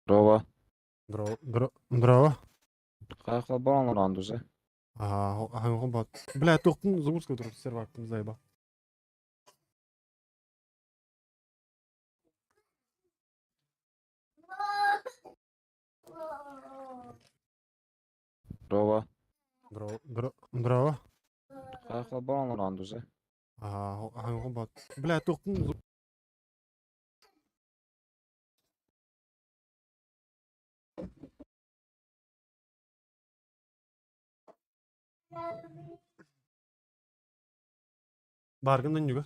Здорово. Здорово. Здорово. Хайхалбан рандузе. Ага, бат. Бля, туохтун загрузка турар сервактын заеба. Здорово. Здорово. Здорово. Хайхалбан рандузе. Ага, бат. Бля, туохтун Баргын да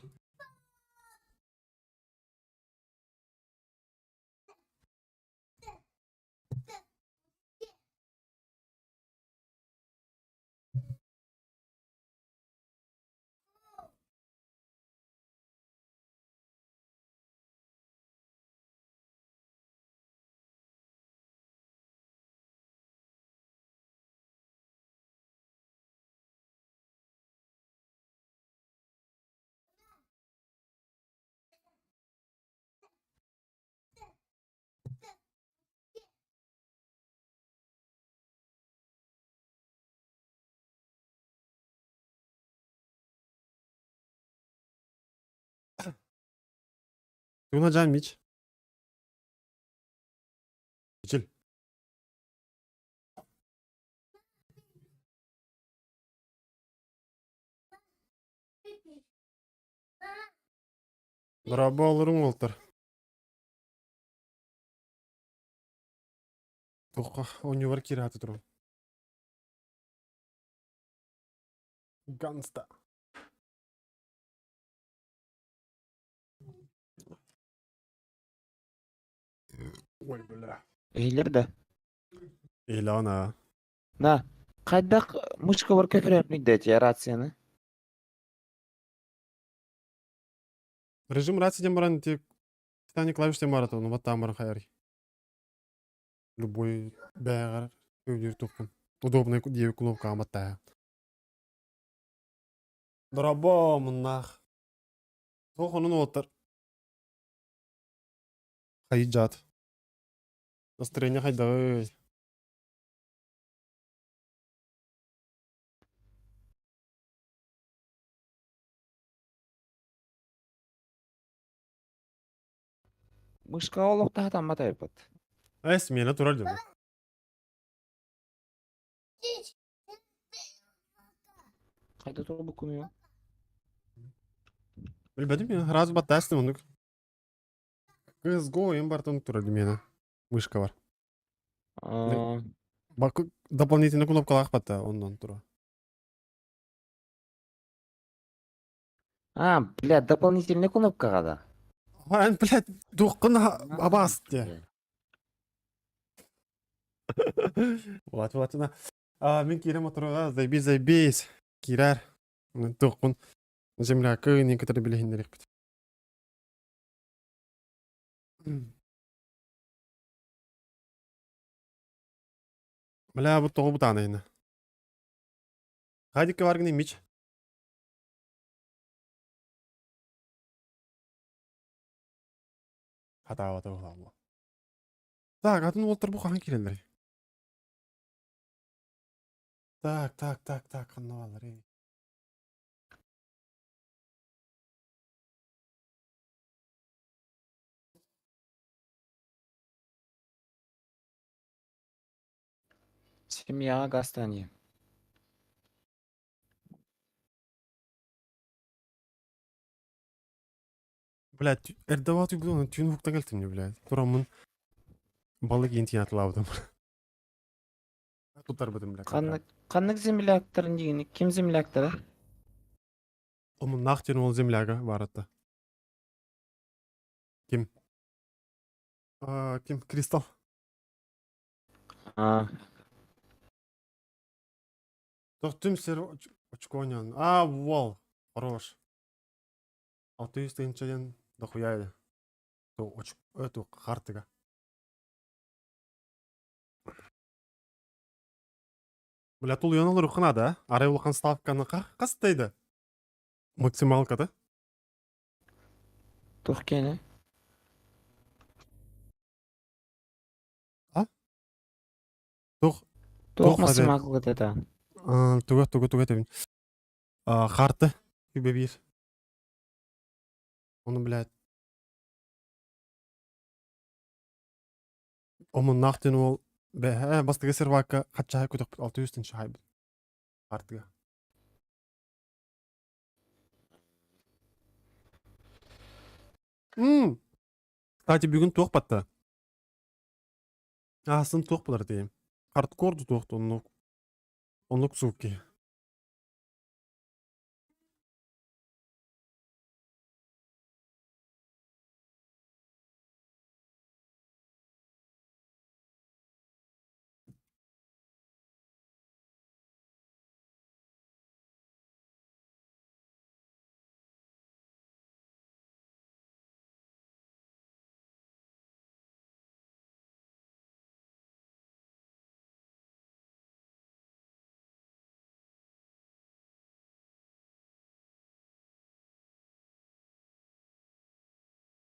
Туна жан мич. Чил. Дорообо олоруҥ уолтар. Туохха оонньуубар киирэ турабын. Ганста. Ой, бля. Иһиллэр да? Иһилэҕин аа. На, хайдах мышкабар көтүрэммит да эти рацияны? Режим рация диэн баран ити питание клавиш диэн барат ону баттаан баран хайарый. Любой бэйэҕэр өйдүүр туххун. Удобный диэбит кнопкаҕа баттааһа. Дорообо муннаах. Туох онун уолаттар. Хайыджаат. Настроение хайдаҕый? Мышкаҕа олохтоһо тайпыт. Э, смена турар дьоно. Хайда турбуккунуй? Билбэтим я раз баттаастым оннук. CSGO им бартон турар мена. Мышка бар. А, Дополнительно кнопкалаах батта оннон тура. А, блядь, дополнительный кнопкаҕа да. Ан, блядь, туоххун абаас те. Вот, вот, на. А, мин киирэн моторуга зайбись, зайбись. Киирэр. Туоххун землякы некоторые билиһиннэриэхпит. Бля, бу тоҕо бутаанайына. Хадикка баргын имич. Хатаабата буолла. Так, атын уолтар бу хаһан киирэллэрий? Так, так, так, так, ханна баалларый? Семьяҕа гастание. Блядь, эрдэ туйбутун түүн уһуктан кэлтим дии, блядь. Тураммын балык иин тиийэн атылаабытым. Туттарбытым, блядь. Ханнык ханнык земляктарын дигини? Ким земляктара? Омуннаах диэн уол земляга баарата. Ким? А, ким? Кристалл. А, Тохтум сир очконян. А, уол. Хорош. 600 тыһыынча диэн дохуя этэ. Эту хартыга. Бля, тулуйан олоруохха наада, а? Арай улахан ставканы хас тайда? Максималката? Туох киэнэ? Тух Туох туох хадэ массымаакылгыт этэ? Туга туга туга этэбин. Харты үбэ биир. Ону, блядь, омуннаах диэн уол бэһээ бастакы сервакка хаччаһай көтөхпүт 600 тыһыынча хаайбыт хартыга. Кстати, бүгүн туох батта? Аасын туох булар дейм. Хардкор туох оннук. Оннук суки.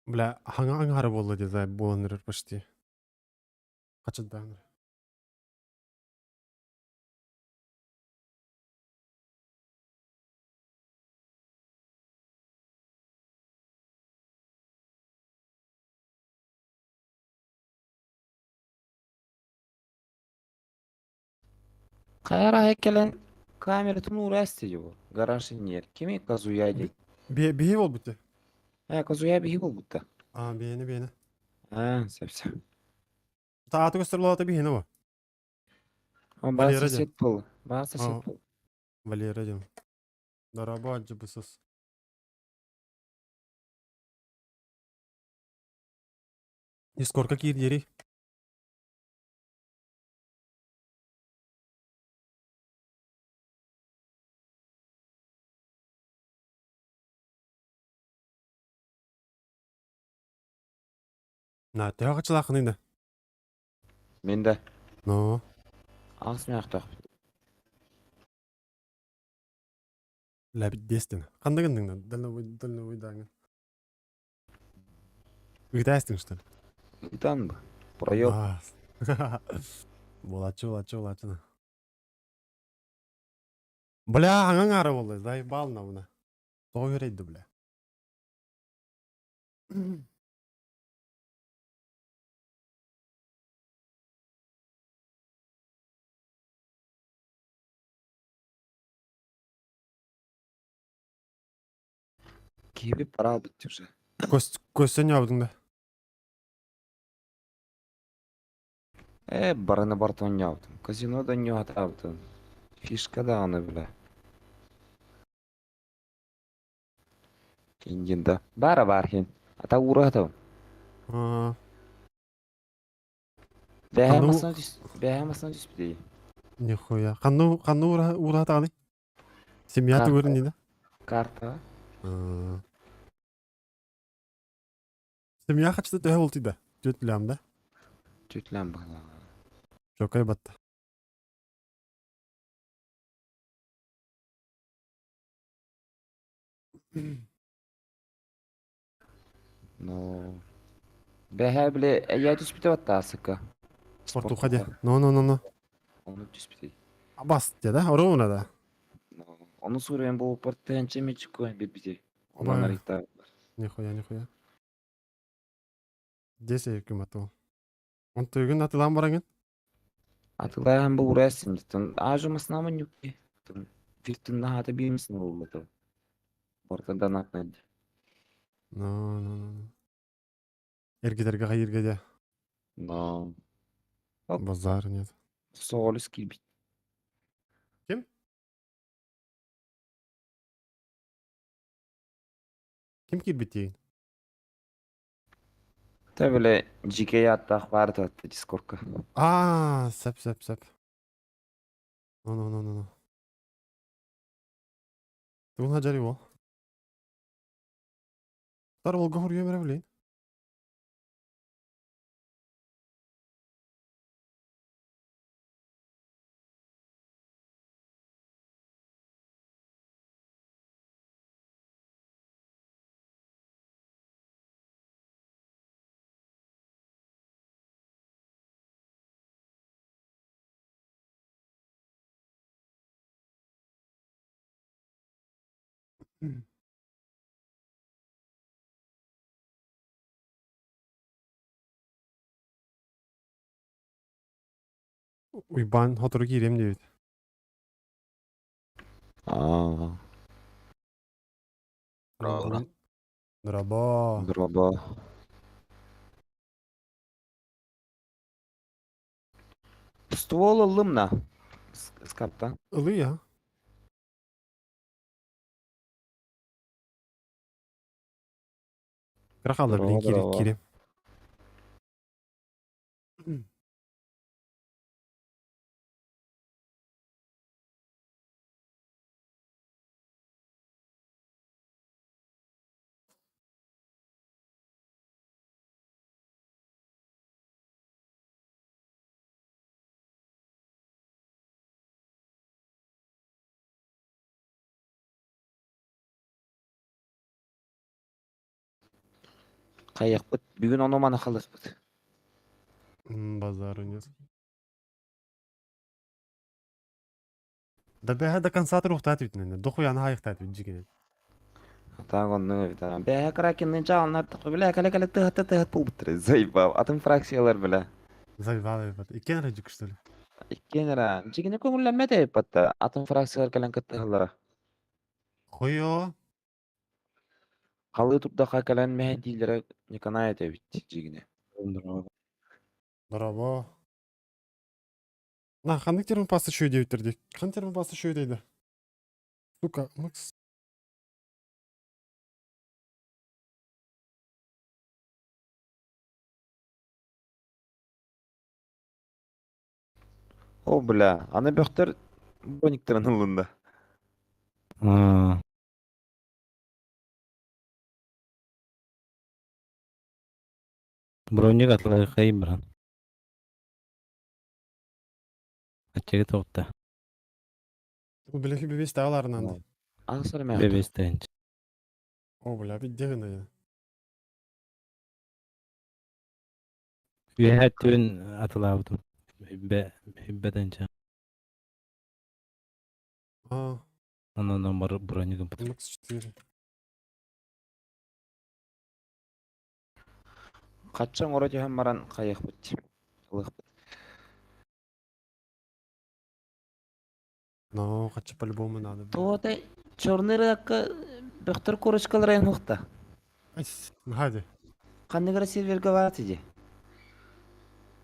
Бля, хаҥа аҥаара буолла дии буолан эрэр почти. Хачырдаан эрэ. Хайа кэлэн камератын уура эстиги бу. Гараж иннигэр. Кими Казуя дии. Биһи буолбут дии. Казуя биһи буолбутта. А, биһини биһини. А, сөп сөп. Тааты көстөр биһини бу. Баар Валера диэн. сосед был. Баар сосед А, был. Валера диэн. Дорообо, дьыбысыс. Дискорка киир диэри. На, төһө хачылаахыный да? Мен да. Но. Аас мയാхтах. Ләбиддестин. Ханна гынныҥ дальнобойдааҥын? Ыытаастыҥ, что ли? Ытан бы. Проеб. Аа. Буолааччы, буолааччы, буолааччы. Бля, аҥаҥ аара буолла, заебал на Тоҕо үөрэйди, бля? Киһи пора бит уже. Көстөн ньообутуҥ да? Барыны бартон ньообутум. Казино да ньоотаабытым. Фишка даҕаны, бля. Индин да. Баара баар хин. Ата уураһатабын. Аа. Бэһэ Ханна масына түс бэһэ масына түспүтүй. Нихуя. Ханна ханна уураһатаҕыный? Семья Карта. тугур иннинэ? Карта. Аа. Семья хачыта төһө болтуйда? Түөрт лям да? Түтлән бала. Чокай батта. Но. Бэһэ биле эйэ түспүтэ батта асыка. Спортуха де. Но, но, но, но. Оны түспүтүй. Бас де да? Оруна да. Но. Оны суруйан бу портенче мечко бит бити. Онан Ой. арыйта. Нихуя, нихуя. Десять кымату. Он тыгын атылан бараңын? Атылаан бу урасым. Ажы масынамын юки. Виртунна хата бирмисин болбаты. Бортадан атнады. Но, но, но, но. Эргитерге хайырга де. Но. Оп. Базар нет. Соолус килбит. Ким? Ким кирбит Та биле GK аттах бар татты Дискордка. А, сөп, сөп, сөп. Ну, ну, ну, ну, ну. Тугун хаджари бол. Тар ол гохор юмера билейин. Уйбаан сотору киириэм диэбит. Аа, Браво. Дорообо. Дорообо. Ствол ыллым на. Скаптан. Ылыы Кыра хаалла билин Дорообо, киири дорообо. киириэм. Хайыахпыт, бүгүн ону-маны халыахпыт. Базару нет. Да бэһэ до конца туруохтаат бүтүнэн. Дохуяны хаайыахтаат бүт дьигинэн. Так оннук эбит. Бэһэ Кракенныын чаҕылынар бля кэлэ-кэлэ тыһатта тыһат буолбуттар. Заебал. Атын фракциялар бля. Заебал эбит. Иккиэн эрэ дьүк что ли? Иккиэн эрэ. Дьигинэ көҥүллэммэт эбит Атын фракциялар кэлэн кыттыһаллара. Хойо. Халыы турдахха кэлэн мэһэйдииллэрэ Николай этэбит дьигинэ. Дорообо. На, ханнык термопаста үчүгэй диэбиттэр дии. Хан термопаста үчүгэй дейdi. Сука, Макс. О, бля, аны бөхтөр брониктарын ыллында. Аа, броник атлайхай баран. Аччыгы тоҕутта. Бля, бебес тааларынан. Ансар мэ. Бебестен. О, бля, где гына. Үөһэ түн атылаабытым. Бе беденче. А, Онон бар бронигым. Макс 4. Хаччан оро түһэн баран хайыахпыт. Ылыахпыт. Но, хочу по-любому надо. бля. Туота черный рынокка бөхтөр корочкалар айнухта. Ай, хади. Ханныгара серверге бар тиди.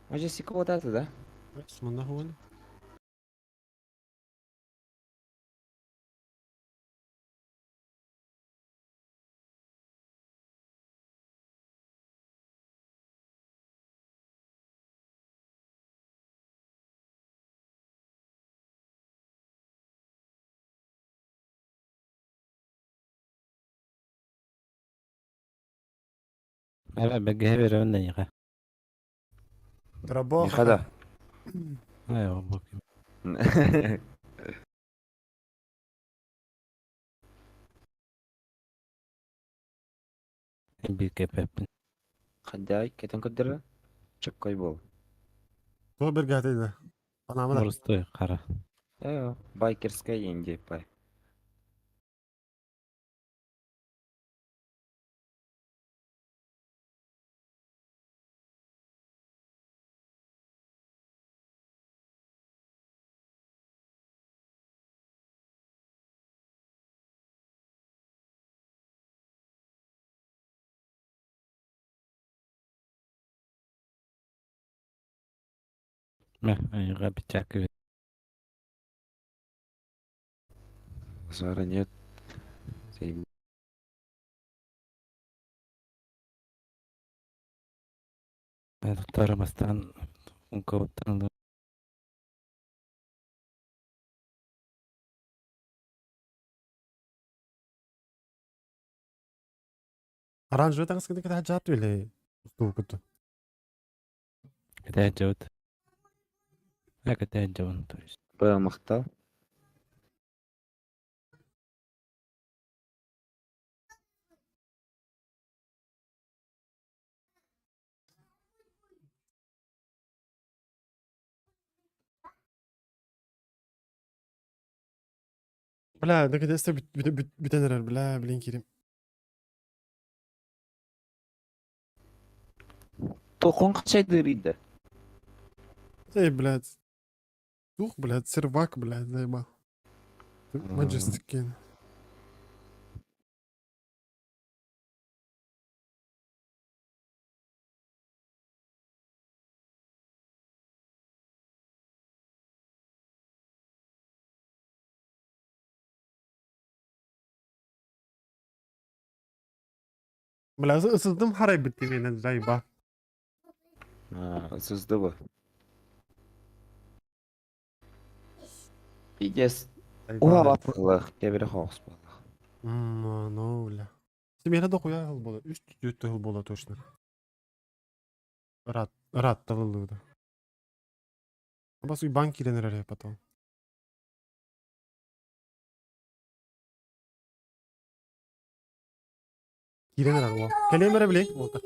Може сикоотаты да? Манна хуан. Эбэ бэгэ берен нейга. Дорообо. Михада. Ай, бок. Бир кепеппин. Хаддай кетен көддөрө. Чөккөй бол. Туох бергәтейді. Панамада. Моростой кара. Э, байкерская Индия пай. Мэ, айга бичак. Зара нет. Заеб- Туттара бастан ункабыттан Оранжевый таҥас кытта кытта жаат биле. Устуу куту. кэтээн Кэтээн дьабын, то есть. Бымахта. Бля, наконец-то бүтэн эрэр, бля, блин, киирим. Тохон хачайдырыйда. Эй, блядь. Дух, блядь, сервак, блядь, заебал. Majestic King. Бля, ысыздым харайбыт дегенен заеба. Ысызды бу. Пиздец. Уһаабат быһыылаах, кэбирэх оҕус буоллах. Ну, бля. Симиэрэ дохуя ыһыл буола, үс түөрт ыһыл буола точно. Рад, рад талыллыбыта. Бас уйбаан киирэн эрэр потом. Киирэн эрэр уол. Кэлиэм эрэ били. Уолта.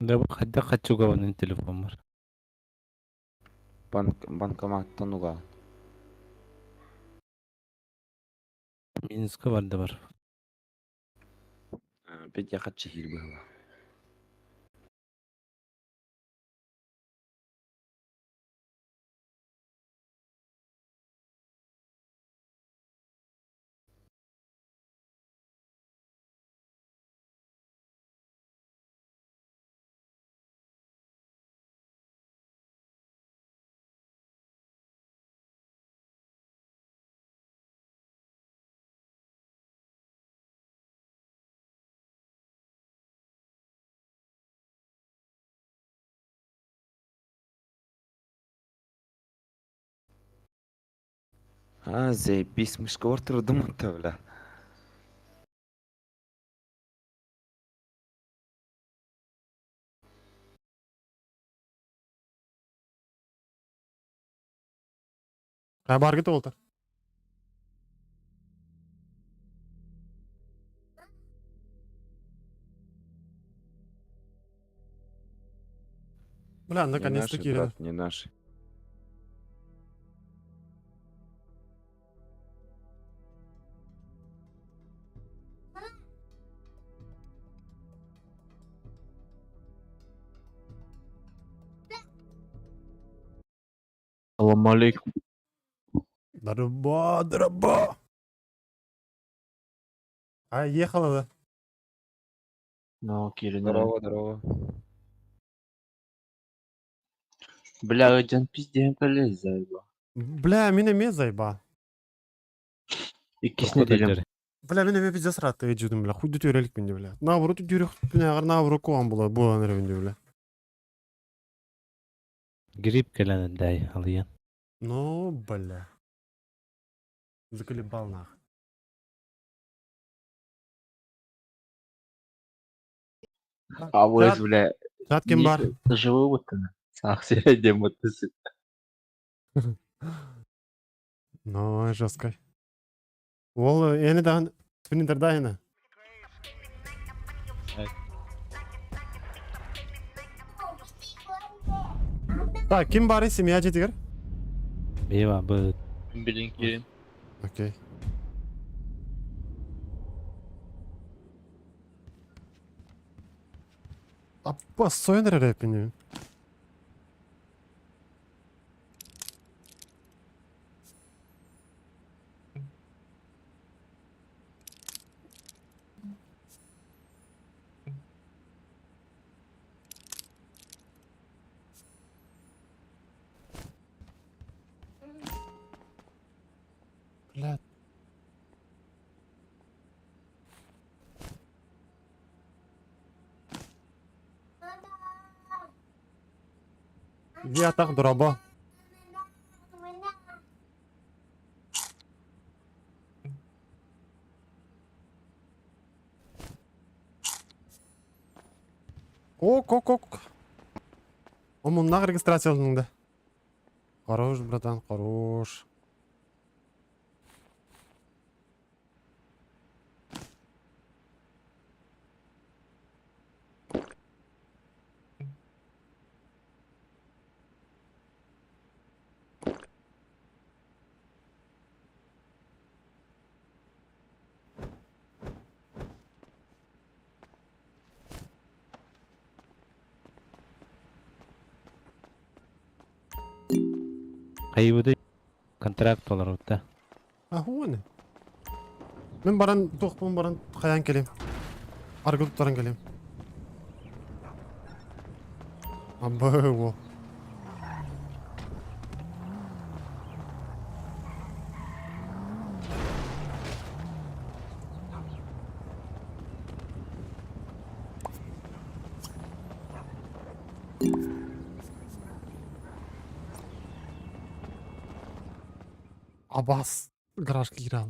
Да бу хайдах хаччыгабын телефоммар. Банкоматтан угаан. Минуска барда бар. Петя хаччы хир быһыла. А, заебись, мышка турдум онто, бля. А баргыт уолта. Бля, Не наконец-то наши, киирэн. брат, не наши. Салам алейкум. Дороба, дороба. А, ехала, да. Ну, киирэн. Здорово, здорово. Бля, один пиздец полез заебал. Бля, мин эмиэ заебал. Иккис неделям. Бля, мин эмиэ пиздец ыраатта дьүдүм, бля. Хуй дүтүөрэлик минде, бля. Наоборот, үтүөрэх күнээҕэр наоборот куһаҕан була буолан эрэбин бля. Грипп кэлэн дай алыйан. Ну, бля. Заколебал нах. А вы, бля, Чат ким бар? живой вот Сах себе мотоцикл. Ну, жестко. Ол эни даҕан спринтердайна. Так, ким бары семья дьиэтигэр? Бева бы Блин, киирэн. Окей. Аппа, сойон эрэр эппин. Бля. Я так дороба. Ок, ок, ок. Омуннаах регистрацияланыҥ да. Хорош, братан, хорош. Хайыбыты контракт толорбута. А хуоны. Мин баран туохпун баран хайаан кэлим. Аргы туттаран кэлим. Абы уол. Абас гаражка киирэ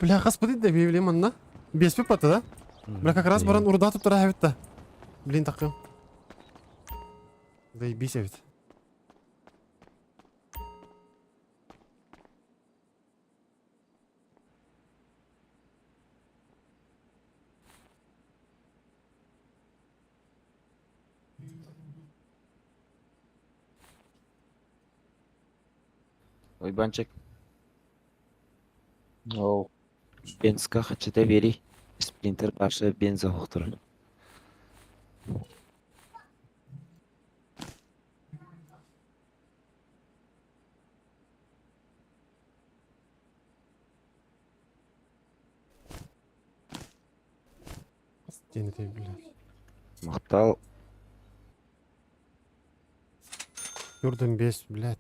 Бля, хас быдый да били манна. Биэспит бата да? Бля, как раз баран урда туттара эбит да. Блин, такым. Заебись эбит. Уйбанчик, Оо. бензка хачыта бери. Сплинтер башы бенза хоқтыр. Диэн этэй, блядь. Мақтал. Юрден бес, блядь.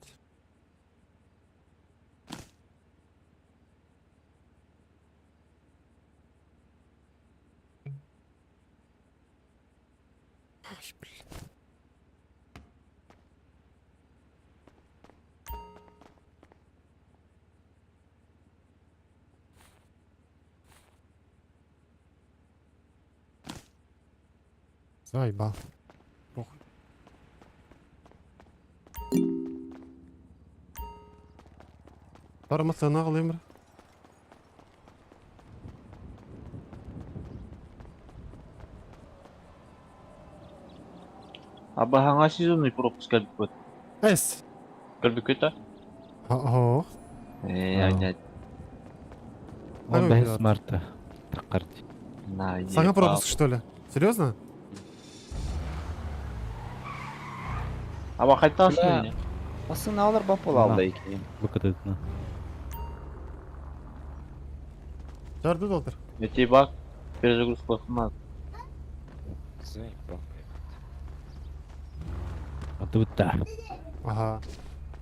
Ай, блядь. Заебал. Похуй. Бармасына аҕалыам эрэ. Абаһаҥа сезонный пропуск кэлбит. Эс. Кэлбиккит а? Оһо. Ээ, анять. Он 5 марта. Таққарди. На, Саҥа пропуск, что ли? Серьезно? Аба хайтаас Бля. меня. Басын алыр бап бола алды екен. Букатытна. Жарды долтыр. Эти бак перезагрузка надо. Заебал. Атыбытта. Ага.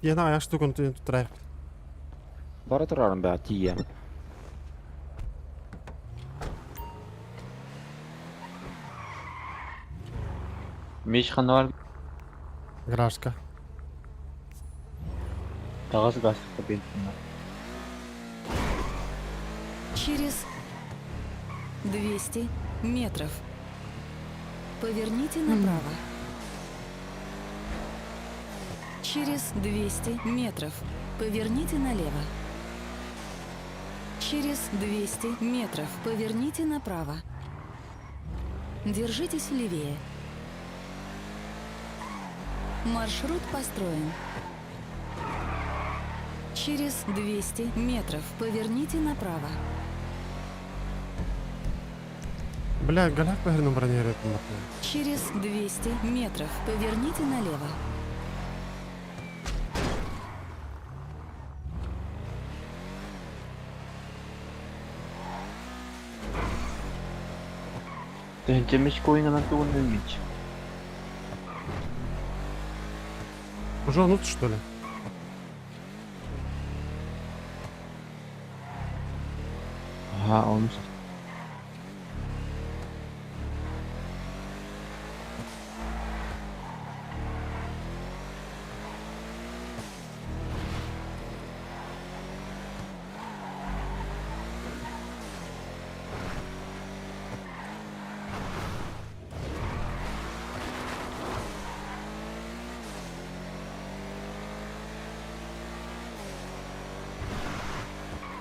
Иена аяқ штуканы туттарайық. Бара тұрарым бә, тием. Меч ханвар Гаражка. тагаз гасыпка бентина. Через 200 метров. Поверните направо. Через 200 метров. Поверните налево. Через 200 метров. Поверните направо. Держитесь левее. Маршрут построен. Через 200 метров. Поверните направо. Бля, голяк бэһэрин бронированный. Через 200 метров поверните налево. Тыһынча меч коинынан тугуннан меч. Уже он что ли? Ага, он.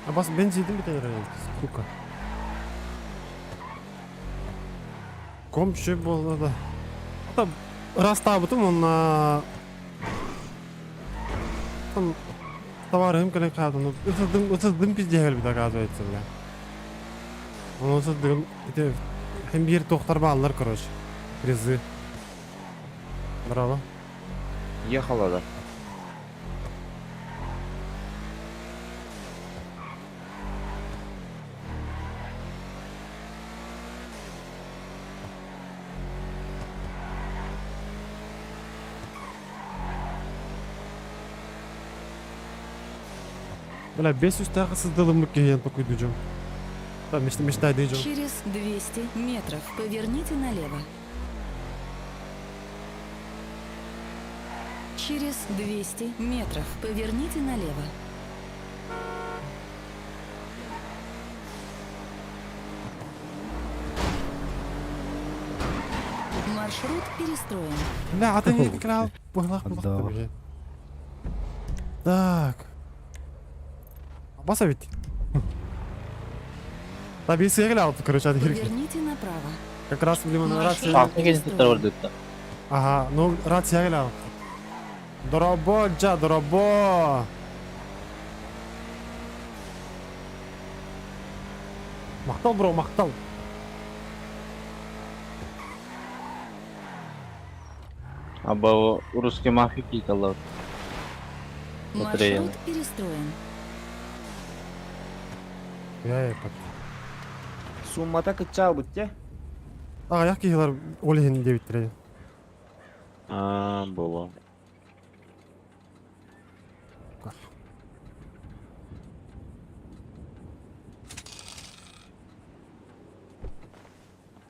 А бас бензинин бүтэн эрэр сука. Комчу буолла да. Там ырастаабытым уонна там товарым кэлэн хаалан ытырдым ытырдым пиздец кэлбит оказывается бля. Ону ытырдыгым ити һин биир туохтар бааллар короче. Призы. Браво. Ехала да. Бля, бес үстээхи сыздылыммыт киһиэн токуйдужум. Там мечтайдыжум. Через 200 метров поверните налево. Через 200 метров поверните налево. Маршрут перестроен. Бля, атын кра быһлах быһлах. Так. Баса ведь. Да, бес алып, короче, Поверните направо. Как раз, блин, рация. Шахта келин туттар. Ага, ну рация алып. Дорабо, джа, дорабо. Мактал, бро, мактал. Аба русский мафия кийталар. Маршрут перестроен. Я я Суммата кычал бутте. А, я кихилар олихин дебиттер. А, было.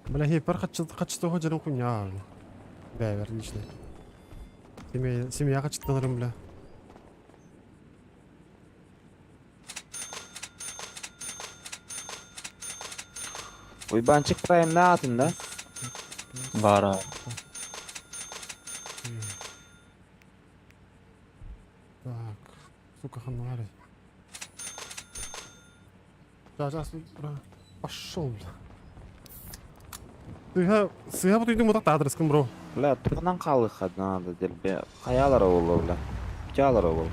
Бля, хей, пар хачты ходжарым хуйня. Бля, лично. Семья, семья хачтанарым, бля. Уйбанчик прайм на атын, да? Бара. Так, сука, ханвари. Да, сейчас, пошел, бля. Сыга, сыга бу үйдің мутак адрескин, бро. Бля, тугунан калыха надо делбе. Хаялар олу, бля. Путялар олу.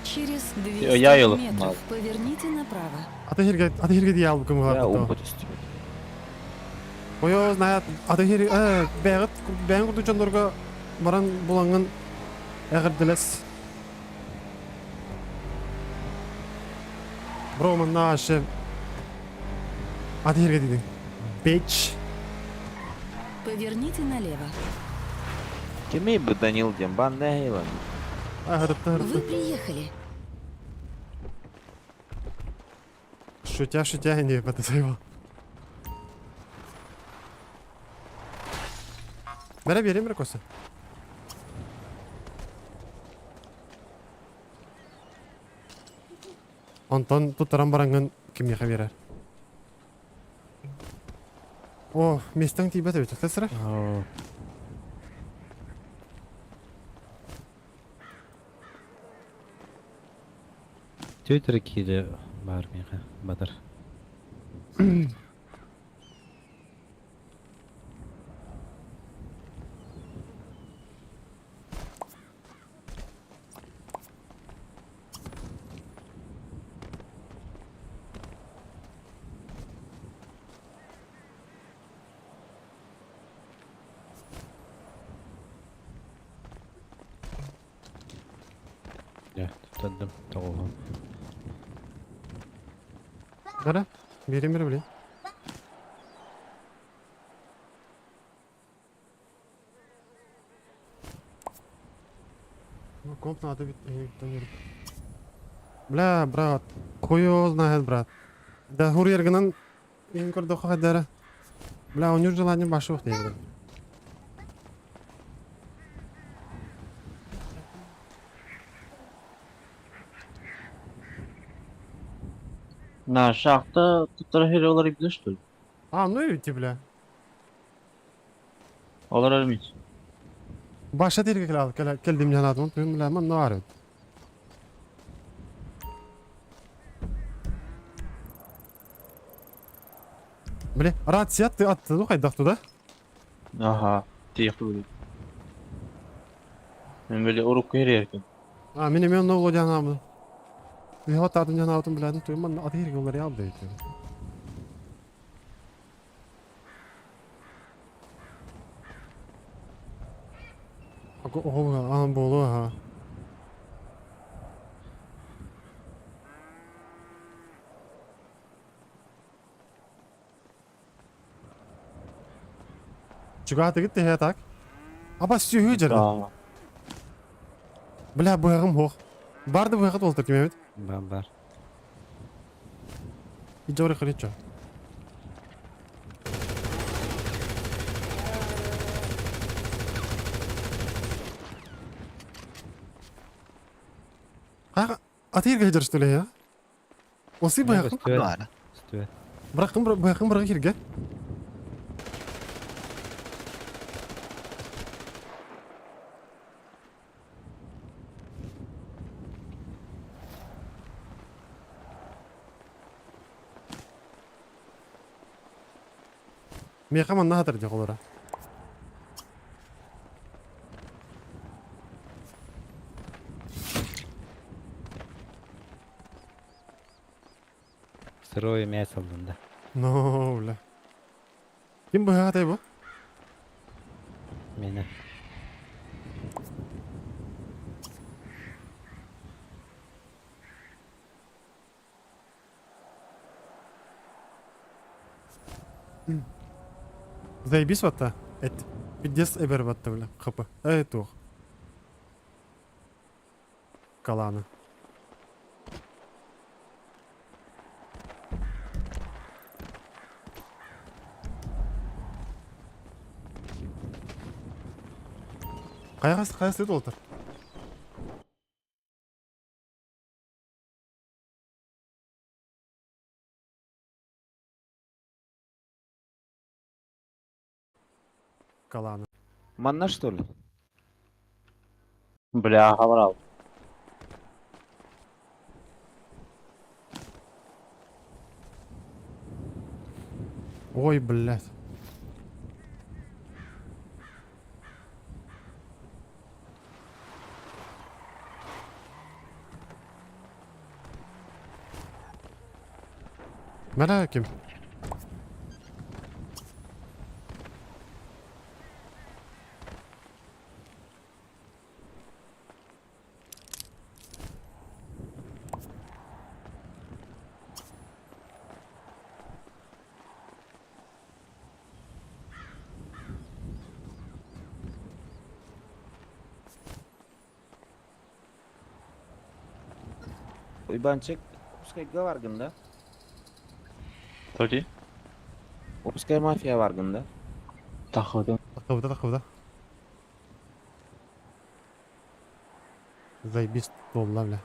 Через 200 Я елы метров поверните направо. Ата херге, ата херге дия алып кім Бля, қылады. умпа түстү. Ой, знает, ата хер, бәгыт, бәгын курду жонлорго баран булангын әгірділес. Бро, мына аше. Ата херге дейдің. Bitch. Поверните налево. Кемей бу Данил дем, бан нехилан. Ахырытты, Вы хырытты. приехали. Шутя, шутя, не, это его. Бәрі берем бір косы. Антон туттаран баранган киммиэхэ берер. О, местең тиибэт эбит, сыра. Оо. Твиттер киде бар миха батыр. Я туттардым тоҕуһун. Бәрі, берем бері біле. Ну, комп надо бит, Бля, брат, хуй его знает, брат. Да хур ергенен ең көрді хадары. Бля, у него желание башы жоқ дейді. На шахта туттар херолар ибдеш что ли? А, ну и бля. Олар ölmüş. Баша терге кел келдим жанадым, бля, мен нар. Били, рация ты атты ну хайдах туда? Аха, тиэх тугу. Мен били урукку эреркин. А, мин эмиэ онно оло диэн аабын. Үйэҕэ таатын диэн аабытын билээтин туйум манна аты иһиргэ уларыйа алда эбит. Оҕо буолуо аха. Чугаатыгыт тэһэ так. Аба сүһүү дьара. Бля, быһаҕым суох. Бар да быһаҕыт уолтар ким эбит? Бар бар. Идёр хричо. Атыырга сылдьар что ли, а? Осы быһахым. Көстүбэт. Көстүбэт. Бырахым быһахым бырах ирге. Миэхэ манна хатар дьэ холора. Сырой мясо ыллым да. Но, бля. Ким быһаатай бу? Мені. Заебись ватта. Эт. Пиздец эбер батта, бля. ХП. Эй, тух. Калана. Хайа хайа олтар. Калана. Манна что ли? Бля, хабарал. Ой, блядь. Мәрә ким? Уйбанчик, Упскайга баргын да? Тоди? Упскай мафия баргын да? Тахыдым. Тахыбыта, тахыбыта. Заебись буолла, бля.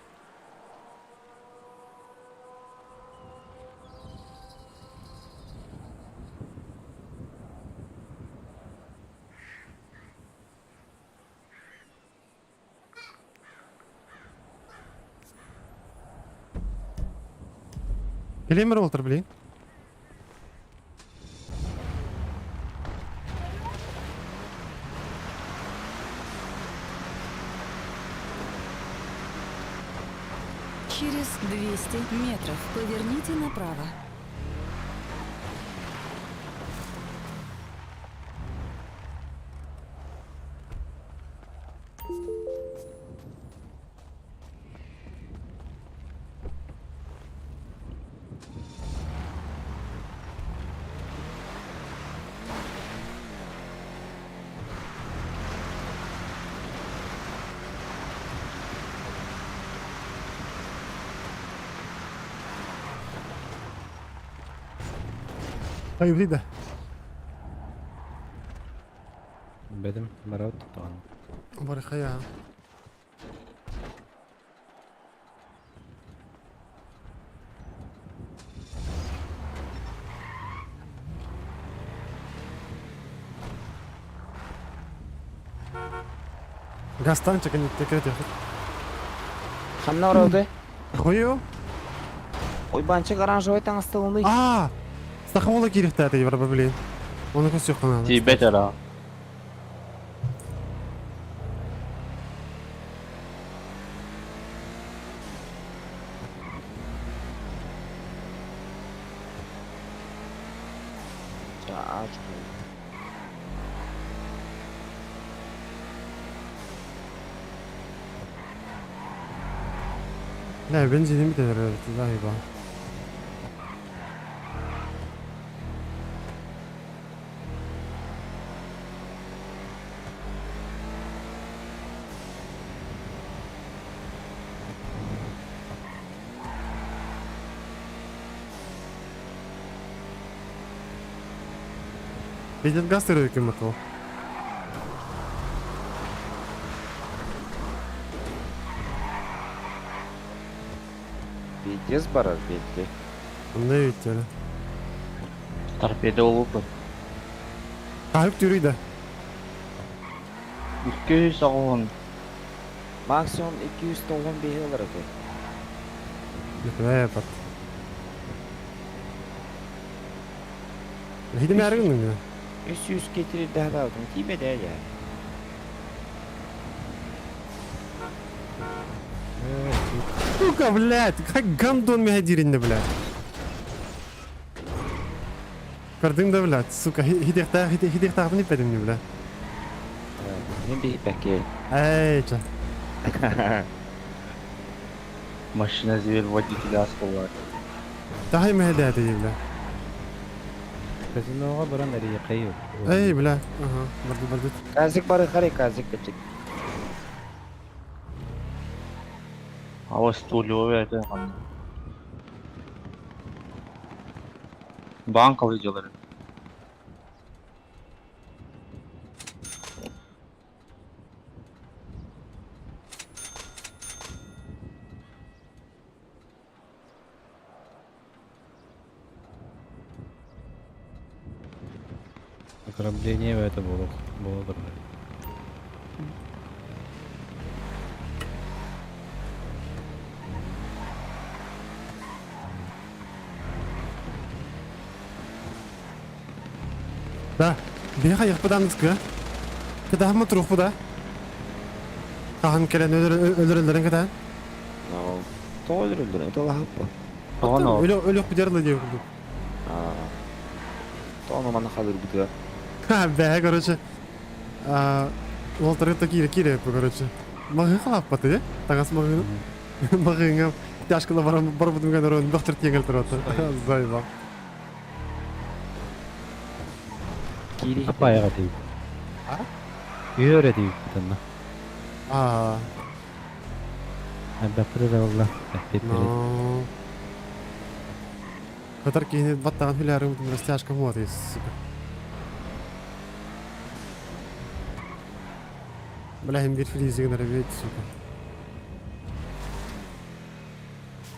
Кэлиэмэр уолтар билигин. Через 200 метров поверните направо. Хайбыт да. Бедим барабыт тоҕон. Бар хайа. Газтанчик кэнниттэн Ханна барабыт Хойу? Уйбанчик оранжевый таҥасталыный. А! Саха уола киириэхтээтэ Европа блин. Ону көрсүөххэ наада. Тиийбэт эрэ. Бля, бензиним бүтэн эрэр эбит, заебал. Видит газ кем это? Пиздец барар бетти. Онно видите. Торпеда olurdu. Таһык түрүйдэ. 210. Максимум 295 ылар этэ. Нихуя пат. Хидим ярыгын 300 кетири даһадаабытым тиийбэтэ дьэ. Сука, блядь, как гандон меня диринде, блядь. Көрдүҥ да, блядь, сука, хидиэхтаахпын иппэтим дии, блядь. Мин биһиппэккэ. Эй, чэ. Машина зверь водителя аскылар. Таһай мэһэдээтэ дии, бля. Казиноҕа баран эрийэхэй. Эй, бля. Ага, барды барды. Казик бары харай казик качык. Ава стулю это. Банк видеолары. Ограбление это было. Было дурно. Да, биһиэхэ айахпытаан ытыка. Кытаһаммыт туруохпут да. Хаһан кэлэн өлөрөллөрүн кытаан. Тоҕо өлөрөллөр? Это лаһаппа. Тоҕо Өлөх бүтэр диye курдук. Тоҕо манна халырбытыгар. Ха, бэһэ, короче. Уолтары киирэ киирэ короче. Маҕыы халааппаты, таҥас маҕыыны. Маҕыыҥа тяжкала барбытым гэнэрон доктор тиэҥэл турата. Заебал. Киири. Апайга дейт. А? Үөрэ дейт тынна. А, Баппыта да болла. но. Хатар киһини баттаҕын хүлээрим растяжка вот сука. Бля, им бир фризигин арабет, сука.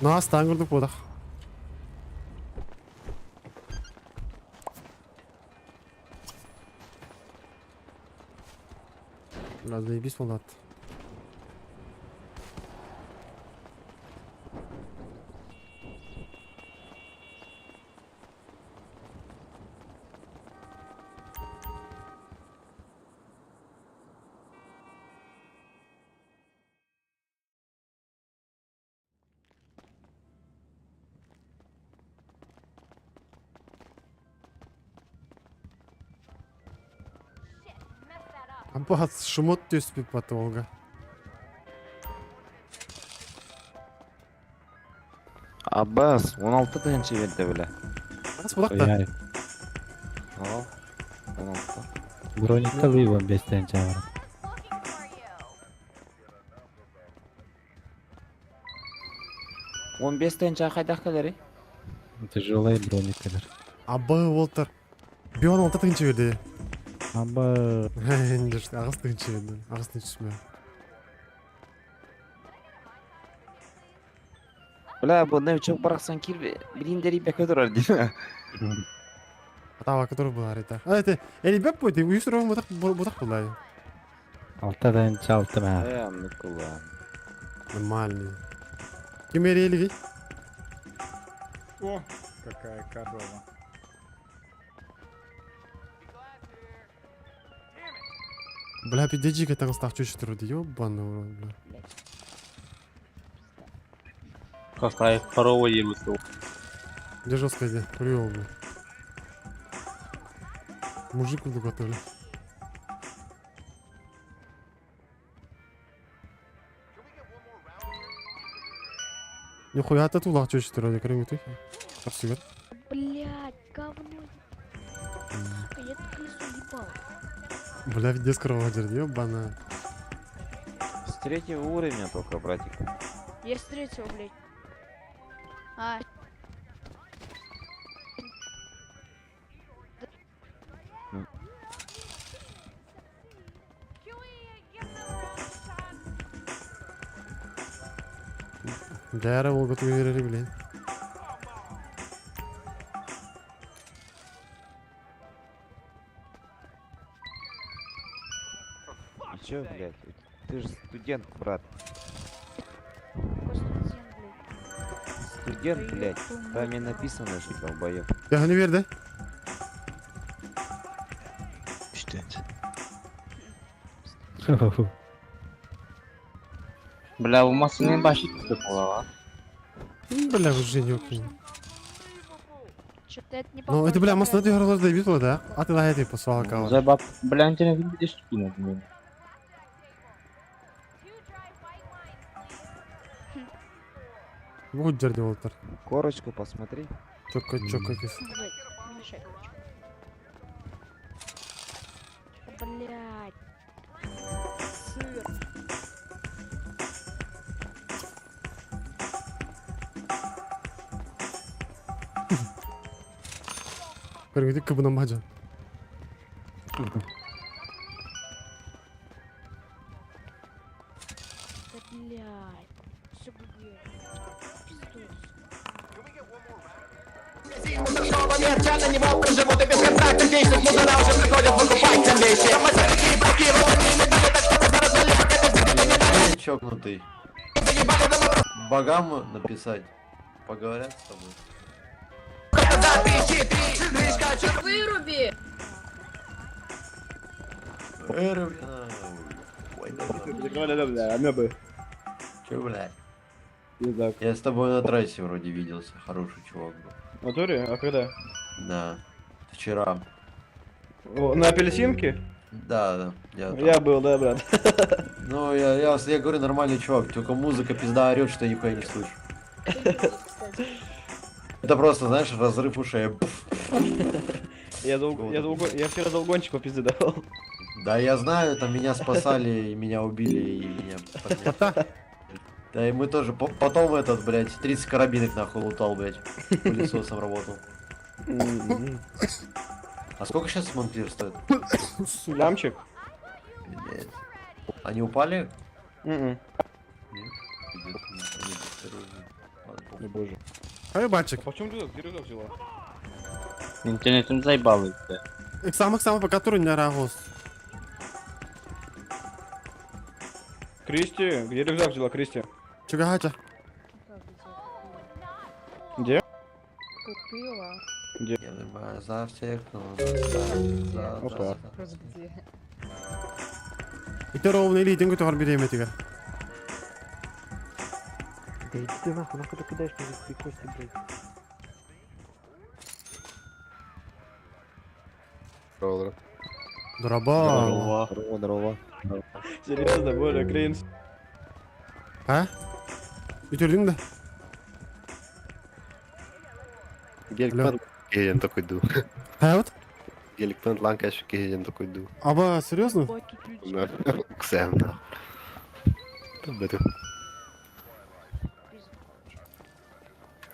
Ну, астаан курдук буолах. Бля, заебись болот. Аббас, шумот түспүт потолга. Аббас, 16 тыһынча берді бля. Бас булак да. Aa, 16. Броникта лыйбан бестен чагыр. 15 тыһынча хайдах кэлэри? Тяжелый броникалар. Абба Уолтер. Бион 16 тыһынча берди. Аба Аҕыс тыһынча берди. Аҕыс тыһынча сүмэ. Бля, бу не çok барахсан кир билиндери бәкө турар дии. Атава который была рета. А это элибеп бу ти уйсур бутак бутак булай. алта тыһынча алты маа. Э, Никола. Нормальный. Ким эрелиги? О, какая корова. Бля, пиздец, таҥастаах чүчү турду, ёбаный в рот, бля. Какая корова ебуту. Где жестко где? Привел, бля. Мужик буду готовили. Нихуя ты тулах чүчү турду, көрүҥүтүй. Көрсүгэр. Блять, говно. Сука, я это колесо ебал. Бля, пиздец корова дерди, ёбаная. С третьего уровня только, братик. Я с третьего, блядь. А. Дьэ эрэ уолга тугу блин. И чё, блядь? Ты же студент, брат. Какой студент, блядь. Студент, блядь. Там и написано же, долбоёб. Төһөнү биэрдэ? Бля, у масыны башит була. Бля, уже не окей. Чё-то это не Ну, это, бля, похоже, массыына түһэр да бит да. А ты лаһай типа свалка. Забап, бля, интернет видишь, кинуть мне. Бу дерди болтар. Корочку посмотри. Чокка чокка кис. Блядь, не мешай, короче. Блядь. Сыр. Көрүҥүтүй кыбынан баджан. Да блядь. Все ГГ. Пиздуй. Чокнутый. Богам написать. Поговорят с тобой. Выруби! Выруби, нахуй. Че, блядь? Я с тобой на трассе вроде виделся, хороший чувак был. В натуре? А когда? Да. Вчера. О, на апельсинке? Да, да. Я, там. Я был, да, брат. Ну, я говорю, нормальный чувак, только музыка пизда орет, что я нихуя не слышу. Это просто, знаешь, разрыв ушей. Я вчера долгончику пизды давал. Да, я знаю, там меня спасали, и меня убили, и меня подняли. Да, и мы тоже потом этот, блядь, 30 карабинок нахуй лутал, блядь. Пылесосом работал. А сколько сейчас Монклер стоит? Лямчик? Пиздец. Они упали? Мгм. Нет. Пиздец, они дороже. Ладно, похуй. О боже. Ай, бачик. А почем рюкзак? Где рюкзак взяла? Интернетим заебал бля. Ыксамак сама пока туру не рагос. Кристи, где рюкзак взяла, Кристи? Чугача. Где? Купила. Я думаю, за всех, ну, за, Опа. за. Просто где? Ити ровно или идең көтөр биреме тиге. Да иди ты нахуй, нахуй ты кидаешь мне свои кости, блядь. Дороба. Здорово, здорово. Серьезно, боже, кринж. А? Үтөрдүң да. Геликпен киһиден такой ду. А вот? Геликпен ланкаш киһиден такой ду. Аба, серьезно? Ксэм нахуй. Бэтэ.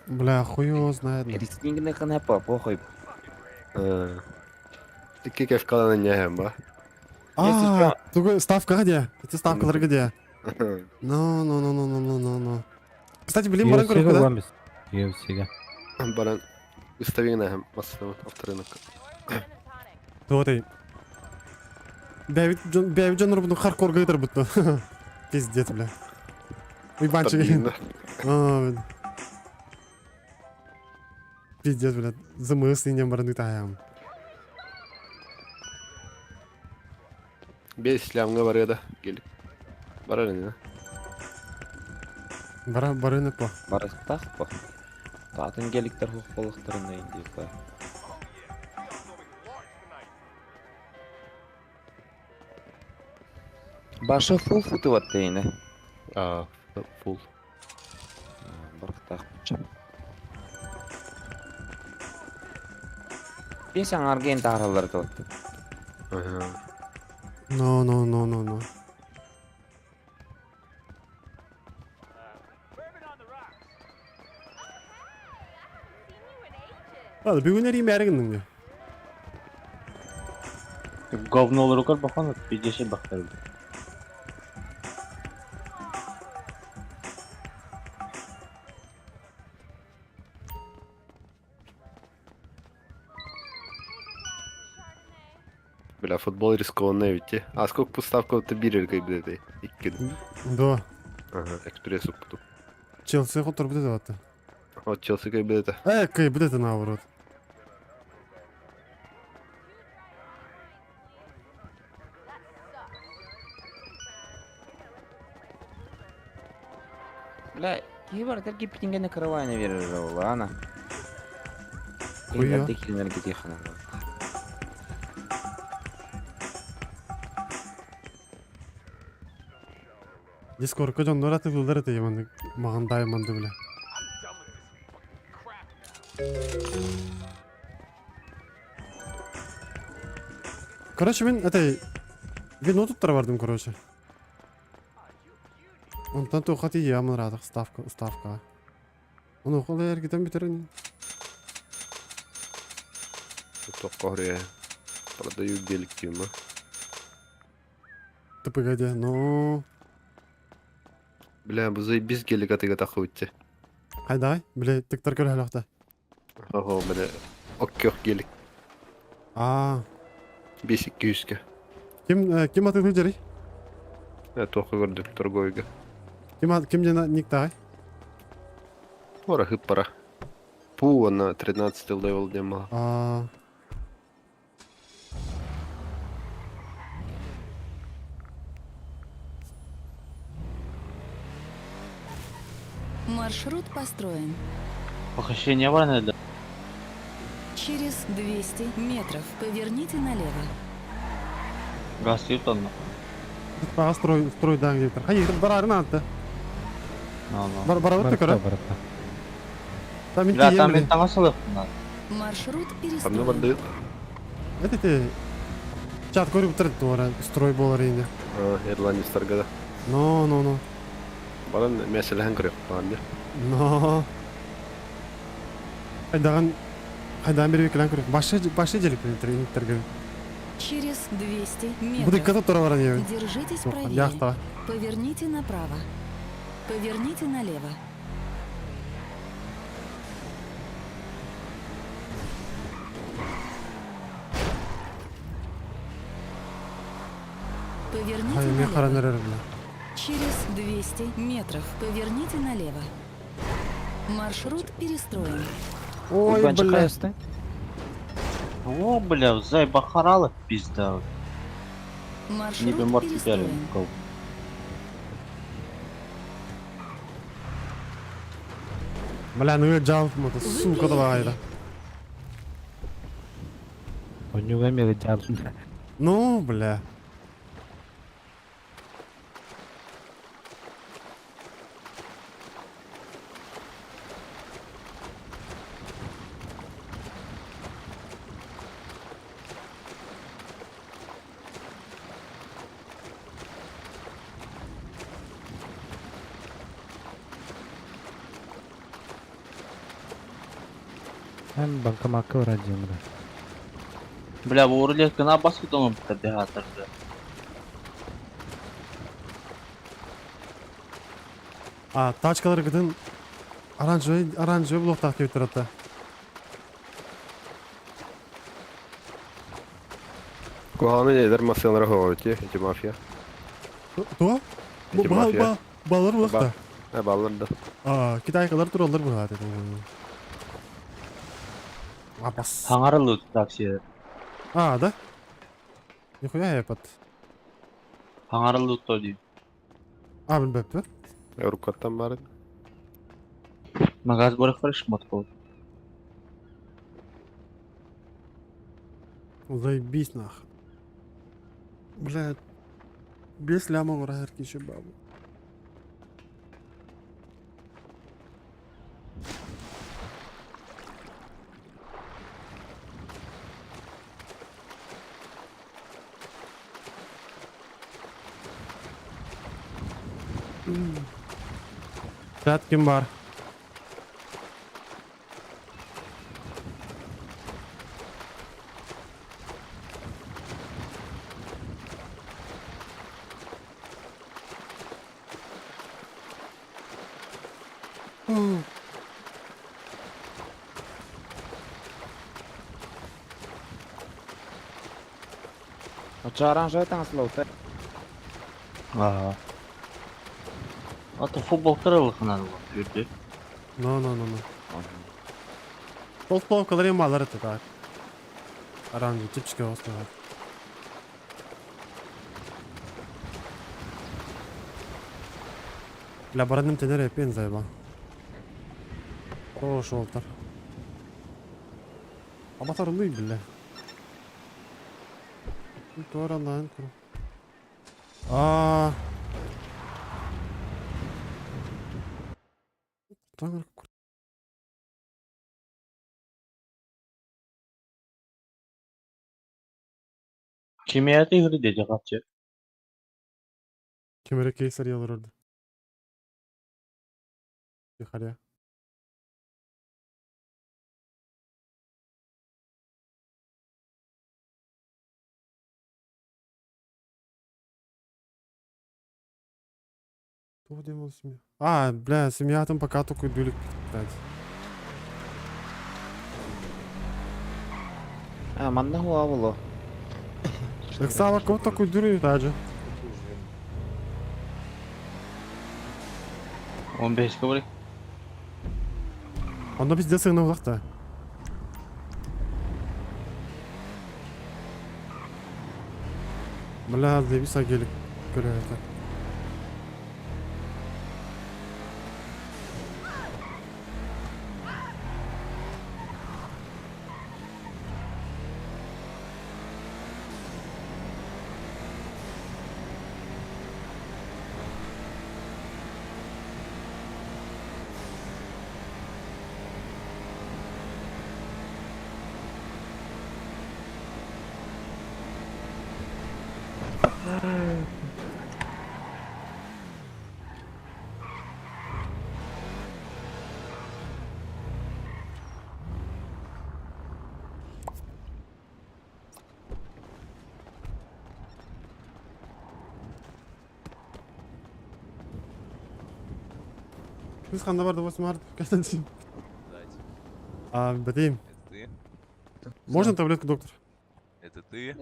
Бля, хуй его знает. нахуй. Рискни ханапа, похуй. Икки кефкалана няхэм ба. А, тугу ставка где? Эти ставкалар где? Ну, ну, ну, ну, ну, ну, ну, ну. Кстати, блин, баран UFC-га көрөккө да? уламыз. UFC-га. Баран выставигнэхэм массыната авторынок. Туотай. Бэбит Джон, Бэбит Джон рубну хардкор гытыр бутты. Пиздец, бля. Уйбанчик. А, блин. Пиздец, бля. Замысленнем баран таям. Бес лямга барыа да гелик. Барар ини. Бара барыны по. Барыстах по. Атын геликтер хух болуктарын дип. Баша фул футыват дейне. А, фул. Барыктах. Бес аңарген таралар тот. Ага. No, no, no, no, no. Hadi бүгүн эрийм бәрігіннің де. Говно рукар бахан, пиздеше бахтар. Бля, футбол рискованный ведь. А сколько поставка ты бирер будет? Икки. Да. Ага, экспресс упту. Челси хотор будет это. Вот Челси как бы это. Кай будет это наоборот. Бля, киһи барытар киппитингene каравайна берер ол, ана. Хуя. Энергетиканы. Дискордка дьоннор атыылар это яманды маған дайманды бля. Короче, мен это вино тут бардым, короче. Онтан тухати ямын радах ставка, ставка. Оны оқылы әргеден бітерін. Тоққа Продаю гелик тима. Ты погоди, ну... Бля, бу заебись гелик атыга тахуйтте. Қайдай, бля, тиктар көр әліқті. Ого, бля. Оккөх гелик. А, Бесик күйіске. ким, ким атыылы жері? Тоққа көрдік торговыйга. Ким, ким жена ник тағай? Ора хыппара. Пу, на 13 левел дема. А, Маршрут построен. Похищение бар да? Через 200 метров поверните налево. Газ онно. Баға строй, строй дан деп Хай, барарын атты. No, no. Бар, барабыт Барытта, көрө. барытта. Там мен Бля, там тием мен таңа. Маршрут Там перестроен. барды. Это те чат көрүп турат туара строй болар енді. А, Ирландия старгада. Но, но, но. Баран мәселен көрөк баран. Но. Хайдаган хайдан бери келен көрөк. Башы башы желип интернеттерге. Через 200 Бу метров. диккат тура баран ебин. Держитесь правее. Яхта. Поверните направо. Поверните налево. Поверните налево. Через 200 метров поверните налево. Маршрут перестроен. Ой, бля. О, бля, зай бахарала пизда. Маршрут перестроен. Бля, ну я мото, сука давай. да. У него мир жал. Ну, бля. Hem банкоматка вроде бля. Бля, бу рулетканы басып кетемін бля, бля. А, тачкалар гыдын оранжевый, оранжевый блоктак деп турат да. Куганы эдер мафиялар хоти, эти мафия. То? Эти мафия. Балар блокта. А, баллар да. А, китайкалар туралар булат. Апас. Хаңарылы такси. А, да? Нихуя я под. Таҥарыллыбыт дии. А, билбэппин. Рукаттан баар. Магаз барахтар шмотков. Заебись нах. Бля, без ляма врагерки еще бабу. Чат ким бар? Оччо оранжевый таҥас лоута. Ага. А то футбол кырылыхынан үрдү. No, no, no, no. Толстовкалар эм балар это так. Оранжевый, чипчики острова. Бля, барадым тенер эпен заебал. Хорош олтар. Абатарлый, бля. Туара лайн куру. А. Таҥар Кимиэти игры деди качы. Кемере кейсер ялыр orada. Yukarıya. Кто делал семью? А, бля, семья там пока только дулик, блядь. А, манна хуа було. Так сава кого такой дуры даже. 15 кабырык. Onda biz de sığına uzak da. Бля, заебись гелик көрөтө. Biz канда барды 8 март. Кастан А, бетим. Это ты? Можно таблетку, доктор? Это ты?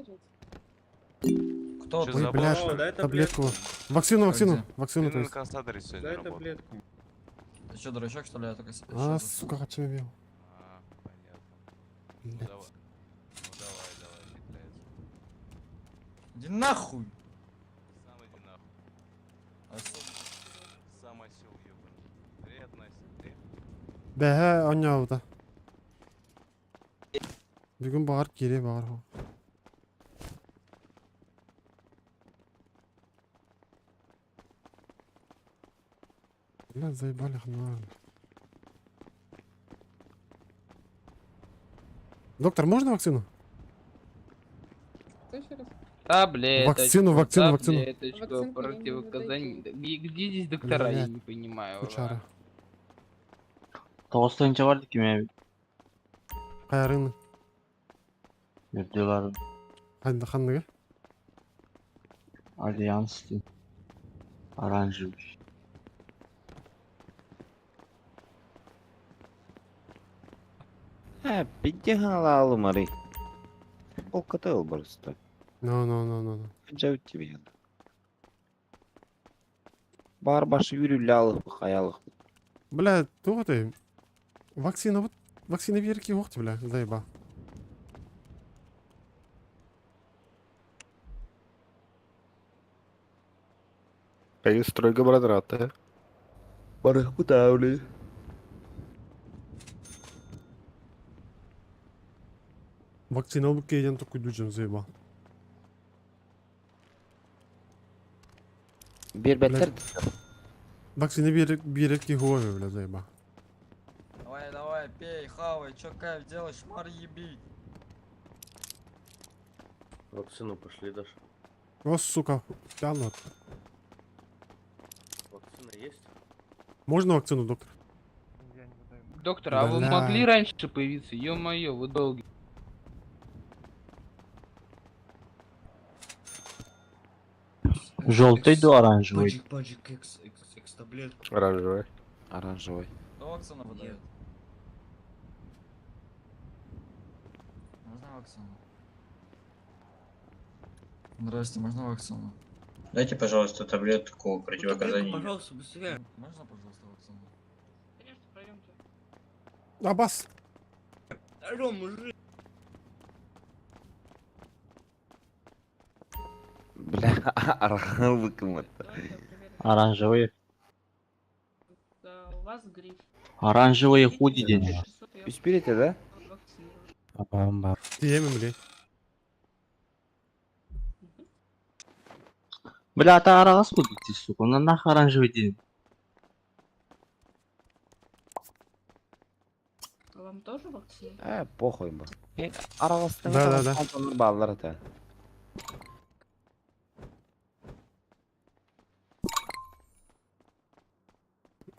Кто Чё Ой, забыл, блядь, что ли? таблетку. Вакцину, вакцину, Где? вакцину, Ты то на есть. инкассаторе сегодня работал. Ты что, дурачок, что ли? Я только А, щас сука, хочу убил. А, понятно. Ну Блядь. давай. Ну давай, давай, петляйся. Иди нахуй! Сам иди нахуй. Осел. Сам осел ебаный. Привет, Настя. Ты? Бэһэ оонньообута. Бүгүн баҕар киириэ баҕар. Бля, заебали хана. Доктор, можно вакцину? Таблеточку, Вакцину, вакцину, вакцину. таблеточку, Вакцинку противоказаний. Где, где здесь доктора, я Блядь, не понимаю. Кучара. 9 барды кимиэби. Хайарыны. Үрдүлар Ханды ханныгы. Альянс ди. Оранжевый. Э, пиддигалалымары. Полкотел просто. No, no, no, no, no. Жау тебе. Бар башы үрүлялых хаялых. Бля, туох ты? Вакцина вот вакцина биэрки уохти, бля, заеба. Кайы стройга баран ыраатта. Барыхпыт ауле. Вакцина ылбыт киһи токуйду дьон заебал. Биэрбэттэр. Вакцина биэрэр киһи хуа бля заебал. Давай, давай, пей, хавай, чё кайф делаешь, шмар еби. Вакцину пошли даже. О, сука, тянут. Вакцина есть? Можно вакцину, доктор? Доктор, а вы Бля. могли раньше появиться? Ё-моё, вы долгий. Желтый до оранжевый. Баджик, экс, экс, экс, таблетку. Оранжевая. Оранжевый. Кто вакцину выдает? Можно вакцину? Здрасте, можно вакцину? Дайте, пожалуйста, таблетку противоказаний. Пожалуйста, быстрее. Можно, пожалуйста, вакцину? Конечно, пройдемте. Абас. Алло, мужик. Бля, арахал выкымат. Оранжевый. У вас грипп. Оранжевый худи день. Үспирите, да? Бам-бам. Тиемим, бля. Бля, это арагас ты, сука. На нахуй оранжевый день. Вам тоже вакцину? Похуй бу. Араластың Да, да, да. Баллар это.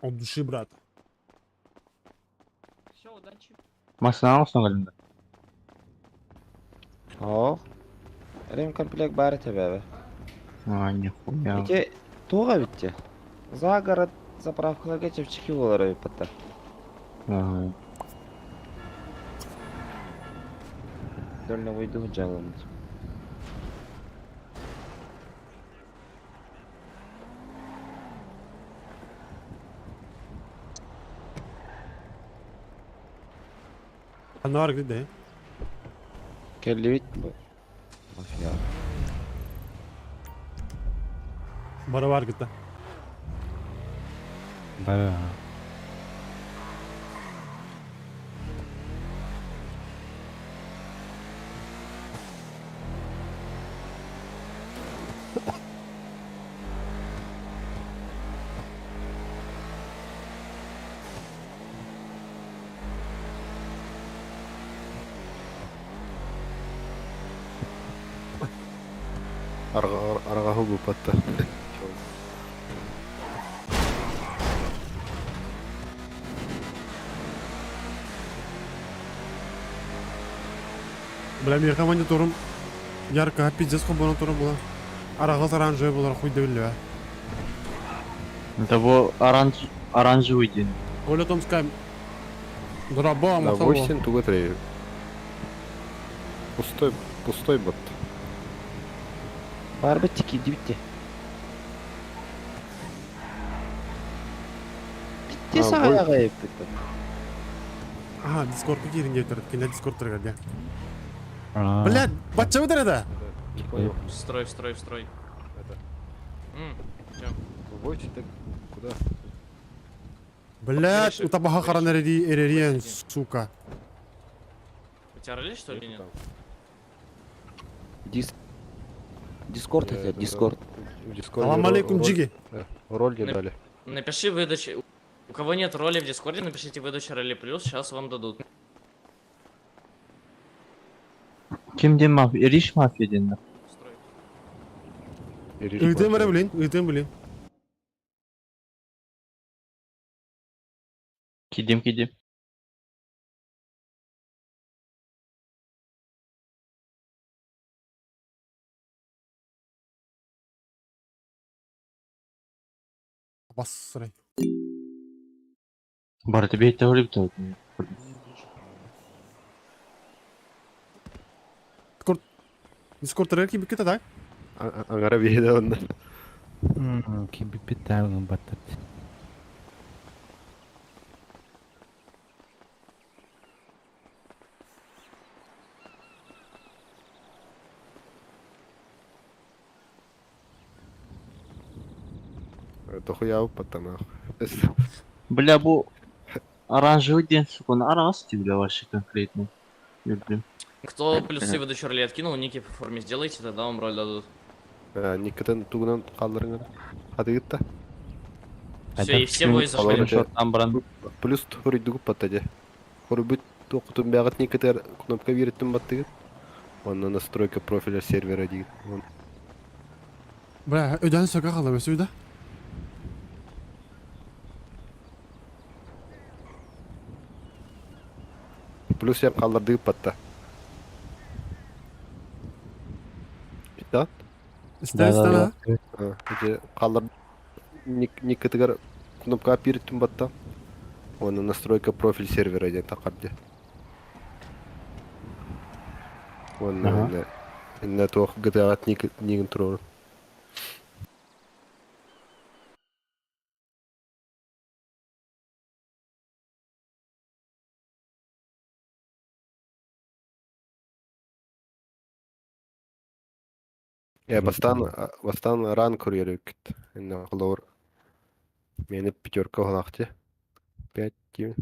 От души, брат. Все, удачи. Машина olsun elimde. О. Ремкомплект бар тебе. А, нихуя. Эти туға битте. За город заправкаларга чепчики болар өйпатта. Ага. Дольно выйду жалым. Анар где? Келли бит бу. Мафия. Бара бар где. Бара. Аргаху бупатта. Бля, меха мониторум ярко, пиздец мониторум была. Арагас оранжевый был, хуй да Это был оранжевый день. Оля Томская. Драба, На махало. 8 туга 3. Пустой, пустой бот. Бар битте киди битте. Битте А, сага бой- ягайып битте. Ага, Дискорд кирин гетерет, кине Дискорд торгады. А. Блядь, батча өтер Не понял. Строй, строй, строй. Это. Чё? Войти так куда? Блядь, у табаха харан эрериен, сука. У тебя ролей, что ли, нет? Дис... Дискорд это, Дискорд. В Дискорде Салам алейкум, джиги. Роль не дали. Напиши выдачи. У кого нет роли в Дискорде, напишите выдача роли плюс, сейчас вам дадут. Kim din mafya? Eriş mafya dinler. Ыйтым эре, блин, ыйтым, блин. Кидим кидим. Бассырай. Бар тебе это говорит. Дискорд торгады кибик кете, так? Ангара бейді онда. Кибипит тагын баттат. Дохуя потом. Бля, бу оранжевый день, сука, на араас бля, вообще конкретно. Люблю. Кто плюсы выдачу роли откинул, ники по форме сделайте, тогда вам роль дадут. Никитен тугунан қалдырыңыр. Хатыгытта. Все, и все voice зашли. Там бран. Плюс хоридугу паттаде. Хорубут тоқутун бягат никитер кнопка береттин баттыгыт. Онна настройка профиля сервера дейт. Бля, өдөн сөкө қалды өсі да. Плюс я қалдырдыгы патта. Да? Истен истен а. Эти қалдыр никитер кнопка береттин батта. Онна настройка профиль сервера дейт тақарды. Онна инне туох GTA нигин турор. Я бастан бастан ран курьер кит. Инне холор. Мени пятерка голахте. 5 9.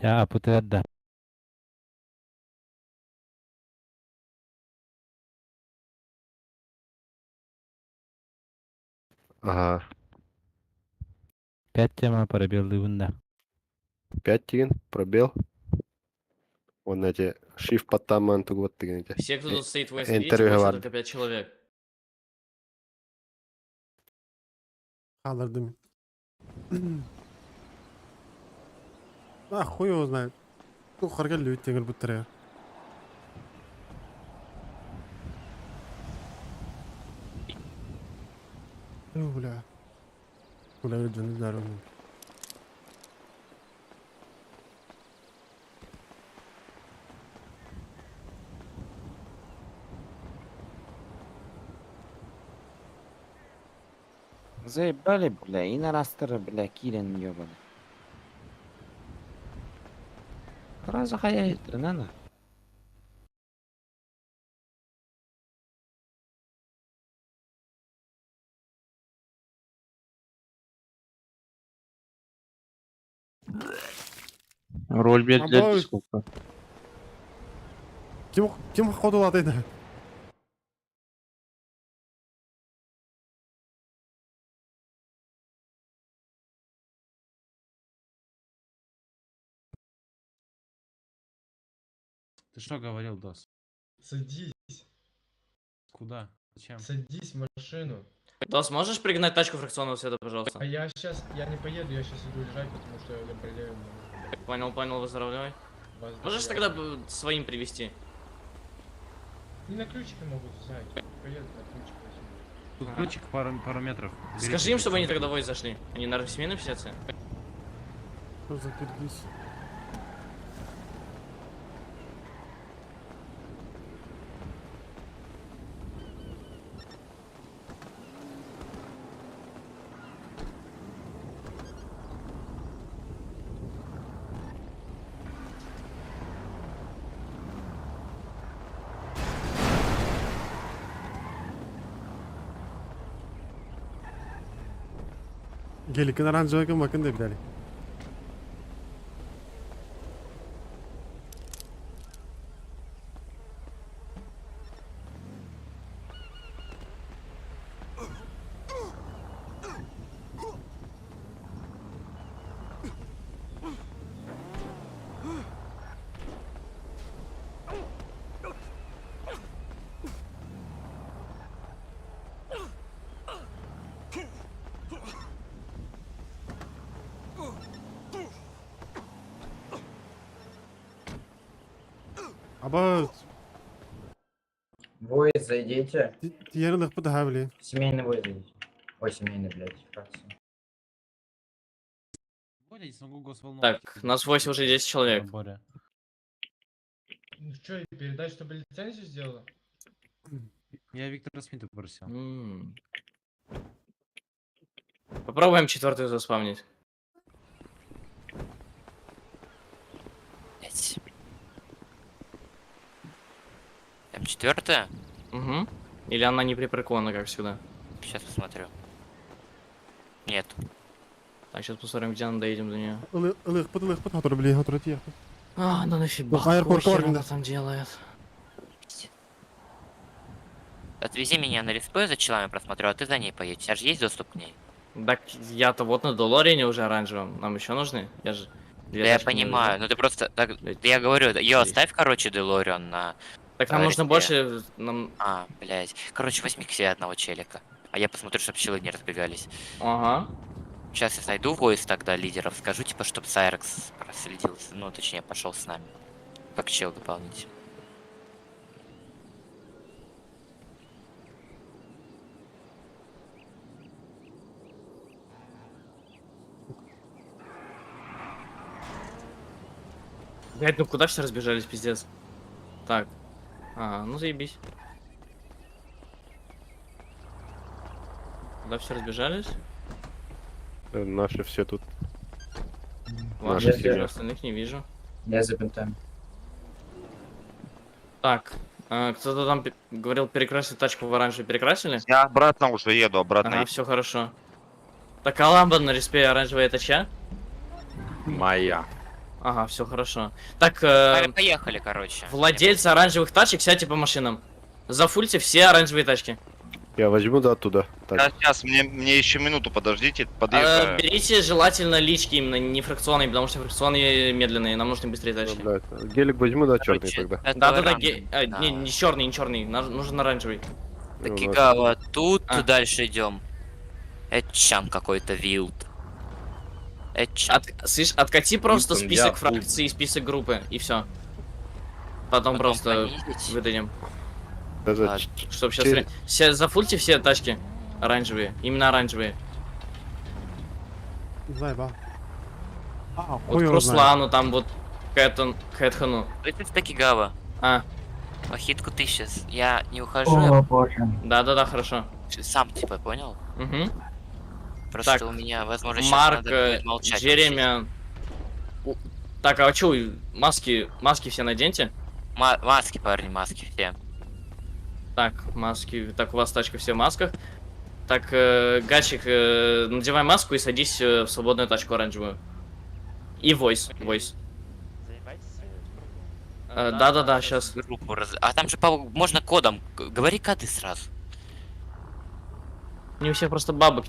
Я апутыгар да. Ага. 5 тема пробел да. 5 деген пробел. Он эти shift паттаман тугут деген эти. Все, кто тут стоит в voice, Enter видите, больше говорит. только 5 человек. Қалдырдым. А, хуй его знает. Ну, харгал лүт теңір бұттыр я. О, бля. Бля, өдөн здоровый. Заебали, бля, и на растер, бля, кирен ебаный. Сразу хаяет, надо. Роль Обои. бердилер сколько. Ким ким ходулады еді? Ты что говорил, Дос? Садись, Куда? Зачем? садись в машину. Дос, можешь пригнать тачку фракционного цвета, пожалуйста? А я сейчас, я не поеду, я сейчас иду лежать, потому что я болею. Понял, понял, выздоравливай. Можешь тогда своим привести? Не на ключики могут взять. Поеду на ключик возьму. Тут ключик пару метров. Скажи им, чтобы они тогда voice зашли. Они, наверное, в семейном сидятся? Что за киргиз? Геликин оранжевый кым деп дали. Аба Войс зайдите. Тиерилик бу да били. Семейный войс зайдите. Ой, семейный, блядь, фракция. Я не смогу госволну. Так, нас 8 уже 10 человек. Боря. Ну что, передать, чтобы лицензию сделала? Я Виктора Смита попросил. Попробуем четвертую заспавнить. М4? Угу. Или она не припаркована, как всегда? Сейчас посмотрю. Нет. Так, сейчас посмотрим, где она, доедем до нее. Ылыахпыт, ылыахпыт, сотору, блин, сотору тиийиэхпит. А, она нафига. Аэропорт Какого хера Оргина. она там делает? Отвези меня на респу, я за челами просмотрю, а ты за ней поедешь. У тебя же есть доступ к ней? Так я-то вот на Долорине уже оранжевом. Нам еще нужны? Я же... две Да я тачки не понимаю, везу. ну ты просто... Так, Блядь. я говорю, ее Здесь. оставь, короче, Делориан на... Так нам э, нужно респе. больше... Нам... А, блядь. Короче, возьми к себе одного челика. А я посмотрю, чтобы челы не разбегались. Ага. Сейчас я найду voice тогда лидеров, скажу, типа, чтоб Сайрекс проследил, ну, точнее, пошел с нами. Как чел дополнительно. Блядь, ну куда все разбежались, пиздец? Так. А, ну заебись. Куда все разбежались? Наши все тут. Ваши Наша вижу, семья. остальных не вижу. Я за бинтами. Так, кто-то там говорил перекрасить тачку в оранжевый. Перекрасили? Я обратно уже еду, обратно. Ага, все хорошо. Так, а ламба на респе оранжевая это чья? Моя. Ага, все хорошо. Так, Поехали, короче. владельцы оранжевых тачек, сядьте по машинам. Зафульте все оранжевые тачки. Я возьму, да, оттуда. Так. Сейчас, сейчас, мне еще минуту подождите, подъезжаю. Берите желательно лички именно, не фракционные, потому что фракционные медленные, нам нужны быстрее тачки. Ну, блядь, Гелик возьму, да, черный тогда. Да-да-да, не, не черный, не черный, нужен оранжевый. Такигава, тут А. дальше идем. Эчан какой-то вилд. Эчан. Слышь, откати просто Ньютон, список я фракций и список группы, и все. Потом, Потом просто понизить. выдадим. Да, Чтоб сейчас... Все, зафульте все тачки оранжевые, именно оранжевые. Заебал. А, Вот хуй к его знает. Руслану, там вот к Хэтхану. Это Такигава. А. Похитку ты сейчас. Я не ухожу. О, я боже. Да-да-да, хорошо. Сам типа, понял? Угу. Просто Так, у меня, возможно, сейчас Марк, надо будет молчать. Джереми. Так, а чё, маски, маски все наденьте. Маски, парни, маски все. Так, маски. Так, у вас тачка все в масках. Так, Гачик, надевай маску и садись в свободную тачку оранжевую. И войс, войс. Да-да-да, сейчас. Группу раз... А там же можно кодом. Говори коды сразу. Не у всех просто бабок,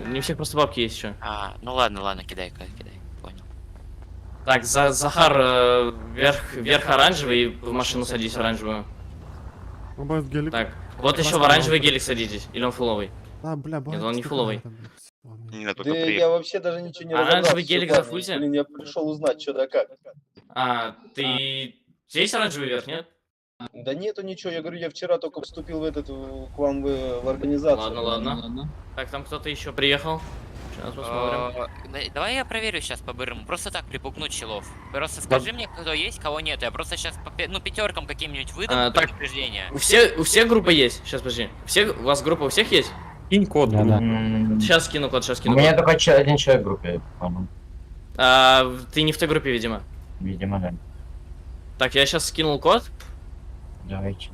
не у всех просто бабки есть еще. А, ну ладно, ладно, кидай, кидай, кидай. Понял. Так, Захар, вверх, вверх оранжевый и в машину садись оранжевую. Гелик. Так, вот еще в оранжевый гелик садитесь. Или он фуловый? А, бля, Нет, он не фуловый. Не, Да я вообще даже ничего не Оранжевый разобрался, гелик парни. зафульте? Блин, я пришел узнать, что да как. А, ты... Здесь оранжевый верх, нет? Да нету ничего, я говорю, я вчера только вступил в этот, к вам в организацию. Ладно, ладно. Так, там кто-то еще приехал. Сейчас посмотрим. Давай я проверю сейчас по-бырому. Просто так припугну челов. Просто скажи мне, кто есть, кого нет. Я просто сейчас ну, пятеркам каким-нибудь выдам А, так, предупреждение. У всех группа есть? Сейчас, подожди. Все, у вас группа у всех есть? Кинь код. Да, Сейчас скину код, сейчас У скину меня код. только один человек в группе, по-моему. А, ты не в той группе, видимо. Видимо, да. Так, я сейчас скинул код. Давайте.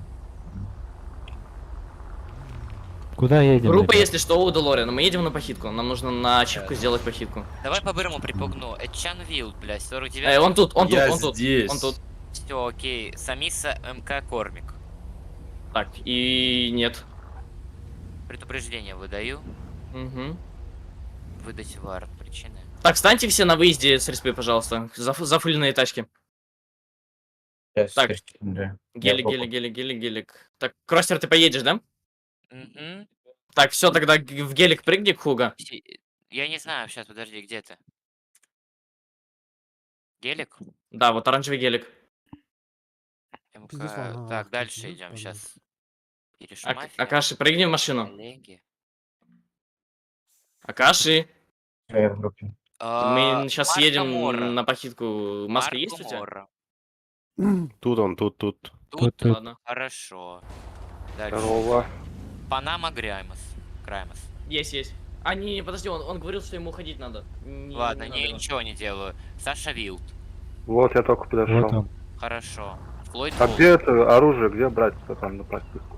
Куда едем? Группа, ребят? если что, у Делориана. Мы едем на похитку. Нам нужно на ачивку сделать похитку. Давай по-бырому припугну. Эчан Вилд, блядь, 49. Он тут, он тут, Я он тут. здесь. Он тут. Все, окей. Самиса МК Кормик. Так, и нет. Предупреждение выдаю. Угу. Выдать вар. Причины. Так, встаньте все на выезде с респы, пожалуйста. Зафуленные тачки. Сейчас, Так. секунду. Я Гелик, в гелик, гелик, гелик, гелик. Так, Кроссер, ты поедешь, да? Угу. Так, все, тогда в гелик прыгни, Хуга. Я не знаю, сейчас, подожди, где ты? Гелик? Да, вот оранжевый гелик. МК. Пиздец, ладно, Так, ладно, дальше пиздец, идем ладно. сейчас. Акаши, прыгни в машину. Коллеги. Акаши, Всё, я в группе. мы сейчас Марко едем Моро. на похитку. Маска Марко есть у тебя? Моро. Тут он, тут, тут. Тут, Тут, тут. Ладно. Хорошо. Дальше. Здорово. Панама Граймас. Граймас. Есть, есть. А, не, не, подожди, он говорил, что ему уходить надо. Не, Ладно, не не, надо его. ничего не делаю. Саша Вилд. Вот я только подошел. Вот он. Хорошо. Флойд А Волк. где это оружие, где брать-то там на практику?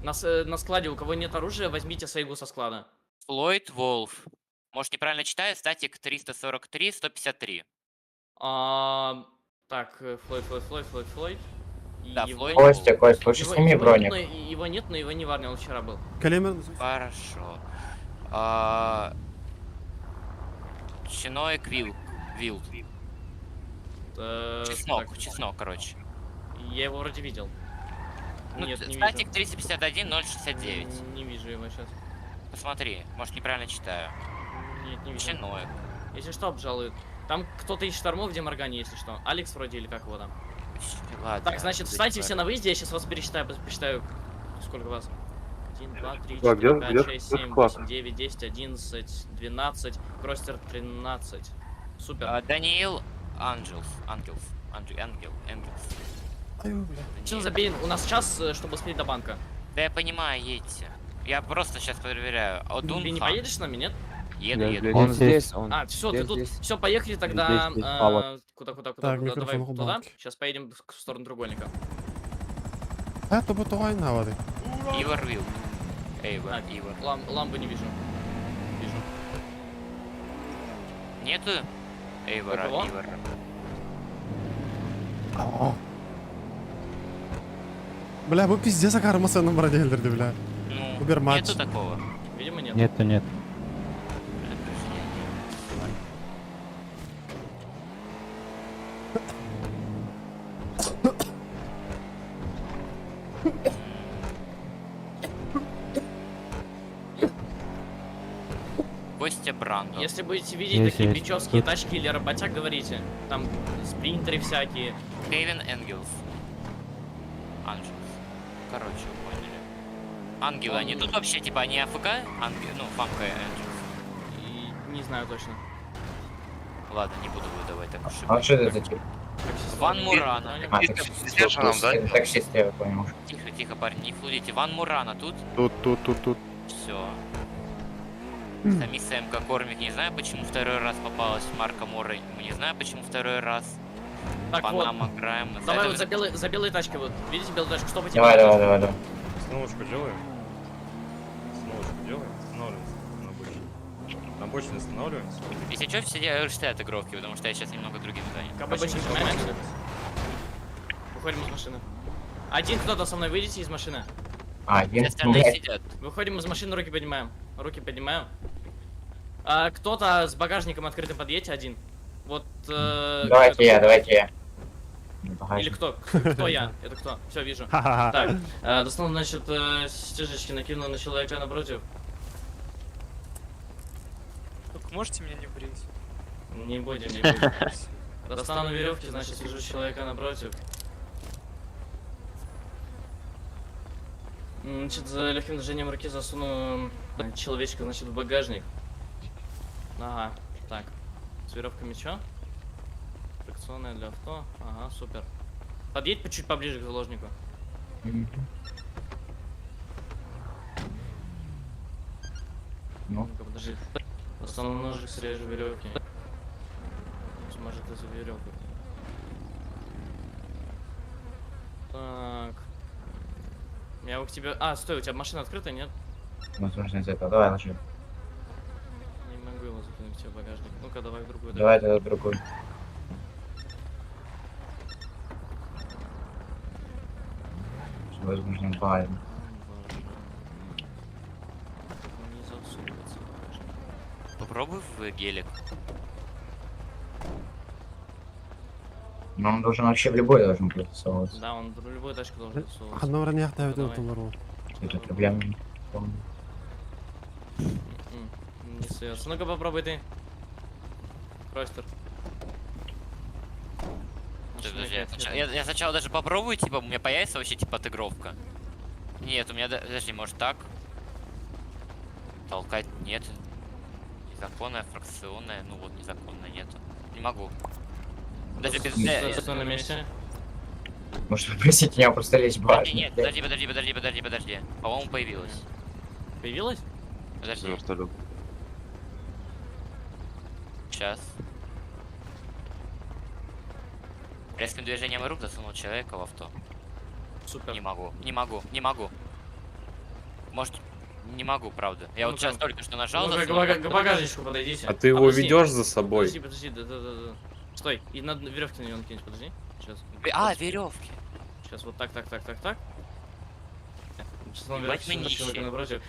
На складе, у кого нет оружия, возьмите сайгу со склада. Флойд Волф. Может, неправильно читаю, статик 343, 153. А, так, Флойд, Флойд, Флойд, Флойд, Флойд. Да, Флойд Костя, Костя, лучше сними его броник. Нет, но, его нет, но его не варнил, он вчера был. Калемер. Хорошо. А, Чиноек Вилк. Вилк. Чеснок, Так, чеснок, короче. Я его вроде видел. Ну, нет, не статик вижу. 351, 069. Не вижу его сейчас. Посмотри, может, неправильно читаю. Нет, не вижу. Чиноек. Если что, обжалуют. Там кто-то из штормов в Деморгане, если что. Алекс вроде или как его там. Ладно. Так, значит, встаньте все на выезде, я сейчас вас пересчитаю, посчитаю, сколько вас. 1, 2, 3, Так, 4, где- 5, где- 6, где 7, склад? 8, 9, 10, 11, 12, Кростер 13. Супер. А, Даниил Анджелс. Ангелс. Ангел. Ангел. Энгелс. Чил, забей, у нас час, чтобы успеть до банка. Да я понимаю, едьте. Я просто сейчас проверяю. О, Ты не Дунха. поедешь с нами, нет? Еду, Я еду. здесь. Он здесь, он. А, все, ты здесь, тут. здесь. Все, поехали тогда. Здесь, здесь, Павла. Куда, куда, куда, Так, куда? Давай микрофон туда. банки. Сейчас поедем в сторону треугольника. А, то бо того й наводи. Ивар Вилк. Эйвор, Так, Ивар. Ламбу не вижу. Вижу. Нету Эйвора, У кого? Ивара. Бля, бу пиздец акармасының броделерді, бля. Ну, Уберматч. нету такого. Видимо, нет. Нету, нет. Предупреждение. Костя Брандо. Если будете видеть Есть, такие есть. бичевские Тут. тачки или работяг, говорите. Там спринтеры всякие. Кевин Энгелс. Анджелс. Короче, вы поняли. Ангелы, они тут вообще, типа, они AFK? Ангел, ну, фамка Энджелс. И не знаю точно. Ладно, не буду выдавать так уж и А быть. что это за тип? Ван Мурана. А, таксист, это таксист, я понял. Тихо, тихо, парни, не флудите. Ван Мурана тут? Тут, тут, тут, тут. Все. Самиса МК Кормик, не знаю, почему второй раз попалась. Марка Мора, не знаю, почему второй раз. Так, вот. Панама, Грайм. Давай Это вот за белой тачкой, вот. Видите белую тачку? Что по тебе? Давай, давай, давай, давай. Остановочку делаем. Остановочку делаем. Останавливаемся на обочине. На обочине останавливаемся. Если что, все делают отыгровки, потому что я сейчас немного другим занят. Кабачик нажимаем. Выходим из машины. Один кто-то со мной, выйдите из машины. А, один. Все остальные Блядь. сидят. Выходим из машины, руки поднимаем. Руки поднимаю. А, кто-то с багажником открытым подъедьте один. Вот. Давайте кто я, это? давайте я. Или кто? Кто я? Это кто? Все, вижу. Ха-ха-ха. Так, достану, значит, стяжечки накину на человека напротив. Только можете меня не брить? Не будем, не будем. Достану веревки, значит, свяжу человека напротив. Значит, за легким движением руки засуну человечка, значит, в багажник. Ага, так. С веревками чё? Фракционная для авто. Ага, супер. Подъедь чуть поближе к заложнику. Мгм. Ну. Ну-ка, подожди. Достану ножик, срежу веревки. Может, из-за веревок. Так. Я его к тебе. А, стой, у тебя машина открыта, нет? Возможно, из этого. Давай, ложи. Не могу его закинуть тебе в багажник. Ну-ка, давай в другую. Давай тогда другой. Возможно, багажник. Не засовывается в багажник. Попробуй в гелик. Но он должен вообще в любой должен был засовываться. Да, он в любую тачку должен засовываться. Ханна броня тавит Давай. доллару. Это проблема. Помню. Не суется. Ну-ка попробуй ты. Кростер. Подожди, я сначала даже попробую, типа, у меня появится вообще, типа, отыгровка. Нет, у меня, подожди, может так? Толкать нет. Незаконная, фракционная, ну вот, незаконная нету. Не могу. Даже без... Стой на месте. Может попросить меня просто лезть в Подожди, багажник? нет, подожди, подожди, подожди, подожди, подожди. По-моему, появилась. Появилась? Подожди. Вертолет. Сейчас. Резким движением рук засунул человека в авто. Супер. Не могу, не могу, не могу. Может, не могу, правда. Я вот Ну-ка. сейчас только что нажал. Ну-ка, засунуть к багажничку подойдите. А ты его подожди. ведешь за собой? Подожди, подожди, да-да-да. Стой, и надо веревки на него накинуть, подожди. Сейчас. А, веревки. Сейчас вот так, так, так, так, так. Сейчас он Ебать, веревки мы снял человека нищие. напротив.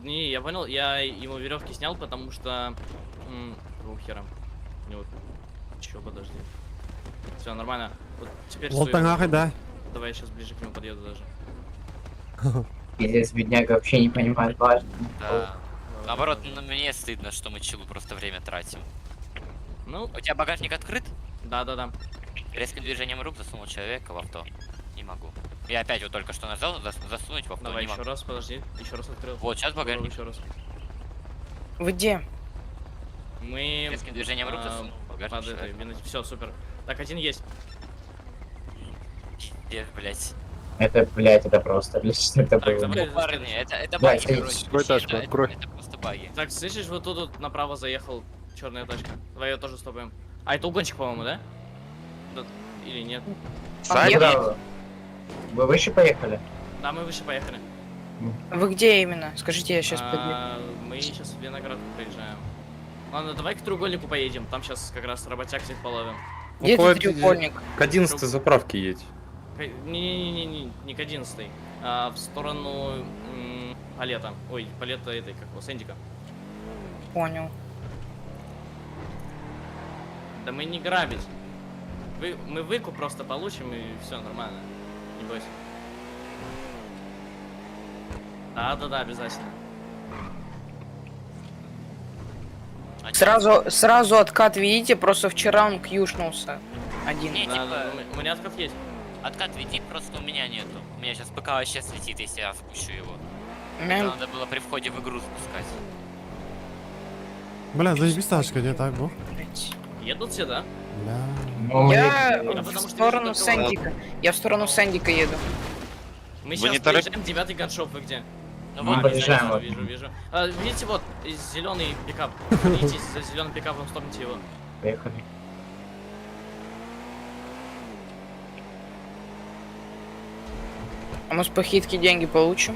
Не, я понял, я ему веревки снял, потому что. Какого хера? У него. Чё, подожди. Все, нормально. Вот теперь. Вот стой. нахуй, да. Давай я сейчас ближе к нему подъеду даже. Пиздец, бедняга вообще не понимает важно. Да. Наоборот, ну, мне стыдно, что мы челу просто время тратим. Ну. У тебя багажник открыт? Да-да-да. Резким движением рук засунул человека в авто. Не могу. Я опять вот только что нажал, засунуть в авто Давай не еще могу. раз, подожди. Еще раз открыл. Вот, сейчас багажник. Еще раз. Вы где? Мы. Резким движением рук засунул в багажник Под этой, человека. Все, супер. Так, один есть. Пиздец, блядь. Это, блядь, это просто, блядь, что это Так, было? давай, Ну, парни, это Да, баги, садись. короче. Открой тачку, открой. Это просто баги. Так, слышишь, вот тут вот направо заехал черная тачка. Давай ее тоже стопаем. А, это угонщик, по-моему, да? Да, или нет? А куда вы? Вы выше поехали? Да, мы выше поехали. Вы где именно? Скажите, я сейчас подъеду. Мы сейчас в Виноградку приезжаем. Ладно, давай к треугольнику поедем. Там сейчас как раз работяг всех половим. Где Ну, этот треугольник? К 11 заправке едь. Не-не-не-не, не к 11. А, в сторону Палета. Ой, Палета этой, как его, Сэндика. Понял. Да мы не грабить. Мы выкуп просто получим и все нормально. Не бойся. Да-да-да, обязательно. Сразу откат видите, просто вчера он кьюшнулся. Один. Не, Да, типа, да, у меня откат есть. Откат веди, просто у меня нету. У меня сейчас ПК вообще слетит, если я спущу его. У меня- Это надо было при входе в игру спускать. Бля, заебись тачка, не так, бо? Едут все, да? Бля. Ну, Я Я в потому что сторону вижу только Сэндика. Я в сторону Сэндика еду. Мы Вы сейчас не торопитесь? проезжаем девятый gunshop, вы где? Ну Мы вот, подъезжаем вижу, вот. вижу, вижу. А, видите, вот, зеленый пикап. Идите за зеленым пикапом, стопните его. Поехали. А мы с похитки деньги получим?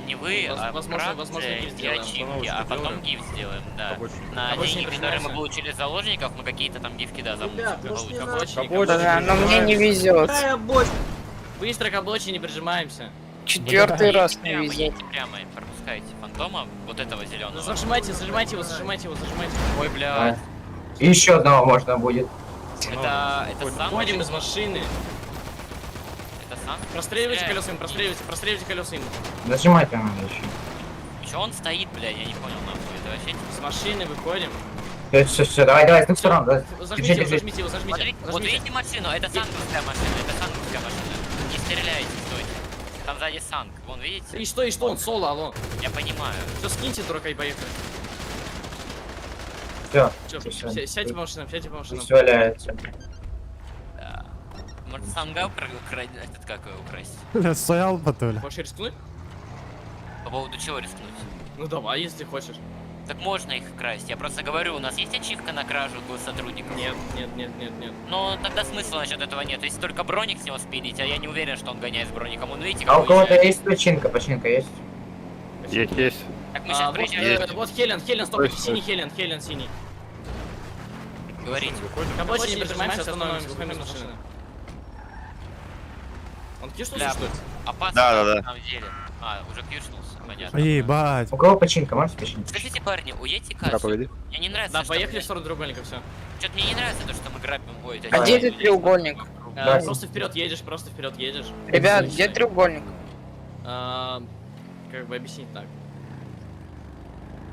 Не вы, а Возможно, возможно, фракция гиф и сделаем. ачивки, а потом гиф сделаем, да. На Обочине деньги, которые мы прижимаемся. получили с заложников, мы какие-то там гифки, да, замутим. К получим. обочине, к Да, обочине. но мне не везет. Быстро к обочине прижимаемся. Четвертый раз не Прямо, везет. едьте прямо и пропускайте фантома, вот этого зеленого. Зажимайте, зажимайте его, зажимайте его, зажимайте. Ой, бля, И еще одного можно будет. это сам? Выходим из машины. Это сам? Простреливайте Бля, колеса им, простреливайте, простреливайте колеса им. Нажимать там надо еще. Чё он стоит, бля, я не понял, нахуй, это вообще... С машины выходим. Все, все, все, давай, давай, с двух сторон. Давай. Зажмите Держи, его, держи. зажмите его, зажмите. Смотри, вот Зажмите. видите машину? Это санковская машина, это санковская машина. Не стреляйте, стойте. Там сзади санк, вон, видите? И что, он соло, алло. Я понимаю. Все, скиньте дурака и поехали. Все, Все, все, сядьте по машинам, сядьте по машинам. Пусть валяются. Да. Может, санга этот как его украсть? Бля, стоял потом, бля. Хочешь рискнуть? По поводу чего рискнуть? Ну давай, если хочешь. Так можно их красть. Я просто говорю, у нас есть ачивка на кражу сотрудников? Нет, нет, нет, нет, нет. Но тогда смысла насчет этого нет. Если только броник с него спилить, а я не уверен, что он гоняет с броником. Он, видите, А как у кого-то уезжает. есть починка? Починка есть? Есть, есть. Так мы сейчас А, вот, приезжаем. вот Хелен, Хелен, стоп, Точно. синий Хелен, Хелен синий. Говорите. К обочине прижимаемся, остановимся, выходим из машины. Он кишнулся, Бля, что ли? опасно Да, да, на самом деле. А, уже кьюшнулся, понятно. Ебать. У кого починка? Можешь починить? Скажите, парни, уедьте Да, кассу. погоди. Мне не нравится, Да, что поехали мы- в сторону треугольника, все. Что-то мне не нравится то, что мы грабим. Ой, А где этот треугольник? Да. Просто вперед едешь, просто вперед едешь. Ребят, где треугольник? А, Как бы объяснить так?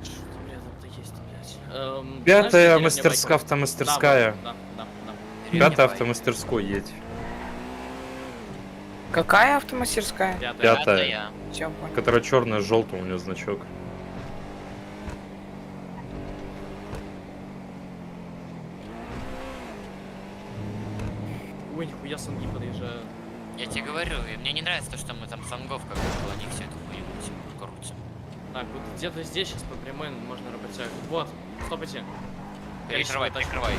Что там рядом-то есть, блядь? Знаешь, Пятая где деревня мастерская, Байков? автомастерская. Да, да, да, да. Пятая автомастерской едь. Какая автомастерская? Пятая. Пятая. Все, понял. Которая черная с желтым у нее значок. Ой, нихуя санги подъезжают. Я тебе говорю, и мне не нравится то, что мы там сангов как будто они всю эту хуйню типа, крутим. Так, вот где-то здесь сейчас по прямой можно работяг. Вот, стопайте. Перекрывай, перекрывай.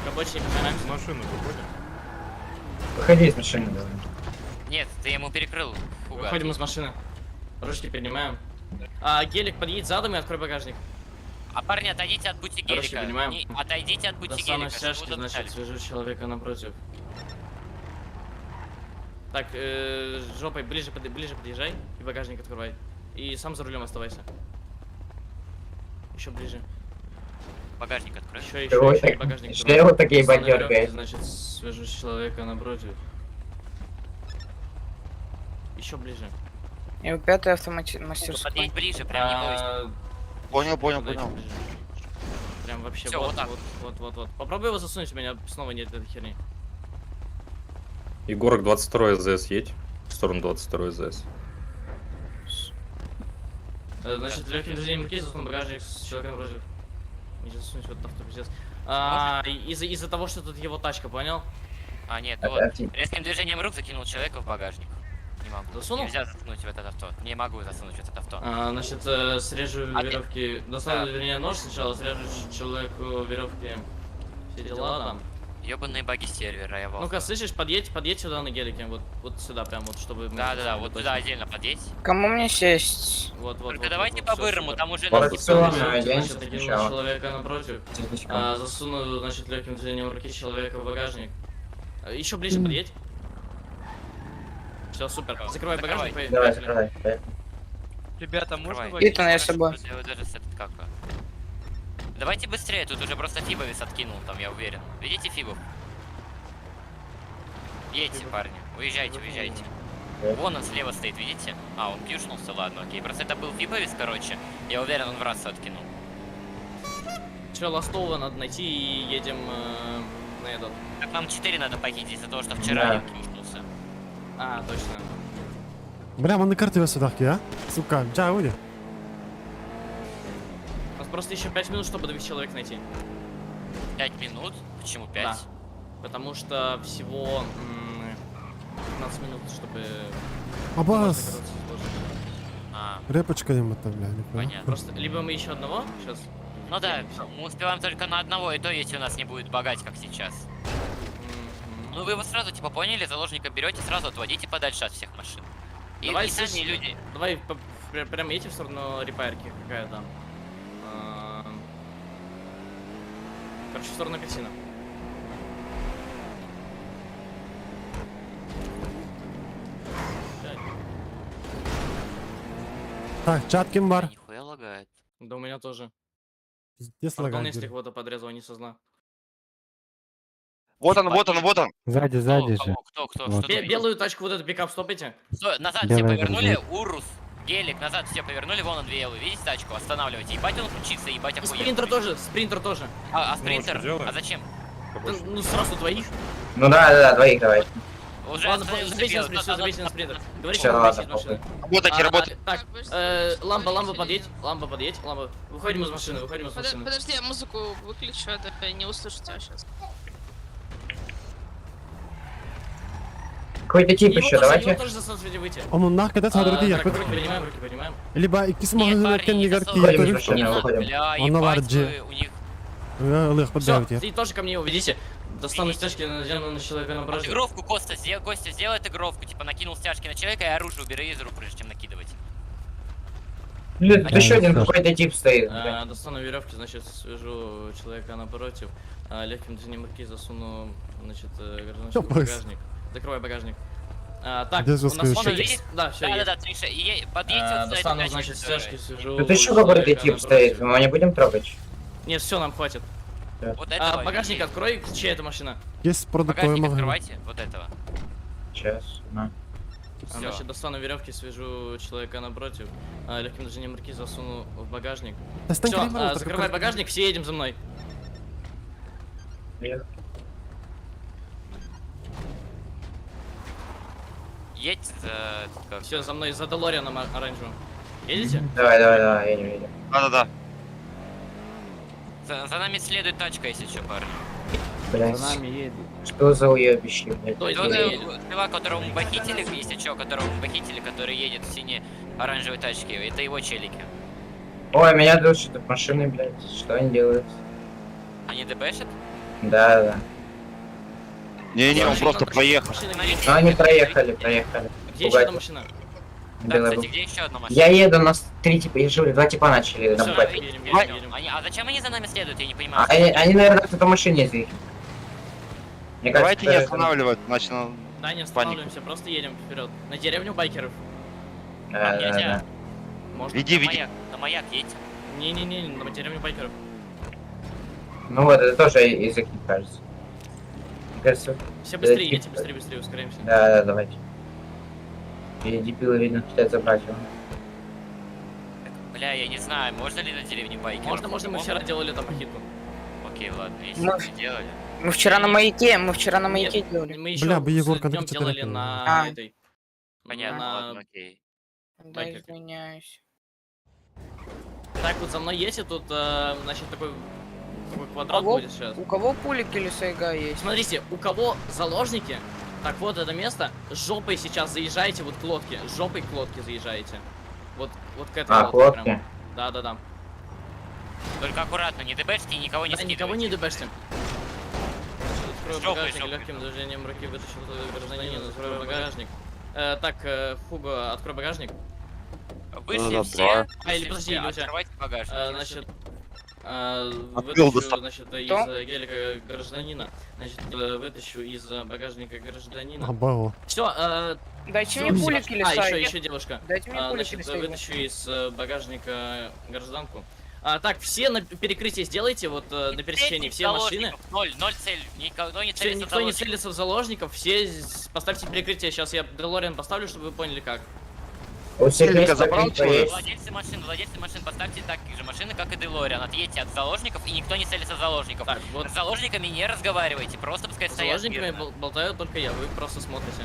К обочине прижимаемся. Машину выходим. Выходи из машины, давай. Нет, ты ему перекрыл. Фуга. Выходим из машины. Ручки поднимаем. А, гелик, подъедь задом и открой багажник. А парни, отойдите от пути Короче, гелика. понимаем. Не- отойдите от пути Достану гелика. стяжки, чтобы значит, задышали. свяжу человека напротив. Так, жопой ближе, ближе подъезжай и багажник открывай. И сам за рулем оставайся. Еще ближе. Багажник открой. Еще, еще, Чего еще, так- багажник что открывай. его так ебать Достану веревки, дергает? Значит, свяжу человека напротив. Еще ближе. И у пятой автомати... мастерской. Подъедь ближе, прям не бойся. А, Понял, понял, подойди понял. ближе. Прям вообще Всё, вот, вот так. вот, вот, вот, вот. Попробуй его засунуть, у меня снова нет этой херни. Егорок 22 ЗС едь. В сторону 22 ЗС. Значит, легким движением руки засунул багажник с человеком напротив. Не засунуть в этот авто, пиздец. А, из-за того, что тут его тачка, понял? А, нет, А, вот. а, ты- Резким движением рук закинул человека в багажник. Не могу. Засунул? Нельзя засунуть в этот авто. Не могу засунуть в этот авто. А, значит, срежу А ты- веревки. Достану, Да. вернее, нож сначала, срежу человеку веревки. Все дела там. Ёбаные баги сервера, я Ну-ка, слышишь, подъедь, подъедь сюда на гелике, вот, вот сюда прям, вот, чтобы... мы Да-да-да, засунули вот точно. туда отдельно подъедь. Кому мне сесть? Вот, вот, Только вот, давайте вот, вот, всё, по-бырому, супер. там уже Вот нас всё, ебанули. мы оденемся Значит, накинул сначала. человека напротив. Цветочком. А, засуну, значит, легким движением руки человека в багажник. Еще ближе подъедь. Все, супер. Закрывай Закрывай. багажник, Давай, поехали. закрывай, поехали. Ребята, можно Закрывай. Итан, я с собой. Я вот даже с этот как. Давайте быстрее, тут уже просто Фибовец откинул там, я уверен. Видите Фибов? Едьте, парни. Уезжайте, уезжайте. Вон он слева стоит, видите? А, он пьюшнулся, ладно, окей. Просто это был Фибовец, короче. Я уверен, он в рацию откинул. Че, ластового надо найти и едем на этот. Так нам 4 надо похитить из-за того, что вчера Да. я кьюшнулся. А, точно. Бля, мы на карте сюда, а? Сука, джа, уйди. У нас просто еще 5 минут, чтобы двух человек найти. 5 минут? Почему 5? Да. Потому что всего 15 минут, чтобы... Абас. можно оказаться сложно. А, Репочка нема там, бля, не понял. понятно. Просто либо мы еще одного сейчас. Ну да, мы успеваем только на одного, и то, если у нас не будет багать, как сейчас. Ну вы его сразу, типа, поняли, заложника берете, сразу отводите подальше от всех машин. И, Давай, и сами слышь, люди. Давай прям едьте в сторону репайрки, какая там. Короче, в сторону апельсина. Так, чат ким бар? Нихуя лагает. Да у меня тоже. Пиздец Пардон, лагает. если кого-то подрезал, не созна. Вот он, вот он, вот он. Сзади, сзади же. Кто, кто, Вот. что ты видел? Белую тачку вот этот пикап стопите. Стой, назад все Белая повернули, грузовик. Урус, гелик, назад все повернули, вон он белый, видите тачку, останавливайте. Ебать он включится, ебать И охуенно. спринтер тоже, спринтер тоже. А спринтер? что делаем? А зачем? Да, ну сразу двоих. Ну да, да, да, двоих давай. Уже Ладно, остановился забейте на белый, спринтер, всё, назад, забейте на назад, спринтер. назад. Говорите, Всё, что ладно, выйти из машины. Работайте, А, работайте. Так, ламба, ламба подъедь, ламба подъедь, ламба. Выходим из машины, выходим из машины. Подожди, я музыку выключу, а то я не услышу тебя сейчас. Какой-то тип Его еще, тоже- давайте. Его тоже засунуть выйти. Он нах кадет А, хадырды так, якут. руки поднимаем, руки поднимаем. Либо икки Нет, смогли парни, кен не нигар засовывайте. Выходим из киетер. машины, выходим. Бля, Он ебать ларджи. вы, у них Лых Все, поддавите. и тоже ко мне уведите. Достану стяжки, надену на человека напротив. Отыгровку, Коста, Костя, сделай отыгровку, типа накинул стяжки на человека и оружие убери из рук, прежде чем накидывать. Блин, тут Да, еще один страшно. какой-то тип стоит. А, достану веревки, значит, свяжу человека напротив. А, легким движением руки засуну, значит, гражданский Всё, багажник. Закрывай багажник. А, так, Где у нас жесткая еще вещь? есть. Да, все, Да, да, есть. да, Триша, подъедьте А, вот сюда, достану, этой значит, тачкой, стяжки, свяжу. Тут еще какой-то человека тип стоит, напротив. мы его не будем трогать? Нет, все, нам хватит. Вот А, этого. багажник открой, чья это машина? Есть продуктовый Багажник магазин. открывайте, вот этого. Сейчас, на. А, Всё. значит, достану веревки, свяжу человека напротив. А, легким движением руки засуну в багажник. Достань Все, кремар, закрывай багажник, все едем за мной. Едь за... как? Все, за мной, за Делорианом оранжевым. Едете? Давай, давай, давай, едем, едем. Да-да-да. За нами следует тачка, если что, парни. Блять. За нами едет. Что за уебище, блядь? Кто Вот едет? чувак, которого мы похитили, если что, которого мы похитили, который едет в сине-оранжевой тачке, это его челики. Ой, меня душат от машины, блядь. Что они делают? Они ДБшат? Да, да. Не-не, он просто проехал. Ну они проехали, проехали. Где еще одна Бугатти. машина? Так, Белая кстати, был. где еще одна машина? Я еду, нас три типа, я же говорю, два типа начали Всё, нам платить. едем, едем, едем. Они, а зачем они за нами следуют, я не понимаю. А, они, наверное, кто-то в машине из них. Мне Давайте кажется, не это- останавливать, иначе нам Да, не останавливаемся, просто едем вперед. На деревню байкеров. Да, да, Нельзя. да. Можно? Веди, На веди. маяк, на маяк едьте. Не-не-не, на деревню байкеров. Ну вот, это тоже из них, кажется. Мне кажется, Все быстрее это едьте, быстрее, быстрее, ускоряемся. Да, да, давайте. И дебилы, видно, хотят забрать его. Бля, я не знаю, можно ли на деревне байкеров? Можно, можно, мы вчера делали там похитку. Окей, ладно, если Ну, вы делали. Мы вчера на маяке, мы вчера на маяке Нет, делали. Мы еще Бля, бы Егорка днем на делали четырех на А. этой. Понятно, На... ладно, окей. Да, байкерке. извиняюсь. Так, вот за мной едете, тут, значит, такой квадрат Кого? будет сейчас. У кого пулик или сайга есть? Смотрите, у кого заложники, так вот это место, жопой сейчас заезжаете вот к лодке, жопой к лодке заезжаете. Вот, вот к этой А, к лодке лодке? прям. Да-да-да. Только аккуратно, не дебэшьте и никого не Да, никого не дебэшьте. Открою Жопой, багажник, жопой. легким движением руки вытащил гражданина, закрою багажник. Так, Хуго, открой багажник. Вышли Да, все, да. А, или вышли подожди, все, или у тебя. открывайте багажник. Значит, Открыл, вытащу, достал. значит, из Что? гелика гражданина. Значит, вытащу из багажника гражданина. Абао. Все, Дайте всё, мне всё. пулик или А, еще, сайгу. еще девушка. Дайте мне пулик или Значит, сайгу. вытащу из багажника гражданку. Так, все на перекрытие сделайте, вот на пересечении все машины. Заложников, Ноль, ноль цель, никого не Все, целится в никто не заложников. целится в заложников, все поставьте перекрытие. Сейчас я Делориан поставлю, чтобы вы поняли как. У всех Телека есть забрал по человек? есть. Владельцы машин, владельцы машин, поставьте такие же машины, как и Делориан. Отъедьте от заложников, и никто не целится в заложников. Так, вот С заложниками не разговаривайте, просто пускай с стоят заложниками мирно. болтаю только я, вы просто смотрите.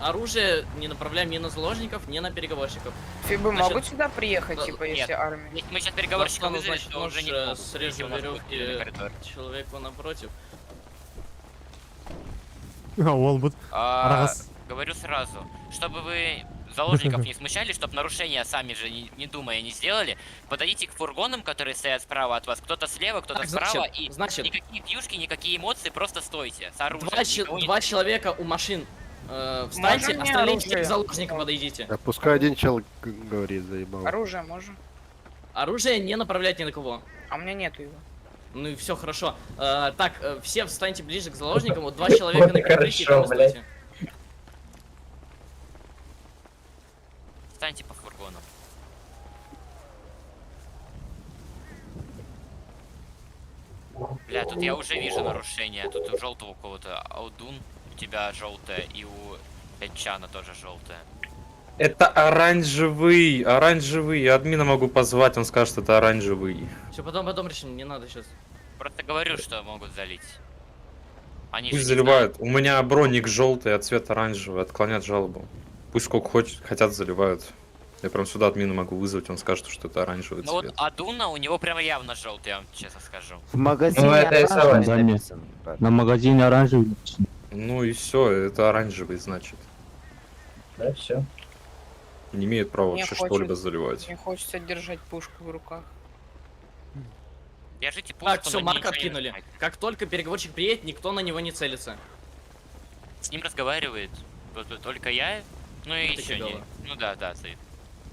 Оружие не направляем ни на заложников, ни на переговорщиков. Фибы Значит, могут сюда приехать, да, типа, нет. если армия? Если мы сейчас переговорщика Достану, вызовем, значит, то нож, уже не смогут. срежу Если у нас будет веревки длинный коридор. человеку напротив. Ол бут. А, Раз. Говорю сразу, чтобы вы заложников не смущали, чтобы нарушения сами же, не думая, не сделали, подойдите к фургонам, которые стоят справа от вас, кто-то слева, кто-то Так, справа, значит, и значит, никакие пьюшки, никакие эмоции, просто стойте с оружием. никого не два человека у машин встаньте, Можно мне остальные все к оружие? заложникам подойдите. А пускай один чел говорит, заебал. Оружие можно? Оружие не направлять ни на кого. А у меня нету его. Ну и все хорошо. Так, все встаньте ближе к заложникам, вот два человека Вот на и перекрытии, хорошо, там и блядь. стойте. Встаньте по фургонам. Бля, тут я уже вижу нарушение. Тут у желтого у кого-то Аудун, у тебя желтое, и у Эчана тоже желтое. Это оранжевый, оранжевый. Я админа могу позвать, он скажет, что это оранжевый. Все, потом решим, не надо сейчас. Просто говорю, что могут залить. Они Пусть же не заливают. У меня броник желтый, а цвет оранжевый. Отклонят жалобу. Пусть сколько хочет, хотят, заливают. Я прям сюда админа могу вызвать, он скажет, что это оранжевый знают. Ну вот цвет. Адуна у него прям явно желтый, я вам честно скажу. В магазине Ну, это и оранжевый Да, нет. написано, брат. На магазине оранжевый. написано. Ну и все, это оранжевый, значит. Да, все. Не имеют права Мне вообще хочет- что-либо заливать. Мне хочется держать пушку в руках. Держите пушку, Так, все, но Марка ничего не откинули. нажимайте. Как только переговорщик приедет, никто на него не целится. С ним разговаривает только я, ну и Это еще не. фигово. Ну да, да, стоит.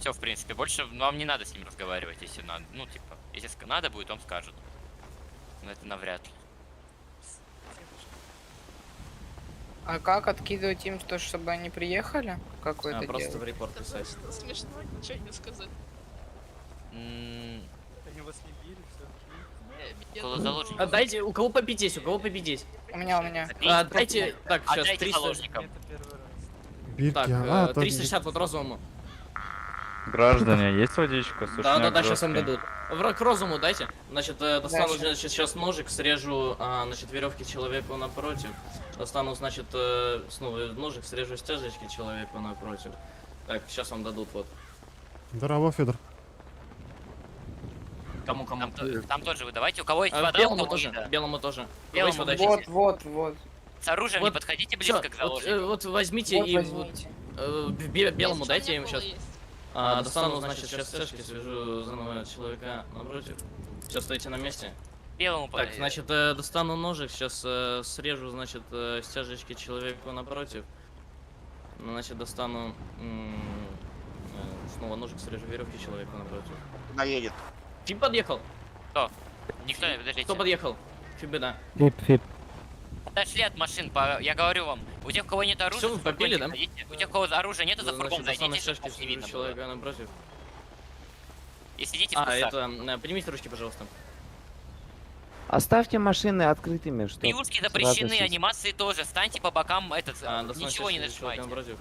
Все, в принципе, больше вам не надо с ним разговаривать, если надо. Ну, типа, если надо будет, он скажет. Но это навряд ли. А как откидывать им то, чтобы они приехали? Как вы А, это просто в делаете? репорт писать. Смешно, ничего не сказать. Они вас не били, все. Около заложников. А, дайте, у кого попить есть, у кого попить есть? У меня, у меня. А, дайте, так, сейчас, Отдайте 300... заложникам. Бирки, Так, а, то- 360 вот розовому. Граждане, есть водичка? Да, сейчас им дадут. К розуму дайте. Значит, достану, Дальше. значит, сейчас ножик, срежу, значит, веревки человеку напротив. Достану, значит, снова ножик, срежу стяжечки человеку напротив. Так, сейчас вам дадут, вот. Здорово, Федор. Кому, кому? Там тоже вы давайте. У кого есть А, вода, у белому кого тоже, еда? белому тоже. У кого есть Белому вода Вот, сейчас? вот, вот. С оружием не Вот, подходите всё, близко к вот, заложнику. вот возьмите Вот и вот, возьмите. белому дайте им сейчас. Достану, значит, сейчас стяжки, свяжу заново человека напротив. Все, стоите на месте. Белому Так, подойди. значит, достану ножик, сейчас срежу, значит, стяжечки человеку напротив. Ну, значит, достану... Снова ножик срежу веревки человеку напротив. Наедет. Фип подъехал? Кто? Никто, подождите. Кто подъехал? Фип, да. Фип, фип. Отошли от машин, я говорю вам. У тех, у кого нет оружия, Всё, вы за фургончик попили, да? зайдите. У тех, у кого оружия нету, за фургон Значит, зайдите, достану чтобы шашки, вас не срежу видно было. человека напротив. И сидите в А, кустах. это, поднимите ручки, пожалуйста. Оставьте машины открытыми, что Плюшки запрещены, анимации тоже. Станьте по бокам, этот, А, достану ничего не шашки, срежу человека нажимайте. напротив.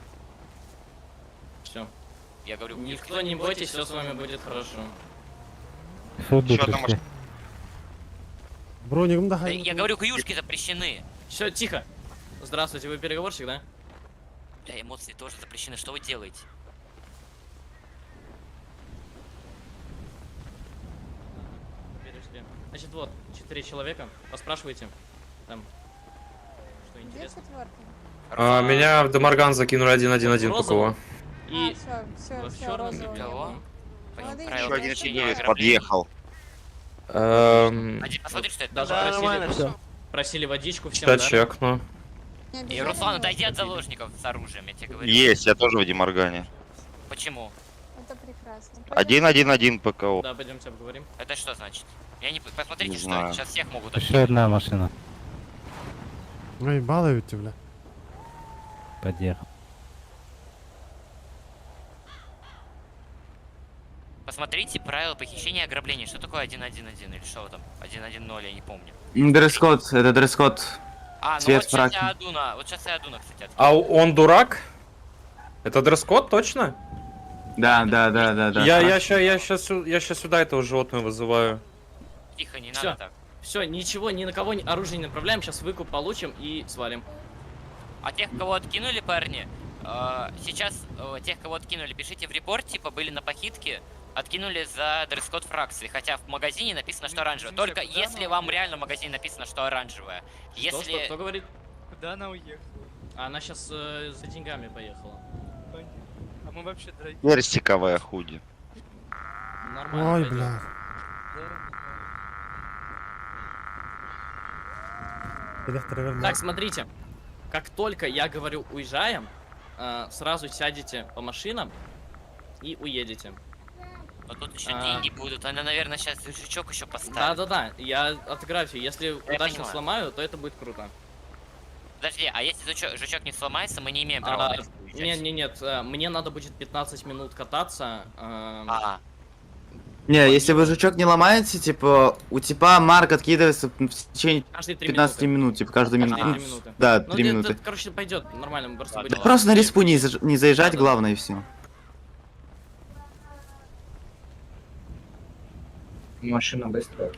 Все. Я говорю, Никто не бойтесь, все с вами будет хорошо. Фип Еще одна пришли. Бронигым да Да Я говорю, клюшки запрещены. Все, тихо. Здравствуйте, вы переговорщик, да? Бля, эмоции тоже запрещены. Что вы делаете? Перешли. Значит, вот, четыре человека. Поспрашивайте. Там. Что интересно. А, меня в Демарган закинули 1-1-1 Розовый. ПКО. И все, все, в все, черном розовый. Кого? Еще один фиговец подъехал. Один, посмотри, что это. Даже такое. просили, нормально всё. просили водичку всем, Сейчас да? чекну. И, Руслан, отойди от заложников с оружием, я тебе говорю. Есть, я тоже в Демаргане. Почему? Это прекрасно. 1-1-1 ПКО. Да, пойдемте обговорим. Это что значит? Я не... Посмотрите, Не что знаю. это. Сейчас всех могут Еще одна машина Ой, балуете, бля. подъехала. Посмотрите правила похищения и ограбления. Что такое 1.1.1 или что там? 1.1.0, я не помню. Дресс-код, это дресс-код. А, ну Цвет вот сейчас фраки. я Адуна. Вот сейчас я Адуна, кстати, откину. А он дурак? Это дресс-код, точно? Да. Я ща сюда этого животного вызываю. Тихо, не Всё. надо так. Все, ничего, ни на кого оружие не направляем, сейчас выкуп получим и свалим. А тех, кого откинули, парни, сейчас тех, кого откинули, пишите в report, типа были на похитке, откинули за дресс-код фракции, хотя в магазине написано, что оранжевое. Только если вам реально в магазине написано, что оранжевое. Что, Если... что, кто говорит? Куда она уехала? Она сейчас за деньгами поехала. А мы вообще дорогие. Персиковая худи. Нормально. Ой, пойдёт. бля. Так, смотрите. Как только я говорю уезжаем, сразу сядете по машинам и уедете. Но тут еще А. деньги будут. Она, наверное, сейчас жучок еще поставит. Да-да-да, я отыграю всё. Если удачно понимаю. сломаю, то это будет круто. Подожди, а если жучок не сломается, мы не имеем права А, на риск уезжать. нет, нет, нет, мне надо будет 15 минут кататься. А, Не, если вы жучок не ломаете, типа, у типа марк откидывается в течение Каждые 3 15 минуты. минут, типа, каждую минуту. Каждые Ну, три минуты. Да, Ну, 3 это, минуты. это, короче, пойдет нормально, мы просто Ладно, будем. Да просто на респу не заезжать, главное, и все. Машина быстрая.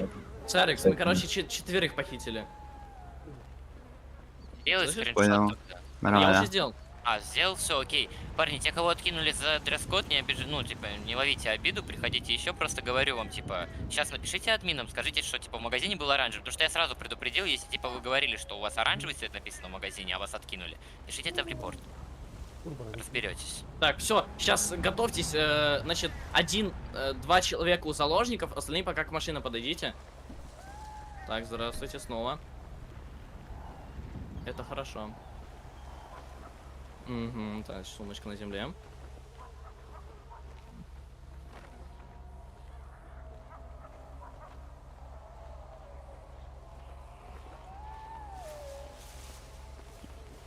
Царикс, мы, короче, четверых похитили. Делай Слышишь? скриншот Понял. тогда. Я Нормально. уже сделал. А, сделал, все, окей. Парни, те, кого откинули за дресс-код, не обиж... ну, типа, не ловите обиду, приходите еще, просто говорю вам, типа, сейчас напишите админам, скажите, что, типа, в магазине был оранжевый, потому что я сразу предупредил, если, типа, вы говорили, что у вас оранжевый цвет написано в магазине, а вас откинули, пишите это в report. Разберетесь. Так, все, сейчас готовьтесь. Значит, один, два человека у заложников, остальные пока к машинам подойдите. Так, здравствуйте снова. Это хорошо. Угу, так, сумочка на земле.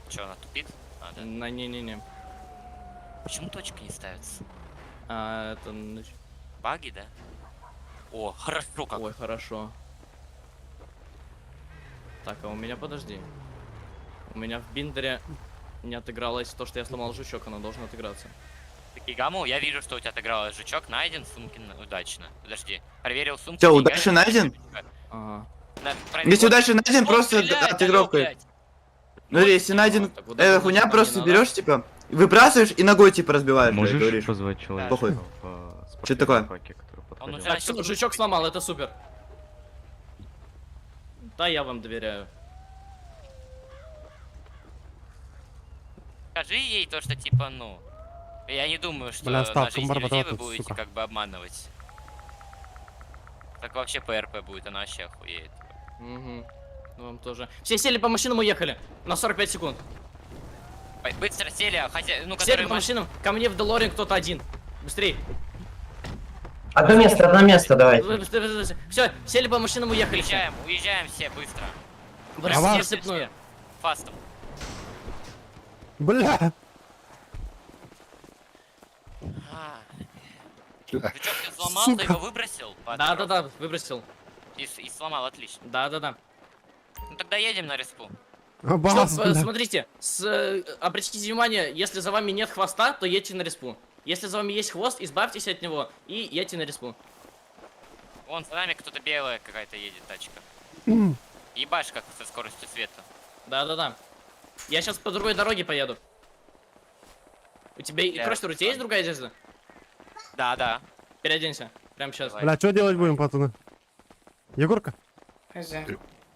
Че, она тупит? А, да. На, не-не-не. Почему точка не ставится? А, это... Баги, да? О, хорошо как. Ой, хорошо. Так, а у меня, подожди. У меня в биндере не отыгралось то, что я сломал жучок, оно должно отыграться. Гаму, я вижу, что у тебя отыгралось жучок, найден, сумки удачно. Подожди, проверил сумку. Всё, деньгами, удачно найден? Ага. На, Если удачно найден, Он просто стреляет, отыгровкой. алло, блядь. Ну или если найден, Так вот эта это хуйня значит, просто не надо. берешь, типа, выбрасываешь и ногой типа разбиваешь, блядь, Можешь говоришь. позвать человека Похуй. в Что такое? факе, который Он подходил? уже Так, всё, жучок сломал, это супер. Да, я вам доверяю. Скажи ей то, что типа, ну... Я не думаю, что Бля, на ставка жизни Барбара людей вы тут, будете сука. как бы обманывать. Так вообще ПРП будет, она вообще охуеет. Угу. Вам тоже. Все сели по машинам, уехали. На 45 секунд. Быстро сели, а хотя, ну, Сели которые по машинам. Ко мне в Делориан кто-то один. Быстрей. Одно место давайте. Все, сели по машинам, уехали. все. Уезжаем, уезжаем все быстро. В рассыпную. Фастом. Бля! Жучок ты сломал, ты его выбросил? Да-да-да, выбросил. И сломал, отлично. Да-да-да. Ну тогда едем на респу. Абас, Стоп, бля. смотрите, обратите внимание, если за вами нет хвоста, то едьте на респу. Если за вами есть хвост, избавьтесь от него и едьте на респу. Вон за нами кто-то белая какая-то едет тачка. Ебашь, как со скоростью света. Да-да-да. Я сейчас по другой дороге поеду. У тебя, Бля, Кростер, у тебя есть другая одежда? Да, да. Переоденься. Прямо сейчас. Бля, что делать будем, пацаны? Егорка? Хз.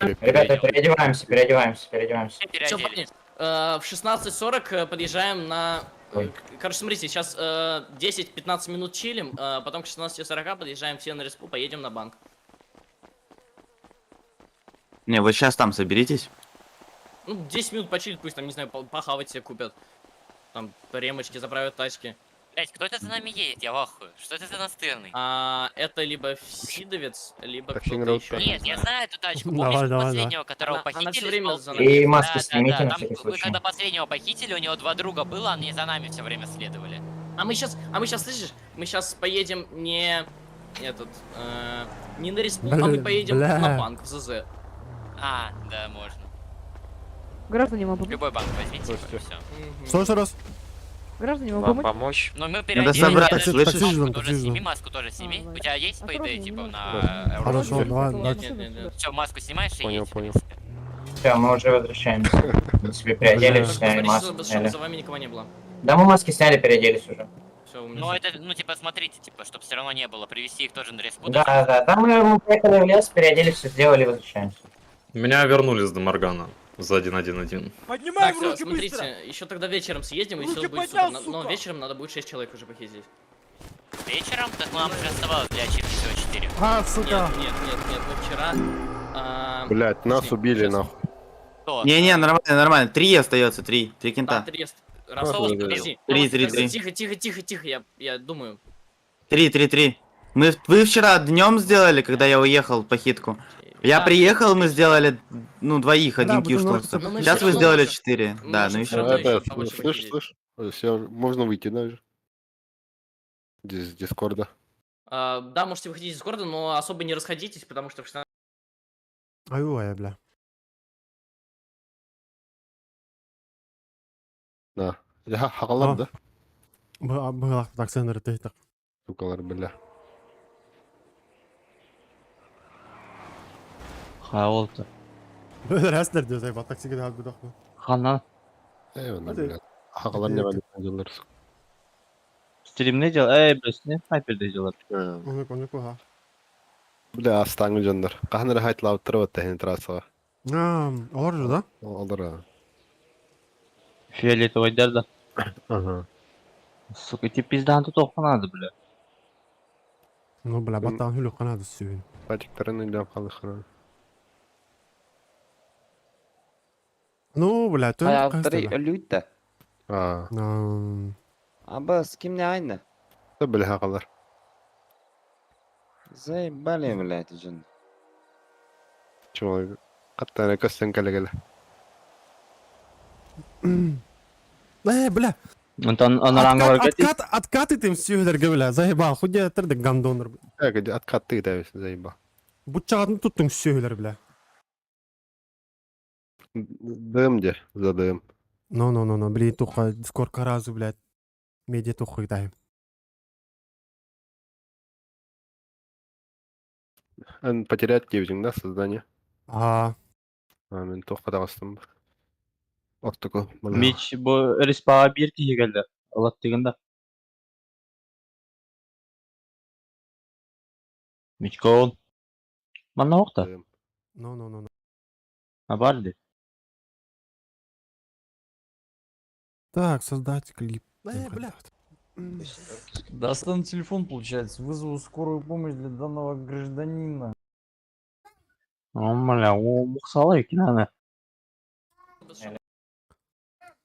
Ребята, переодеваемся, переодеваемся, переодеваемся. Все, парни, в 16:40 подъезжаем на... Ой. Короче, смотрите, сейчас 10-15 минут чилим, потом к 16:40 подъезжаем все на респу, поедем на банк. Не, вот сейчас там соберитесь. Ну, 10 минут почилить, пусть там, не знаю, похавать себе купят. Там ремочки, заправят тачки. Блять, кто это за нами едет? Я в ахуе. Что это за настырный? А, это либо Сидовец, либо Такси кто-то на еще. Нет, я знаю эту тачку. Давай, Помнишь давай, последнего, которого Она похитили? всё с время полки? за нами. И маски Да, снимите да, на там всякий вы случай. когда последнего похитили, у него два друга было, они за нами все время следовали. А мы сейчас, слышишь, мы сейчас поедем не этот, не на респу, а мы Бля, поедем бля. на банк в ЗЗ. А, да, можно. Граждане, вам помочь? Любой банк возьмите, и все. Что еще раз? Граждане, вам помочь? помочь? Но мы Надо переоделись, собрать, я даже слышишь? маску Такси ждем, тоже такси сними, ждем. маску тоже сними. А, У тебя есть, по идее, Осторожнее, типа, немножко. на Хорошо, давай, давай. Нет, нет, нет. Все, маску снимаешь и Понял, едешь, в понял. принципе. Все, мы уже возвращаемся. Мы себе переоделись, Только сняли посмотрите, маску. чтобы Сняли. за вами никого не было. Да мы маски сняли, переоделись уже. Все, у меня. Ну это, ну типа, смотрите, типа, чтобы все равно не было, привести их тоже на респу. Да, да, там мы поехали в лес, переоделись, все сделали, возвращаемся. Меня вернули с Дамаргана за 1-1-1. Так, всё, смотрите, еще тогда вечером съездим, и все будет супер. Но вечером надо будет 6 человек уже похитить. Вечером, так нам уже оставалось для ачивки всего 4. А, сука! Нет, нет, нет, нет, мы вчера... Блять, нас точнее, убили сейчас. нахуй. Кто? Не-не, нормально, нормально. Три остается, три. Три Да, кента. три. Раз, Кто подожди. убил? Три, три, три. Тихо, тихо, тихо, тихо, я думаю. Три, три, три. Вы вчера днем сделали, когда я уехал похитку. Я Да. приехал, мы сделали, ну, двоих, один Да, будем кьюшнулся. Но мы Сейчас всё вы равно сделали можем- четыре. мы Да, можем ну всё еще. равно Это, ещё побольше слышь, похитить. слышь, все, можно выйти, да, уже? Из Дискорда. А, да, можете выходить из города, но особо не расходитесь, потому что в 16 Ай, бля. Да. Я хагалар, да? Было так сенер так. Сукалар, бля. Хаолта. Рәслер диyor, заебал, таксиге дә алып бу. Хана. Эй, аны, Hadi. бля. Хагалар не валит, сука. Стрим не делал. Эй, блядь, не снайпер делал. Оны коны куха. Бля, астаңы жондар. Кахныр хайтлап тұрып отта хен трассаға. А, алар же, да? Алдар. а. Фиолетовый дерда. Ага. Сука, тебе пизда тут охуй надо, бля. Ну, бля, баттан хүлүк канады сүйін. Патиктарын үйлеп қалды. Ну, бля, тön Ayakları ölüydü. А, Abbas kimle aynı? да бля хагалар. Заебали, блядь, жын. Чего? Каттана көстен кәлі-кәлі. Э, бля. Антон, Откат, откат, откат этим сүйелерге, бля, заебал. Хуй тұрды гандоныр. Так, откат ты да, заебал. Бутчағын туттың сүйелер, бля. Дым де, за дым. Ну, ну, ну, ну, блин, туха, сколько разу, блядь. Медиа тухай дай. Ан потерять девятин, да, создание? А, А, мен тоққа тағыстым. Ортуку. Мич бу респа бир киһи келди. Алат дегенде. Мичкон. Манна окта. ну, ну, ну, ну. А барды. Так, создать клип. Э, бля. Достану телефон, получается, вызову скорую помощь для данного гражданина. Бля, о муксалы кинаны.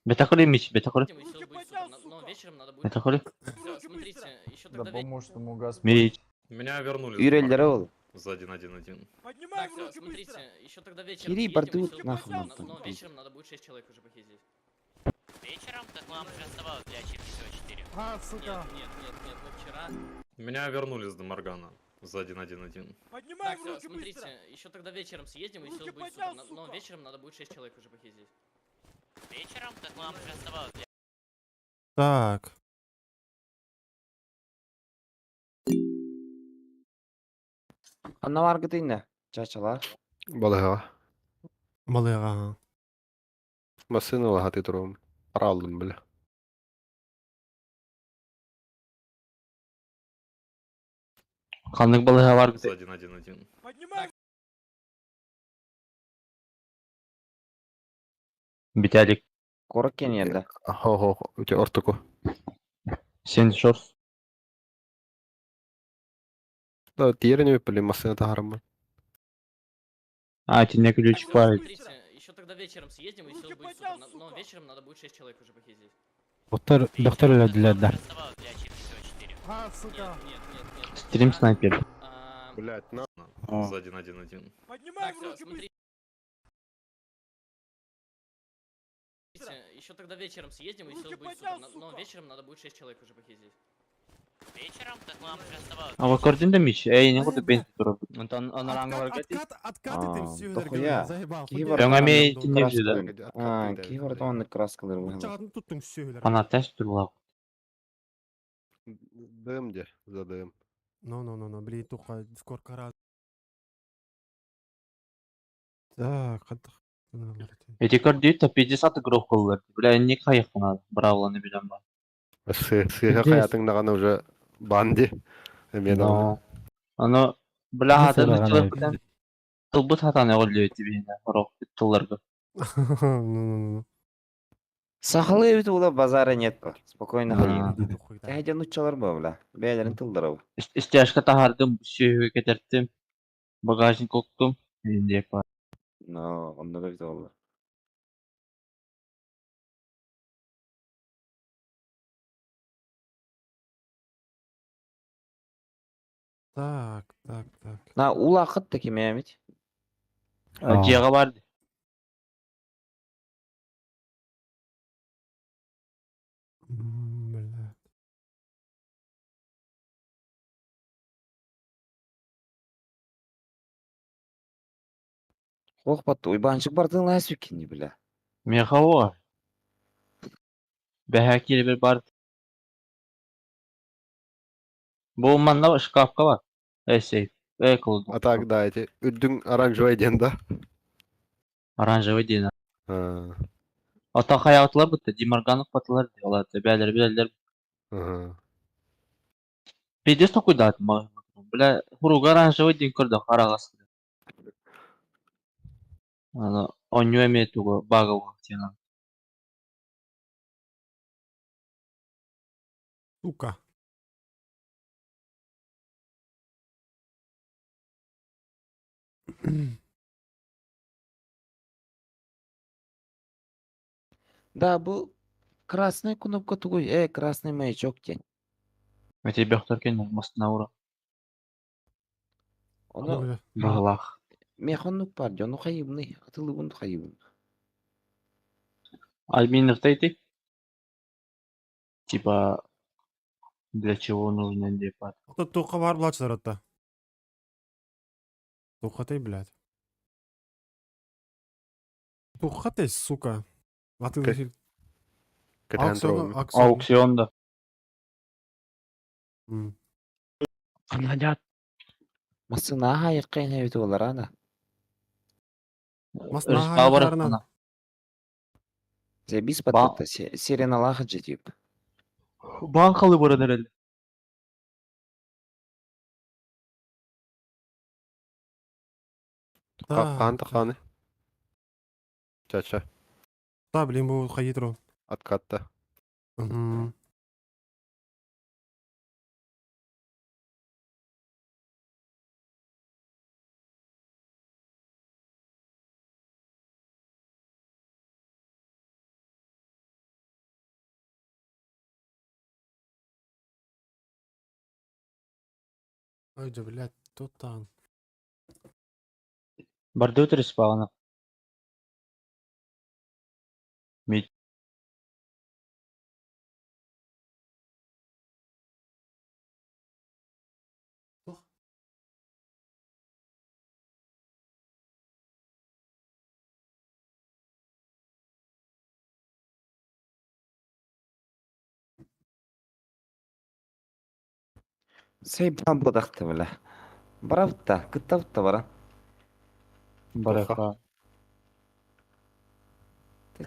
Бетакули мич, бетакули. И всё будет супер. Но вечером надо будет... Бетакули. Всё, смотрите, еще Еще Да тогда вечером. поможет ему Господь. Меч. Меня вернули. Үрэллэрэ ол. За 1-1-1. Так, всё, смотрите, еще тогда вечером Кири, съездим, и бардут всё будет нахуй супер. нам Но там. вечером надо будет 6 человек уже похиздить. Вечером, так нам уже оставалось для ачивки всего 4. А, сука. Нет, нет, нет, нет, мы вчера. Меня вернули с Деморгана. За 1-1-1. Так, всё, смотрите, еще тогда вечером съездим, и все будет супер. Но вечером надо будет 6 человек уже похиздить. Вечером, так нам уже оставалось для Так. Ханна баргыт инне. Чачалар. Балыга. Балыга. Машина лагаты турум. Аралдым, бля. Ханнык балыга бар За 1-1-1. Виталик. Корок кенерде. Хо-хо, у тебя ортоку. 76. Да, тиерни выпали, машина тагарма. А, тебе ключик Всё, парить. смотрите, еще тогда вечером съездим, и все будет супер. Но вечером надо будет 6 человек уже похиздить. Доктор, доктор Вечером, так для нам уже оставалось для ачивки всего 4. А, сука. Нет, нет, нет, нет. мы Стрим вчера, снайпер. а, Блять, на. За 1-1-1. Так, всё, смотрите. Еще тогда вечером съездим, и все будет супер. Но вечером надо будет 6 человек уже похиздить. Вечером, так нам уже оставалось А вы көрдүн да Мич? Эй, не буду бен туруп. Онтон онаранга бар кети. Откат, откат этим А, дохуя. Заебал. Киһи Жаңа барытын мен оннук не жеді. краскалыр. А, киһи барытын оннук краскалыр быһылар. Чағатын туттың сүйелер. Ана тест турула. ДМ де, за ДМ. Ну, ну, ну, ну, блин, туха, Дискорд кара. Так, қаттық. Эти көрдү та 50 игрок болдулар. Бля, не кайыкпын бравланы билем ба. Сыга хаятың нагана уже банди. Мен Но. Аны бля Бу хатаны сыраган чылып битен. Тылбыт хатаны голлөйт бина. Орок тылларга. Ну, ну, ну. Сахалы бит ула базара нет па. Спокойно А. ходи. Тәһәдә нуччалар ба бля. Бәйләрен тылдырау. Истяшка тахардым, сүйүгө кетерттим. Багажник октум. Инде па. Но, онда да бит олар. Так, так, так. На ула хат та кемәмит. Жега барды. Бля. Ох, батты, уйбанчык бардың ла сүккени бля. Мехаво. Бәһә кире бер бар. Бу манна шкафка бар. Э, сейф. Э, кылды. А так, да, эти үддүң оранжевый ден да. Оранжевый ден. А, Ата хаятылар битте, Димарганов батылар алар. Бәлер биләләр. ага. Пиздец такой да, бля, хуруга оранжевый ден көрдө, карагас. Аны оньо эме тугу багы тена. Сука. Да, бу красный кнопка тугуй. Э, красный маячок тень. Мете бөхтөр кен мастына ура. Оны Бля. Баглах. мехоннук бар, жону хайыбны, атылыбын хайыбын. Админов тайты. Типа для чего нужно депат. Тут туха бар булачылар атта. Туха ты, блядь. Туха ты, сука. Аты Кэтэн Аукцион, турум. аукцион. Аукционда. М. Аналят. Масына хайыккайна бит олар ана. Масына Рыска бар хайыктарынан. ана. Зебис Ба- патта сирена лахаджи тип. Банкалы бар эреле. Так, Қан тақаны. Чача. Да, блин, бу хайытро. Откатта. Мгм. Ой, да, блядь, тут там. Бардут респауна. Мид. Сейбан бодахты бля. Барабытта, кыттабытта бара. Бараха.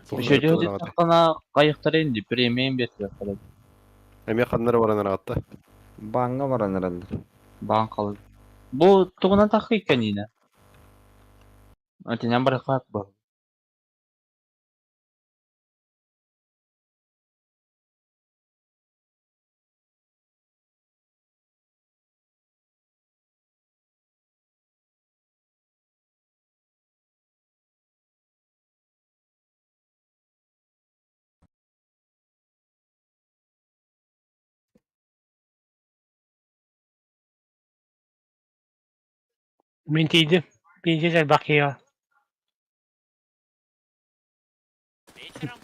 Туох Еще барыта делать бараҕата. тахтана кайыктар инди премиум бердилер. Эмиэ ханнары баран араҕатта. Баңга баран эрэллэр. Баан калып. Бу тугунан тахы канина. Атинен бараха бар. Мен тиийдим. Пиздец элбэх Вечером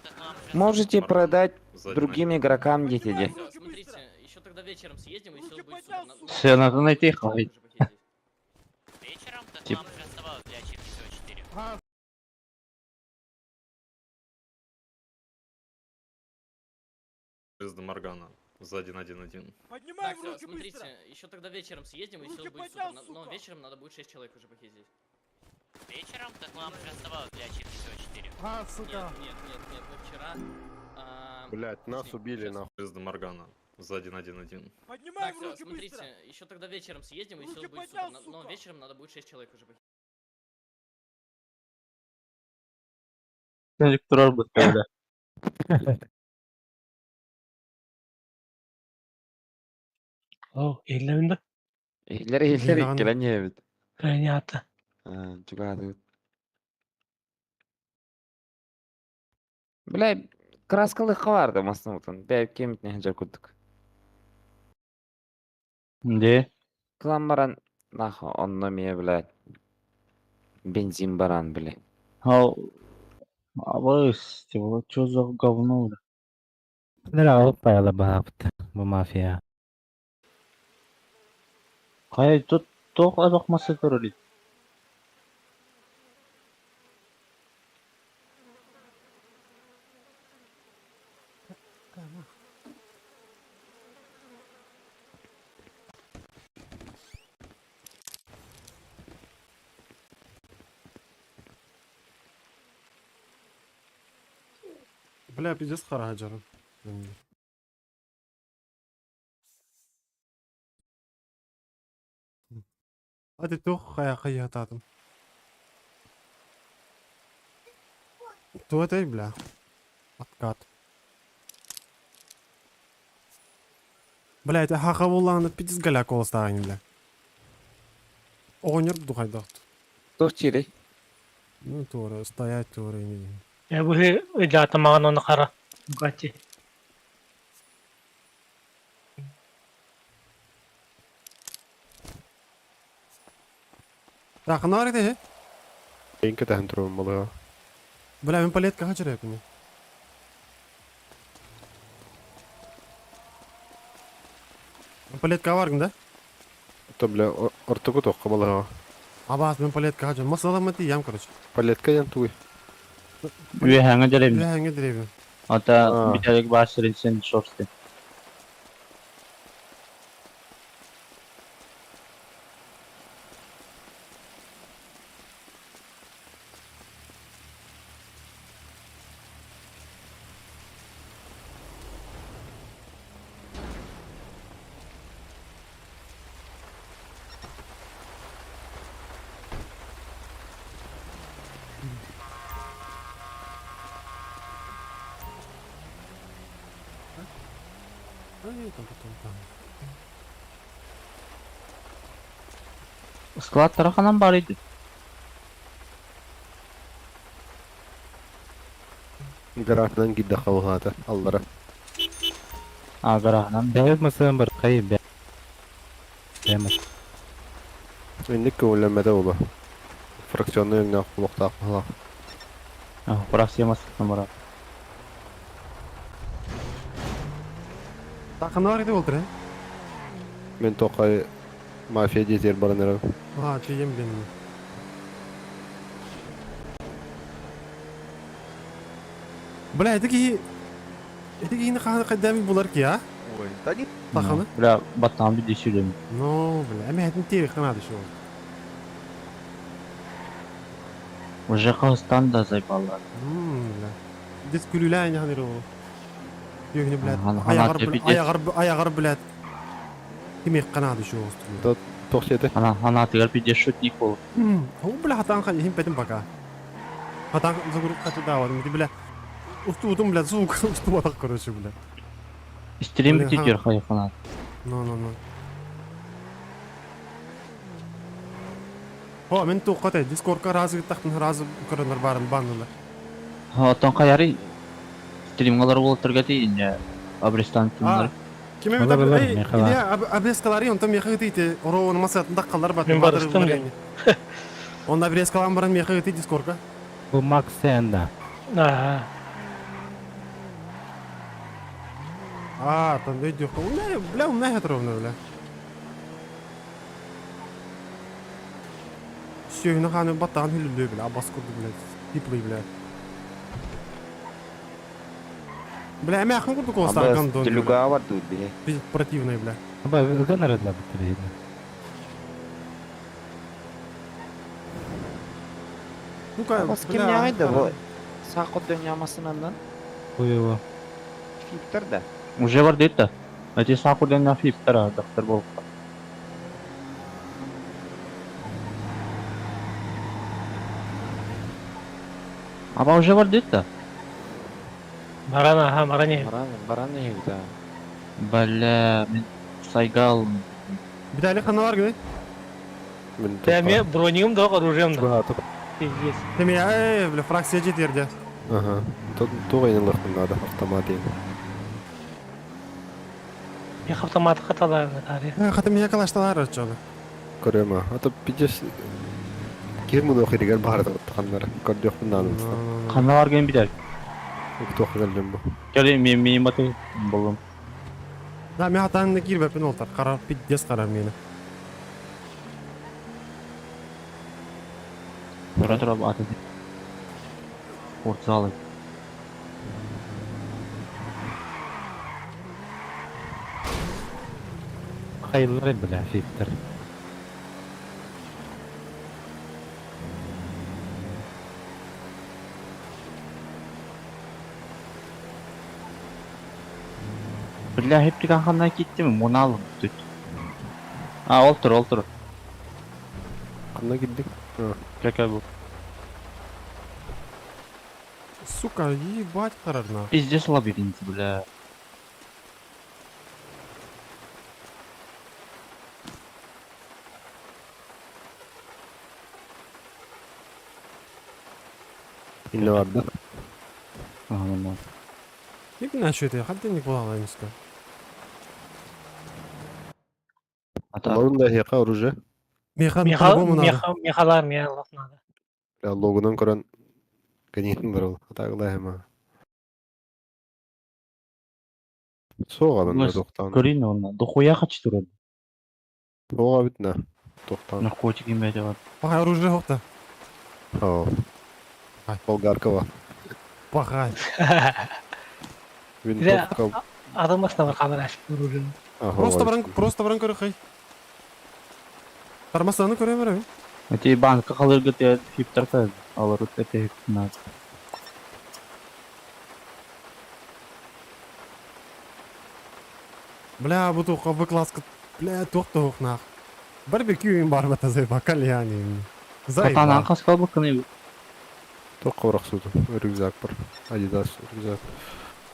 так нам уже Можете продать Сзади другим игрокам дети. Всё, смотрите, еще тогда вечером съездим, и все будет супер. Все, надо найти хватит. уже похиздить. Вечером так Тип. нам уже оставалось для ачивки всего 4. Из Моргана. За 1-1-1. Так, всё, смотрите, еще тогда вечером съездим, и все будет супер. Но вечером надо будет 6 человек уже похиздить. Вечером так нам уже оставалось для ачивки всего 4. А, сука. Нет, нет, нет, нет, мы вчера... а, Блять, нас точнее, убили щас. нахуй. Из Моргана. За 1-1-1. Так, всё, смотрите, еще тогда вечером съездим, и все будет супер. Но вечером надо будет 6 человек уже похиздить. Турар бля. О, эллэмин да. Иллер иллер Даҕаны. иккилэн иэбит. Понятно. Чугаадыгыт. Бля, краскалы хаварды маснутун. Бә кемит не ханжар курдук. Де? Кылан баран нахуй онно мие, блядь. Бензин баран, бля. Ал... Абыс, типа, чё за говно, бля? Нера алып баяла баапт. Бу мафия. Кай тут тох абакмасы турулит. Бля, пиздец хараджарым. Hadi тух хая хая татым. Туатай, бля. Откат. Бля, это хаха булланы пиздец голяк олстагын, бля. Оғынер духайдақт. Тух чири. Ну, тура, стоять тура, не. Я бу жаатамаган оны кара. Гати. Так, ну арыды, Эйнке таһын турун болуға. Бля, мен палетка хачыр якыны. Палетка баргын, да? То бля, ортоку тоққа болуға. Абас, мен палетка хачыр. Масала мати ям, короче. Палетка ян туй. Үе деревня. Бля, не деревья. Ата А. биталик башырын сен шорсты. А, нет, там потом там. Склад тараханан бар иди. Гараждан кидде халғата. Аллара. А, гараханан. Бәйбит мысын бар кай бә. Бәмис. Инник көҥүллэммэтэ буолуо. Фракционнай өҥнөөх буолуохтаах быһыылаах. Фракция массыына бара. Таханар ити болтур, э? Мин тоқай мафия диэтигэр баран эрэбин. Аа, тиийэн билэн. Бля, ити киһи... Ити киһини хаһан хайдам булар ки, а? Ой, да не Таханы? Бля, баттаан bir düşürüm. Ну, бля, эми хэтин тиэри ханады шо. Уже Казахстан да заебалар. Бля. Дис күлүлээн яханыр ол. Югни, блядь. Ана- Аяғар, ана бля, аяғар, аяғар, блядь. Кими канады шо Да, тоқ жеті. Ана, ана тигер пиздец шутник бол. Ол, бля, хатан хим петим пока. Хатан загур хату да, вот, бля. Усту бля, звук, усту так, короче, бля. Стрим Бля, битер хайхана. Ну, ну, ну. О, мен туққат Дискордка разы тақтын разы көрінер барын баннылар. Отон каяри стримгалар болот тургати инде абрестан тимлар. Киме Олар, олар, бит меха Илья обрезкалары онтон меха гытыйты ороон масатында қаллар бат. Мен барыстым да. Онда обрезкалан баран меха гыты Дискордка. Бу Макс Сенда. Ага. А, там өйдө. Умная, бля, умная хатровна, бля. Сүйүнө ханы баттан хүлүлү, бля, абас курду, бля. Типлый, бля. Бля, эме ахын курду колстан Абы гандон. Делюга бар тут, бля. Пиздец противный, бля. Аба ыган арыдла бутыр Ну-ка, Абас ким бля, не айды бу? Сақ дөньямасынан Хуево. фиптер да. Уже бар дейт да. Эти сакурдан на фиптер, доктор болуп. Аба уже бар дейт да. Баран, ага, баран. Баран, баран не да. Бля, мен сайгал. Битали ханалар гыны. Мин Да, мен бронигым да, оружием да. Пиздец. Теме, эй, бля, фракция жетерде. Ага. Туға инелықтың надо автомат ең. Мен автомат хаталар, тари. Хата меня калашталар чоны. Көрөм А то пиздец кир муну хиригер бары таханнар. Көрдөх мындан. Каналар ген битер. Туох келдим бу. Келе мен мен баты болдум. Да, мен хатан кирбеппин олтар. Карар пиздец карар мени. Тура тура аты. Спортзалы. Хайыллар бля фиптер. Бля, хеп тиган ханна кеттим, моналым тут. А, олтур, олтур. Кандай кирдик? Какая бу? Сука, ебать карар на. Пиздец лабиринт, бля. Инне бар да. Ага, нормально. Не знаю, что это, хатта не була эмеска. Ата. Логунда хека оружие. Меха Меха, по-любому надо. меха, мехалар, мехалар надо. Бля, логунан көрөн генин бар ол. Атагыла хема. Соға мен тоқтан. Көрейін оны. Дохуя хочу турады. Соға бит на. Тоқтан. Наркотик имеет бар. Пахай оружие хокта. О. Болгаркова. Пахай. Винтовка. Адам астына бар камера ашып оружием. Просто баран, просто баран көрө хай. Тармасаны көрө берем. Эти банка қалыргы те фиптер та алар өтө на. Бля, бу туха выкладка. Бля, тух тух нах. Барбекю им бар бата зайба кальяни. Катан Зайба. анқас калбы кыны. Тоққа орақ суды. Рюкзак бар. Адидас рюкзак.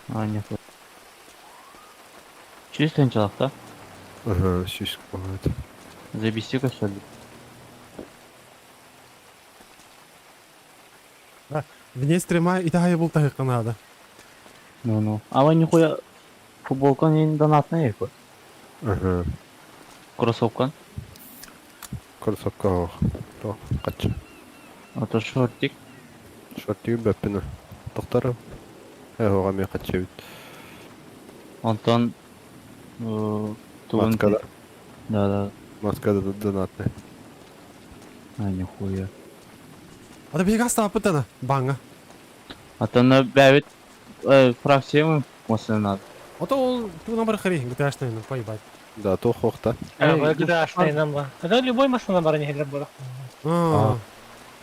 А, нет. Чистый чалак, да? Ага, сюськ бывает. Забести-ка что ли? Вне стрима и тахай был тахай надо. Ну-ну. А вы нихуя футболка не донатная яко. Ага. Кроссовка. Кроссовка оһох. То, хаччы. А то шортик. Шортигы бэппин. Тохтором. Эһоҕа эмиэ хаччы эбит. Онтон тугун Маска да. Да, да. Маска да донатный. А, нихуя. А биһиги астааппыт ана бааҥҥа. Атана бэбит фракция мы надо. А то ол тугунан бар хри, ГТА-шный, ну поебать. Да, то хохта. ГТА-шный нам ба. Это любой машина бар не хелер була.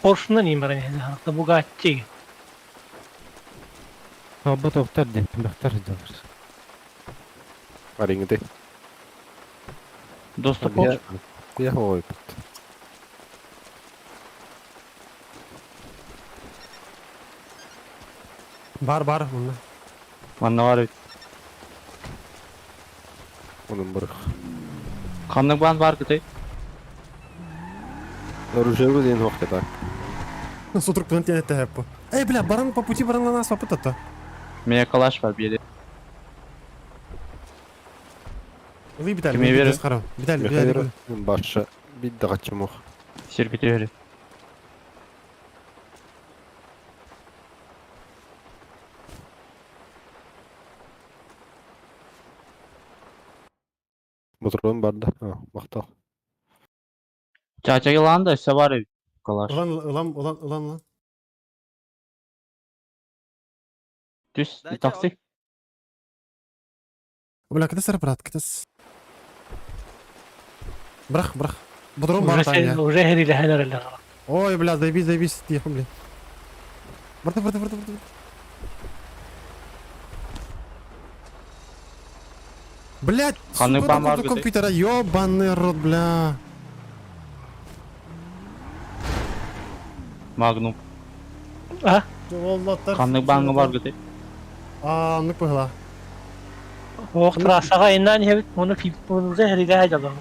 Поршна не бар не хелер. Это Бугатти. Тобо тоқтар ден, бақтар далар. Ариңды. Доступ Я, я ой. Бар бар мында. Манна бар бит. Onun бір. Ханнык бан бар кытай. Оружие ден хохта так. Сутруктун тиэнетте хэппу. Эй, бля, баран по пути баран нас попытата. Меня калаш бар бери. Ылый битәл, Кимге бере? Харам. Битәл, битәл. Башы бидді қачымох. Серпите бери. Моторон барды. А, мақтал. Чача да өссө бар бит. Калаш. Ылан, ылан, ылан, ылан, ылан. Түс, такси. Бля, кытас брат, кытас. Брах, брах. Бодрон бар Уже уже хериле хелер Ой, бля, заебись, заебись, тихо, блин. Брат, брат, брат, брат. Блять, Ханнык сука, бан бар на бит. компьютера, ёбаный рот, бля. Магнум. А? Ханнык банга бар кытай. А, ну погла. Ох, трассаға иннан хебит, оны фип, уже хериле хәҗәләр.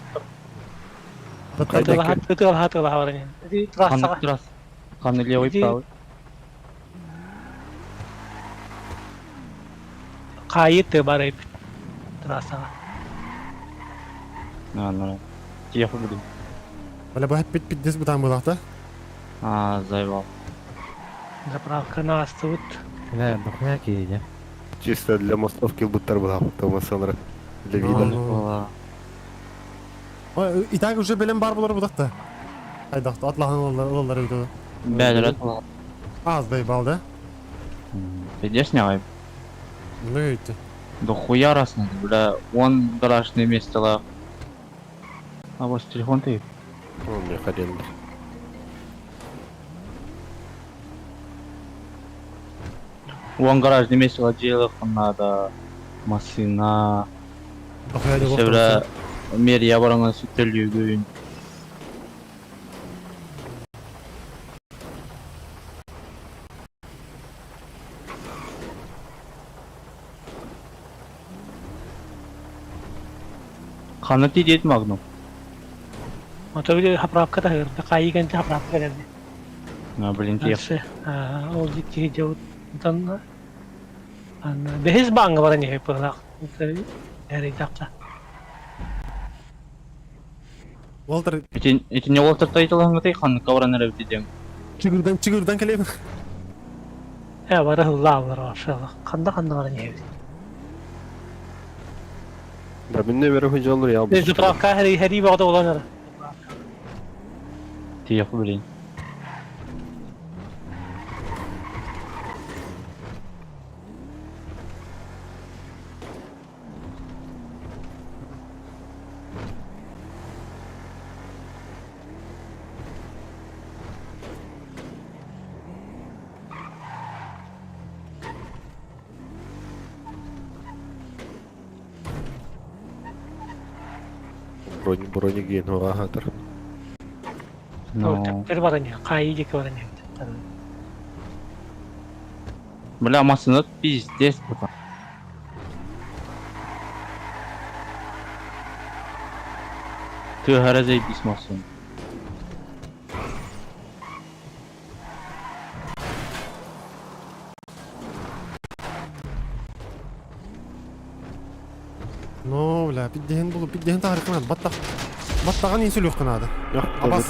Тытыла тытыла бар не. Трассаға. Ханнык трасс. Ханнык левый правый. Кайыт бар бит. Трассаға. На, на. Тихо буду. Бля, бу бит бит дес бутан булак да. А, заебал. Заправка на астыбыт. Бля, дохуя кейде. Чисто для мостовки буттар была, Томасонра. Для вида. Ой, и так уже белем бар булар будак да. Айдак, атлахан олар өйдө. Бәдер Аз заебал, да? Пиздец не ай. Ну өйтті. Да хуя раз надо, бля. Он гаражное место ла. А вот телефон ты. Он мне ходил. Вон гаражное место ла делах надо. Машина. Дохуя не Все, бля, мерия бараңа сүттелүүгүн. Ханы тидет магнум. Ото били заправка та хер. Кайы кенте заправка керди. На, блин, тихо. Ол дикки жаут. Тан ан бехес банга бар не пылак. Эри тапта. Уолтер Ити ити не Уолтер тайтылан гытай ханы кавран эрэ битидем. чыгырдан чыгырдан келем. Э бары хылла бар шала. Канда канда бар не. Да, мен не беру жоллар я. Заправка хери хери багда оланар. Тихо, блин. Брони, брони ген хатыр. Ну. Тер бар не. Кайы дики бар не. Бля, машина пиздец, братан. Ты гора заебись машина. Ну, бля, биддehen булу, биддehen тарихынан баттак. Баттаҕын инсүлүөххэ наада. Абас.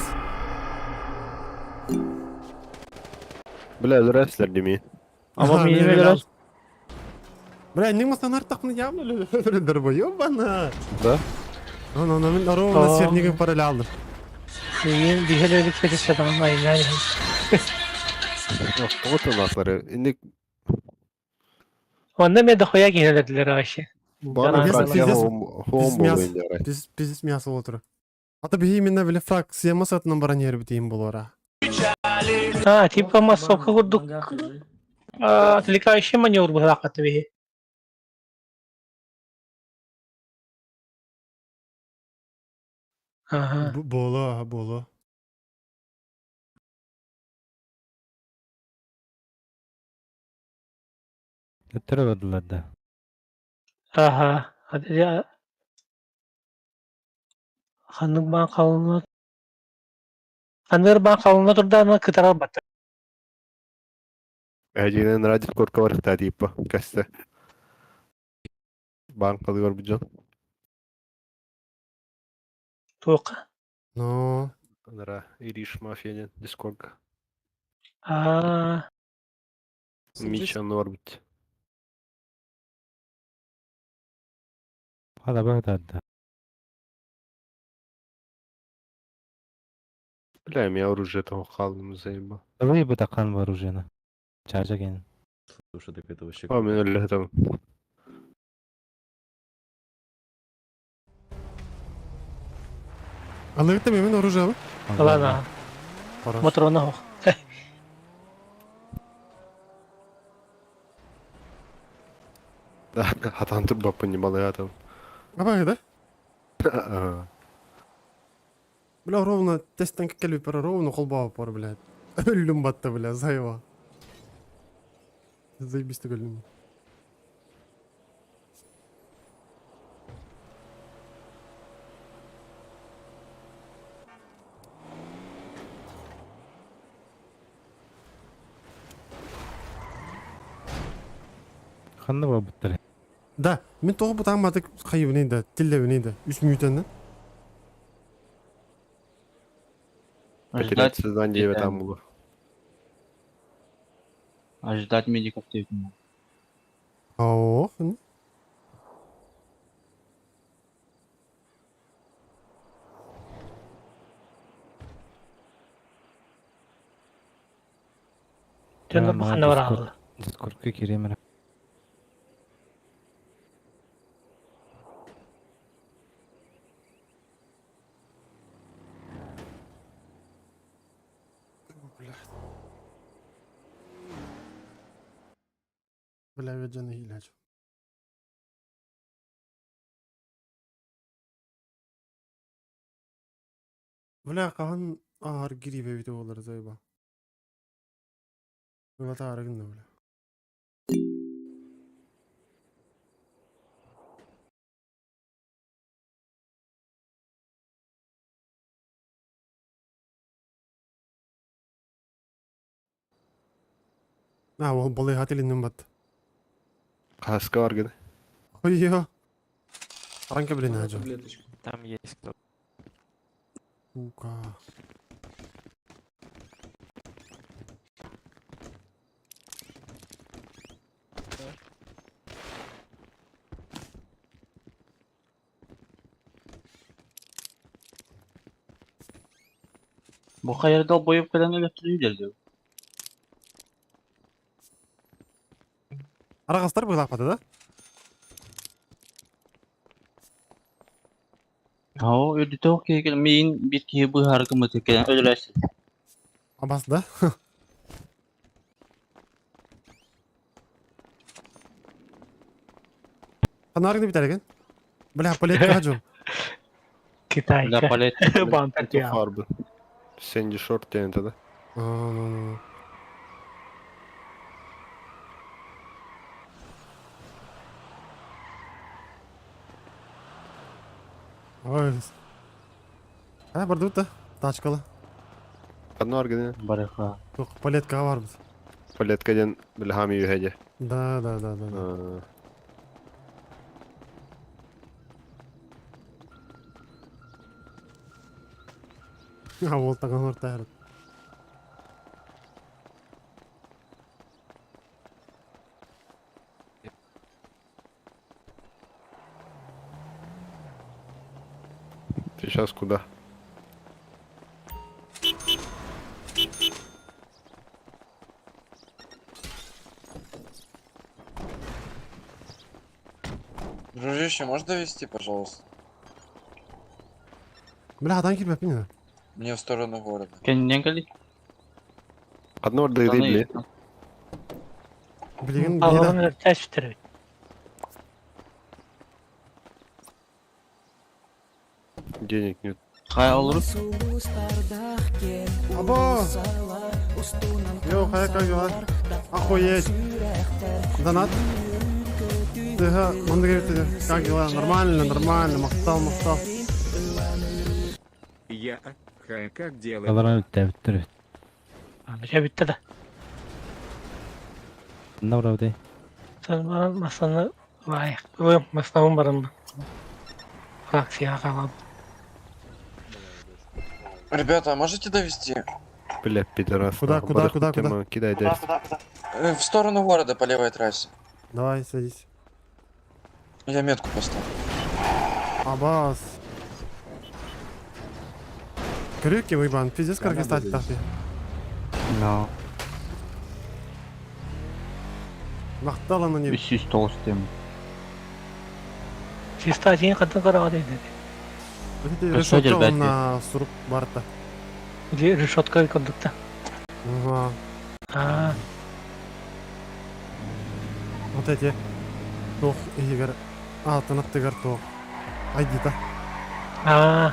Бля, өлөрөслөр дими. Ама миин өлөрөс. Бля, инник мастанар тахны явно өлөрөлөр бу, ёбана. Да? Ну, ну, ну, мин ровно сернигин параллель алдым. Миин биһел өлүк петиссатан айнан. Вот у нас инник Онно мен дохуя киһилэрдилэр вообще. Пиздец мясо отыру. Ата биһи именно били фракция масатынан баран иһэрбит болора. А, типа массовка курдук отвлекающий маневр быһаакаты биһи. Ага. Боло, боло. Өттөрө бардылар да. Ага. Ханнык баан халына Ханныыр баан халына турдаана кытарар батта. Эдьиинэн радио корка барыхтаа типа кэстэ. Банкалыгар бу дьон. Туохха? Ну. Анара Ириш мафия диэн дискордка. Аа. Миша Норбит. Хадаба да. Бля, меня оружие того халым заебал. Давай бы такан вооружено. Чажа ген. Слушай, так это вообще... А, меня ля там. Алырты мен оружие. Ладно. Моторона хох. Да, а там труба понимал, я там. Абай, да? Ага. Бля, ровно тесттен келип пара ровно колбаа пар, блядь. Өлүм батты, бля, заеба. Заебись ты өлүм. Ханна бабыттар. Да, мен тоғы бұтамадық қайыбынай да, тиллебиней да, үс мүйтеннен. Потерять сознание там было. Ожидать медиков дейт. Оо, Төнөр бахана бараалла. Дискордка киремер. Бля, веджаны хилач. Бля, кахан аар гирибе бите болар зайба. Бля, таарыгын бля. А, ол болай хатилиннен бат. Каска бар гене. Ой, Ранка, блин, аджо. Там есть кто. Сука. Бу хайырда боюп кэлэн өлөттүрүүлэр Арағастар бұл апаты, да? Оо, үрдүтөөх киһи кэлэн миин бир киһи быһааргы мыты кэлэн өлөрөс. Абас, да? Ханарыгны битәреген? Бля, палетка жо. Китайка. Бля, палет. Бантер Это фарбы. Сэнди Шорт тен это, да? Ну, Ой. А, барды да? Тачкалы. Одно аргене. Барыха. Тух, палетка бар бит. Палетка ден билхами юхеде. Да, да, да, да. да. А ол таҥан ортаһар. Ты сейчас куда? Дружище, можешь довести, пожалуйста? Бля, хатан киирбэппин ээ. Мне в сторону города. Кэннинэн кэлий. Одно ордыры, бля. Билигин Аллаһын биир өртөөс бүтэрбит. Денег нет. Хай олору. Або! Йоу, хай, как дела? Охуеть! Донат? Тыга, он говорит, как дела? Нормально, нормально, махтал, махтал. Я, хай, как делать? Аларан бүттэ бүттэр. Дьэ бүттэ да. Онно барабытай. Сон баран масаны лайық. Ой, масанан баран. Фракцияға қалады. Ребята, а можете довести? Бля, пидорас. Куда, нахуй, куда, бараху куда, куда? тема, Кидай, дай. В сторону города по левой трассе. Давай, садись. Я метку поставлю. Абас. Крюки выебан, пиздец, как стать так. Но. Махтал аноним. 309 тем. Чисто один қатын қарауға дейді. Решетка Ребята. на сурук барта. Или решетка кондукта. Ага. А, Вот эти. Тох, Игорь. А, ты на тыгар тох. Айдита. а,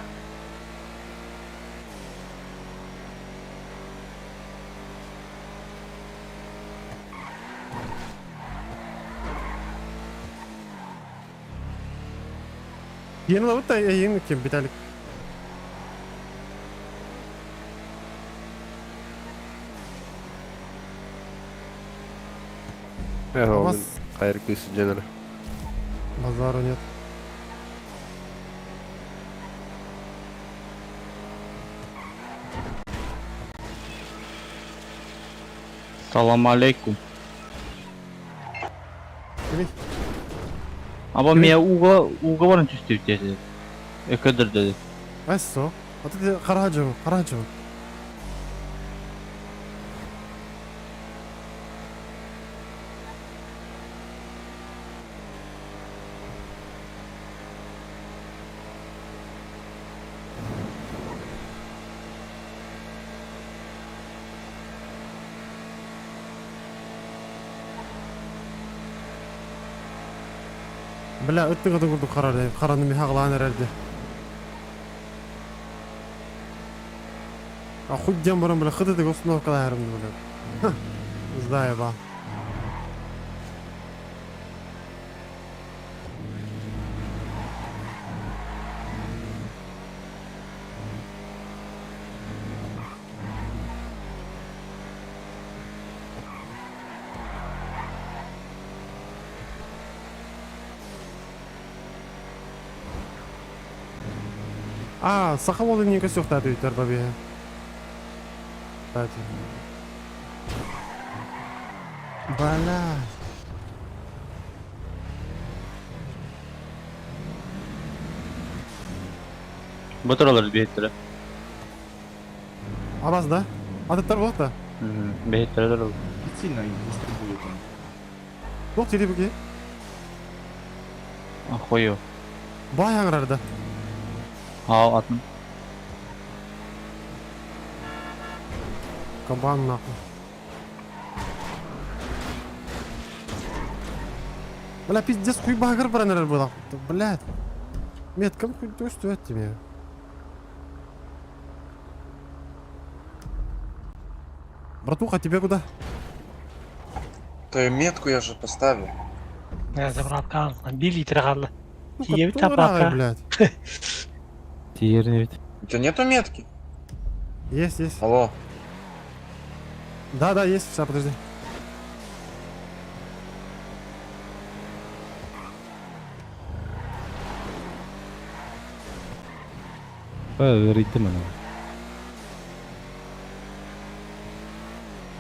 Yeni lavut da yeni kim Vitalik. Эх, Абас. Хайр кыс дженер. Базару нет. Салам алейкум. Кими? Аба меня уга уга баран түстү dedi. Өкөдөр dedi. Айсо. А ты караджу, караджу. Бля, өттің қадың күрді қарар, қараны мен хағылан әрді. А хуй дем барам, бля, хыты тек установка әрімді, бля. Знаю, ба. А, саха болы не көсөк таты үтер бабе. Кстати. Бля. Батыралар бейттері. Абаз да? Аттар болды да? Бейттері ол. Сильно быстро будет он. Жоқ тири бүке. Охуё. Бай аңырарды. Ау атын. Кабан нахуй. Бля, пиздец, хуй багыр бранер был. Блядь. Меткам хуй то что тебе. Братуха, тебе куда? Твою метку я же поставил. не заправка алды. Bir litre қалды. Ну-ка, Тиебит турай, заправка. блядь. Тиерин бит. У тебя нету метки? Есть, есть. Алло. Да, да, есть. Сейчас, подожди. Ба, өрүйтім ана.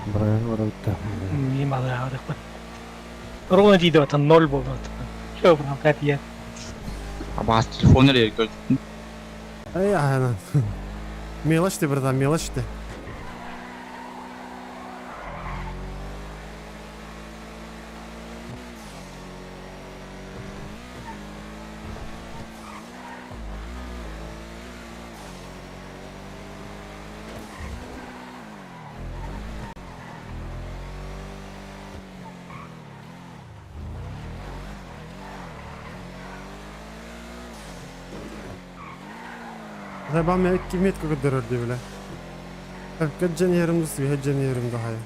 Бырайын барабытта. Мин балыаҕырыкпын. Ровно тиийдэ баттан ноль буолла. Все, братан, тиийэн. Абаас телефон эрэ көрдүм. Эй, ана. Мелочь ты, братан, мелочь ты. Забам я метка көрдөрөр дии бile. Кэджен yerimde сыһа дьэн yerimde хайа.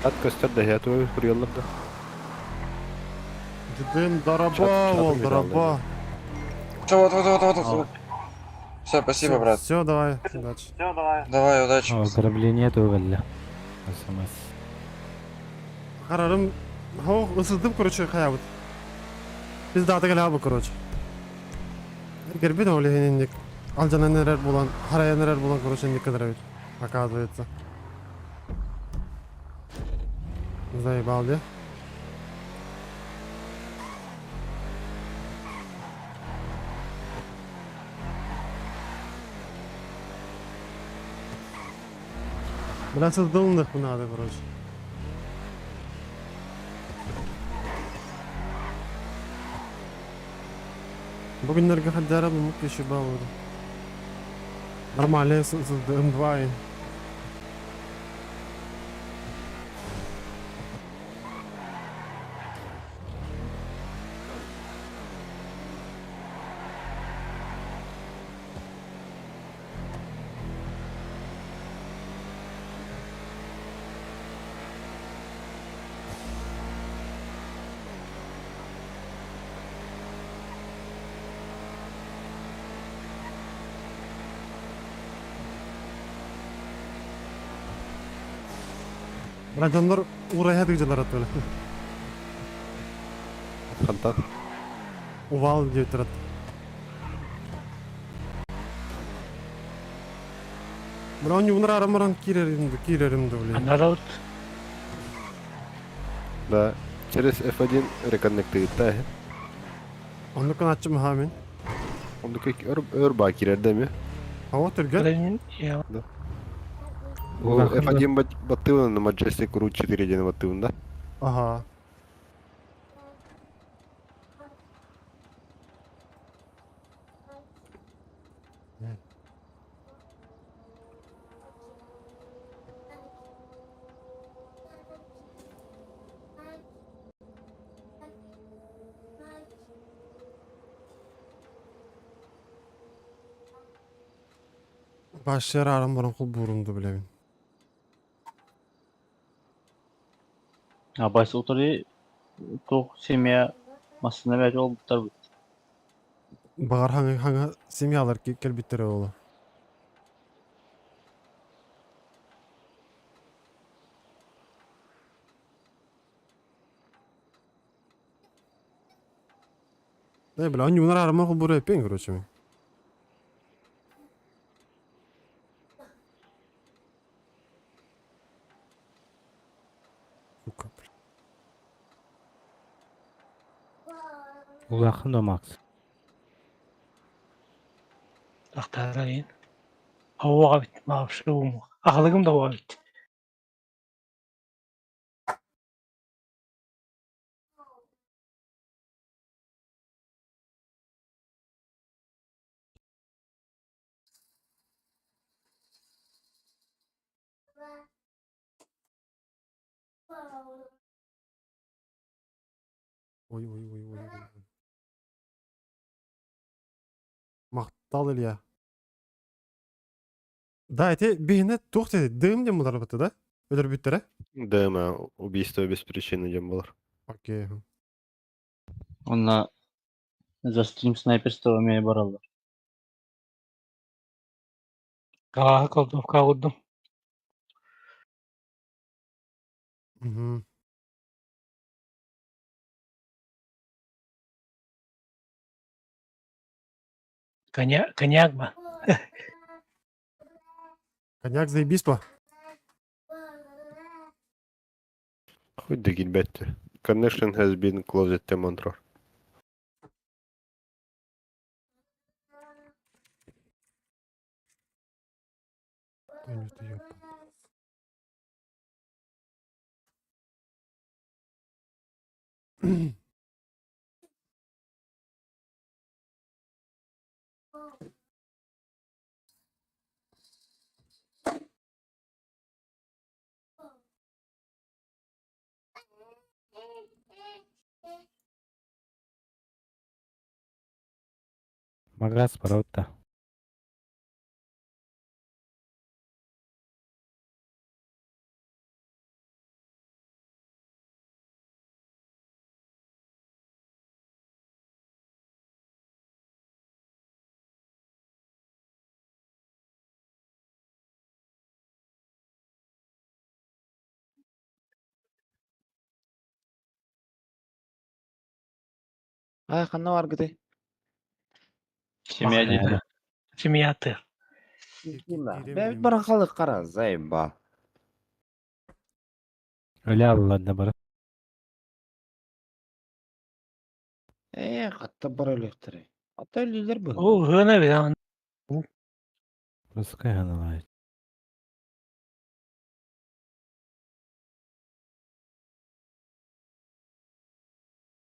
Чат көстөр да хәтү хурияллар да. Дым дараба, ол дараба. Все, вот, вот, вот, вот, вот. Все, спасибо, брат. Все, давай, удачи. Давай, удачи. Ограбление тугелле. СМС. Карарым, хо, ысылдым, короче, хаябыт. Biz dağda gel abi, короче. Гербит ол ник. Алжанан нерер булан, харая нерер булан, короче, ник кадыр оказывается. Заебал, да? Бля, сыздылындық надо, короче. Bugünlerге хаддара bu кеші балуды. Нормально сыздым два. Радиондар урая дыгдылар атты. Хантан. Увал деп тұрады. Бра юнар арамаран киреримді, киреримді, блин. Анарот. Да. Через F1 реконнектит да. Оны күн атчым хамин. Онды кек өр өр ба кирер деми. Ава түрген. Я. Да. Ол F1 баттывын на Majestic Route 4 ден баттывын да. Ага. Başlar арам баран кул бурумду билебин. Абаас утары туох семья массына бәт ол буттар бут. Багар хаңа хаңа семьялар келбиттер олу. Да, бля, они унар арама кул буру эппен, короче. мен. Сука, бля. Улахан да Макс. Тахтарайын. Ауаға бит, мағышы Ағылығым да ауаға бит. Ой, ой, ой, ой, ой. Мақтал Илья. Да, эти бихине тух dedi. Дым дем булар бітті, да? Өлір бүттір, ДМ убийство без причины дем болар. Окей. Онна За стрим снайперство эмиэ бараллар. Калааһы колдовка уурдум. Угу. Коньяк, коньяк ба. Коньяк заебись по. Хуй да килбэтте. Connection has been closed Temondror. Понятно, ёпта. Магаз барабыт да. А, ханна баргыты. Семья дейді. Семья ты. Бэбит баран халык кара, заебал. Өлө алла да бары. Э, хатта бар өлөктөрү. Ата өлүлөр бу. О, hığına bir an. Русская аналай.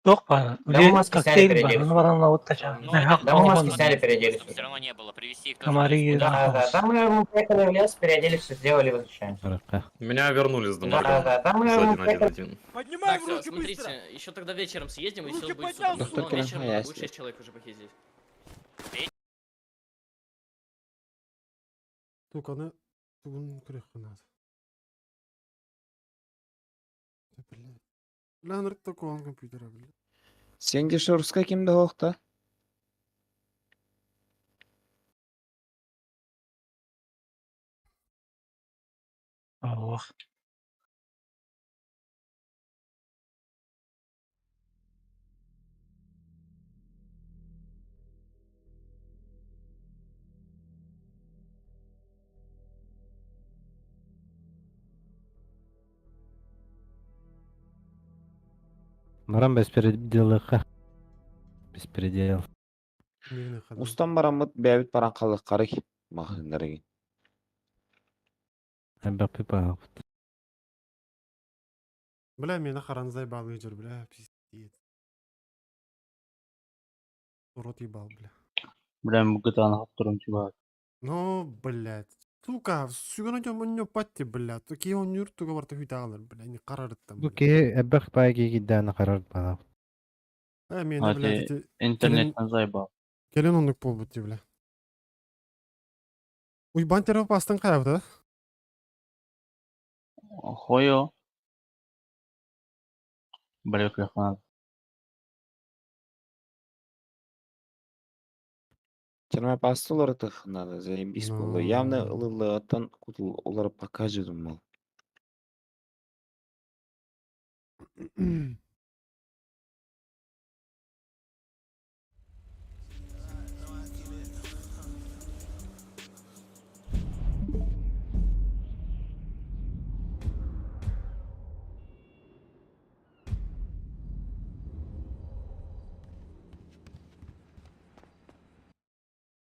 Yok bana. Да мы маски сняли, Коктейль переоделись. бар. Onu баран лавытта Ну, ча. это Да мы маски тоже сняли, переоделись. Чтобы все равно не было. Привести их тоже Комары. Да, да, там мы поехали в лес, переоделись, все сделали, возвращаемся. Баракка. Меня вернули с Да, Дамарга. да, там мы За поехали. 1-1-1. Так, всё, смотрите, еще тогда вечером съездим, и все будет супер. Доктор Но вечером Кирахая, надо будет если- 6 человек уже похиздить. Сука, тугун күрэх надо. Да, блядь. Бля, нырк такого компьютера, блядь. Сен де шорска кимде хоқта? Ох. Баран беспределыха. Беспредел. Мирный хадам. Устан барамыт бэбит баран халык карый. Махындарыгын. Эбэпи баабыт. Бля, меня харан заебал вечер, бля, пиздец. Урод ебал, бля. Бля, мы GTA турым типа. Ну, блядь. Сука, сүгөн өтөм өннө патти, блядь. Такие он юртуга барта хүйтаалар, бля, не карарыт там, Бу блядь. киһи эбэх баайги киддээн харар баабыт. Э, мени, А блядь, ты эти... Келин, интернеттен заебал. келин оннук болбут, бля. Уйбан тереп бастын каябыт, а? Хойо. Бля, кляхман. Чарма пастылар тыхнады, заебись было. Явно Ну. ылылыгаттан кутул олар покажет мал.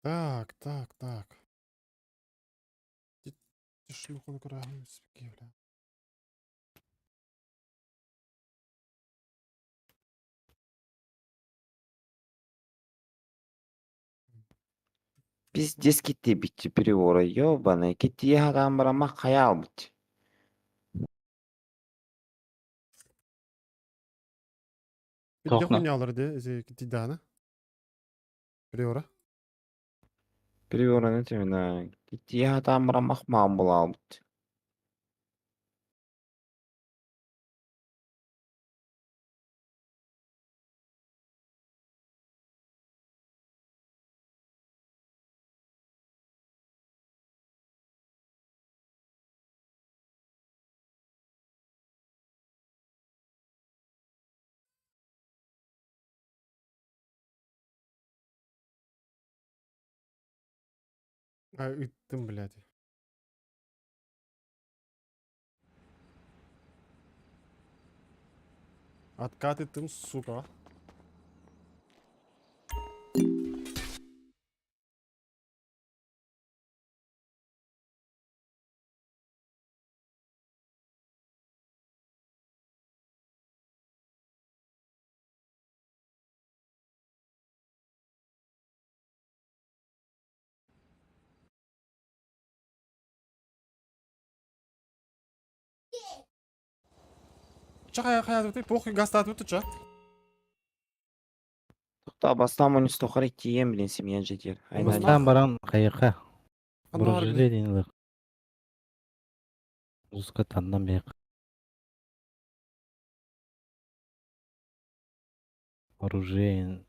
Так, так, так. Ти ти шлюху накураю, спики, бля. Пиздец кетти битти переворы, ёбаный, кетти яхадан барама хаял бит. Бидде Тохна. хуйнялар де, эзи китидана. Приора. Переворы темена. Кетти яхадан барама мам була бит. А, ыттым, блядь. Откат ыттым, сука. Ча хайа хайа ты похуй гастат ча. Тоқта бастан мұны стохар тием блин семьян жетер. Бастан баран кайыка. Анар, Буржуде дейін Узка тандан бек. Оружие.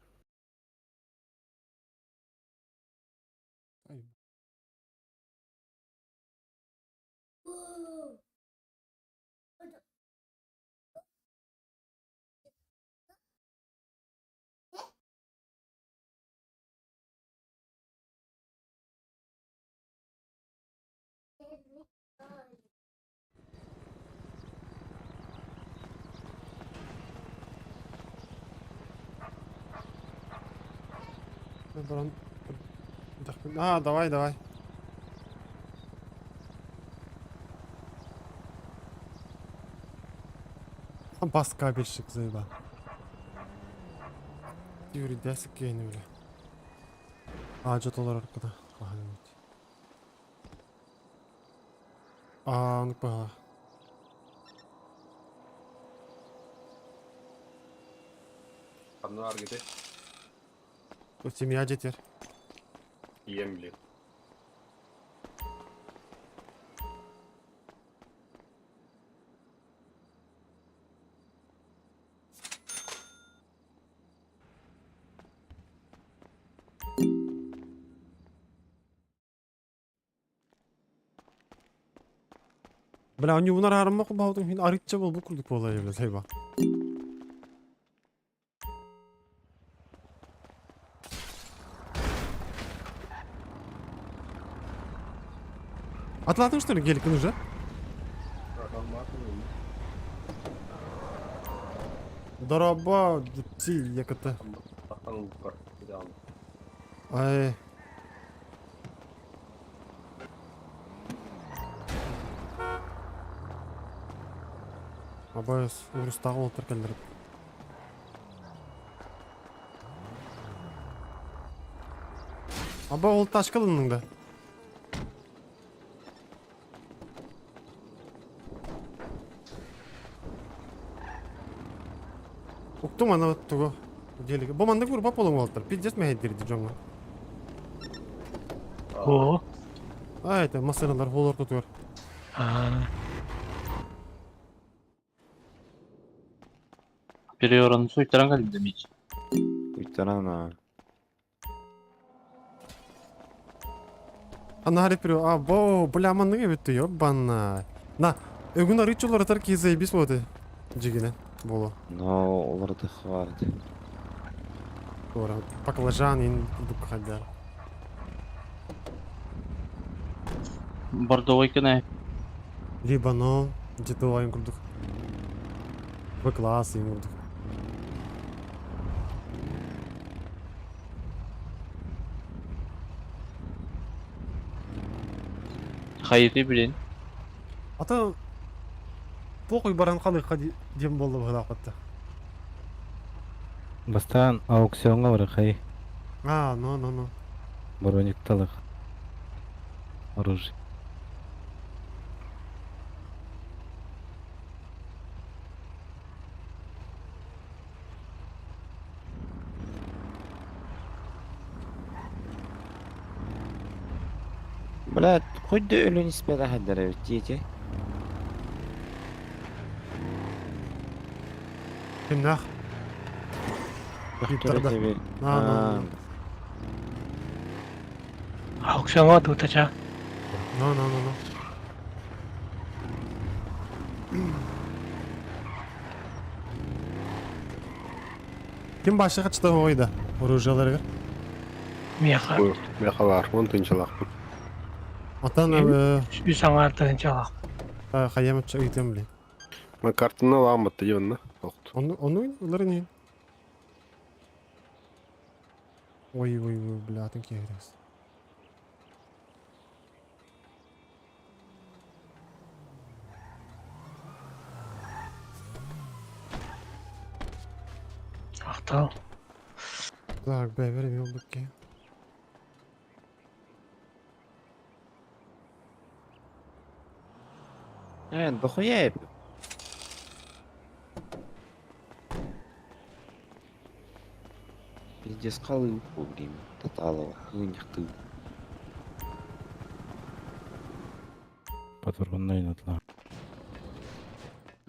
Баран. А, давай, давай. Бас кабельщик заеба. Юрий, десик кейни, бля. А, что-то олар аркада. А, ну пала. Анна аргете. Семья жетер. Ем, блин. Бля, они унар арымма кубаутун хин арытча бол бу курдук болай бля, сайба. Атлатың что ли геликін уже? Дороба, ти, яката. Ай. Абайс, урустағы олтыр келдіріп. Аба ол ташкалының да. Уктум ана тугу. Гелик. Бу манды курба полың олтыр. Пиздец мәйдирди жоңга. О. А, это машиналар холор тутур. А, Переоран суйтаран калды мич. Уйттаран а. Ана харипиро, а, бо, бля, манныга битти, ёбана. На, өгүн арычулар атар ки заебись вот. Жигине, боло. Но оларды хватит. Тора, баклажан ин курдук хаддар. Бордовый кене. Либо но, где-то ин курдук. В класс ин курдук. Хайыты блин. Ата похуй баран калык дем болду бу Бастан аукционга барыкай. А, ну, ну, ну. Броникталык. Оружие. Бля, хоть да өлін испеда хаддара дети. Кимнах? Викторда. На, на, на. аукционға тутача. Ну, ну, ну, ну. Ким башы качта ойда? Оружияларга. Меха. Меха бар, он тынчалақпын. Отан Үс аҥаар тыһыынчалаах. Хайам оччо ыйтым блин. Ма картаны аламматта дьонно. Ону ону ылар ини. Ой ой ой бля атын киһи Ахтал. Так, бэбер эми олдук ки. Дохуя я пью. Пиздец, халы время. Тоталова, хынях ты. Патронный натла.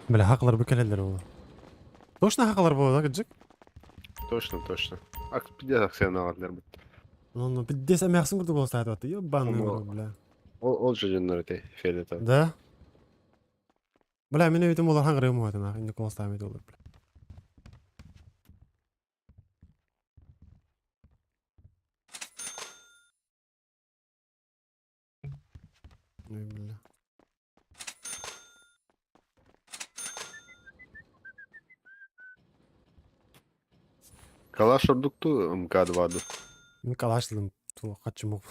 Бля, хакалар бу келелер ол. Точно хакалар бу, да, кыджык? Точно, точно. Ак, пиздец, аксияны алар бит. Ну, ну, пиздец, эмээхсин курдук болсаат атты. Ёбаный Омо. рот, бля. Ол ол же дьоннор эти фиолетовый. Да? Бля, мен өйтüm олар хаңгыры муатына, инде колстамит олар, бля. Ой, бля. Калаш ордукту МК-2 ду. Мен калашлым, ту качымок.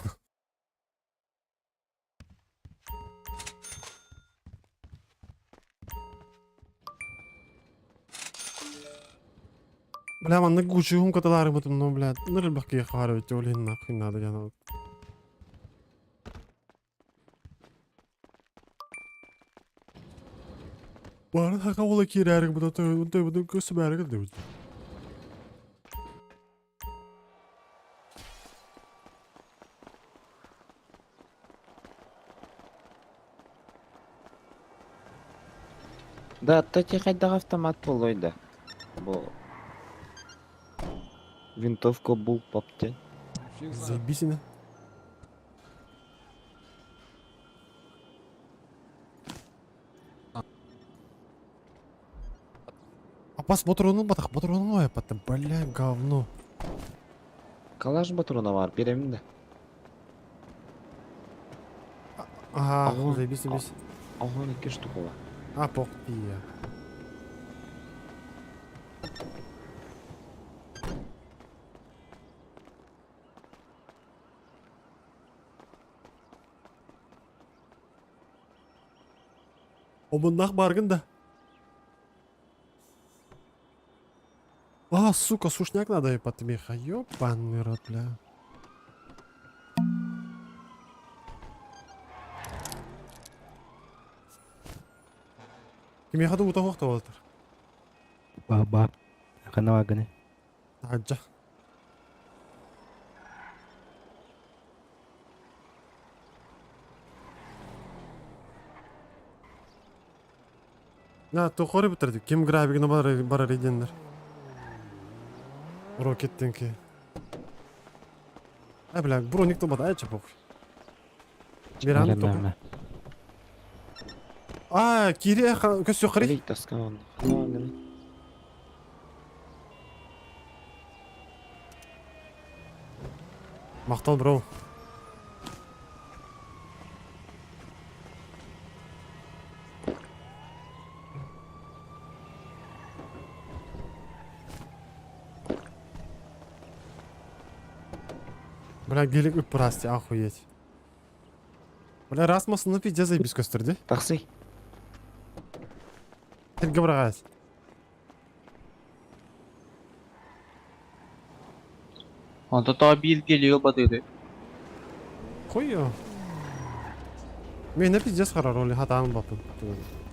Бля, маннык Гуччи хумкаталары бутум, ну, бля, нырбах кие хары бит, олин нахуй надо, я Бары хака ола кирәрик бу той той бу көсө бәрик дип. Да, то хайдах автомат болой да. Бу. Винтовка бул папте. Заебись ина. Апас ботуруну батах, ботуруну ой патта, бля, говно. Калаш батруна бар, беремин да. Ага, заебись, заебись. Ага, iki штука бар. А, пох тия. Обыннах баргын да. А, сука, сушняк надо и потмеха. Ёбаный рот, бля. Кимеха да ута хуахта болтар. Ба-ба. Ханаваганы. Аджа. На, тохоры битирди. Ким грабигini бар барар едендер. Рокеттенки. Ай, бля, броник то бат, айчы похуй. Берам то. А, кире көсө кыры. Тоскан. Мактал бро. Бля, гелик үп охуеть. Бля, Расмус, ну пиздец заебись көстөрдү. Такси. Тилге бырагас. Онто то бир geliyor батырды. Хуй Мен пиздец харар роли хатаның бапын.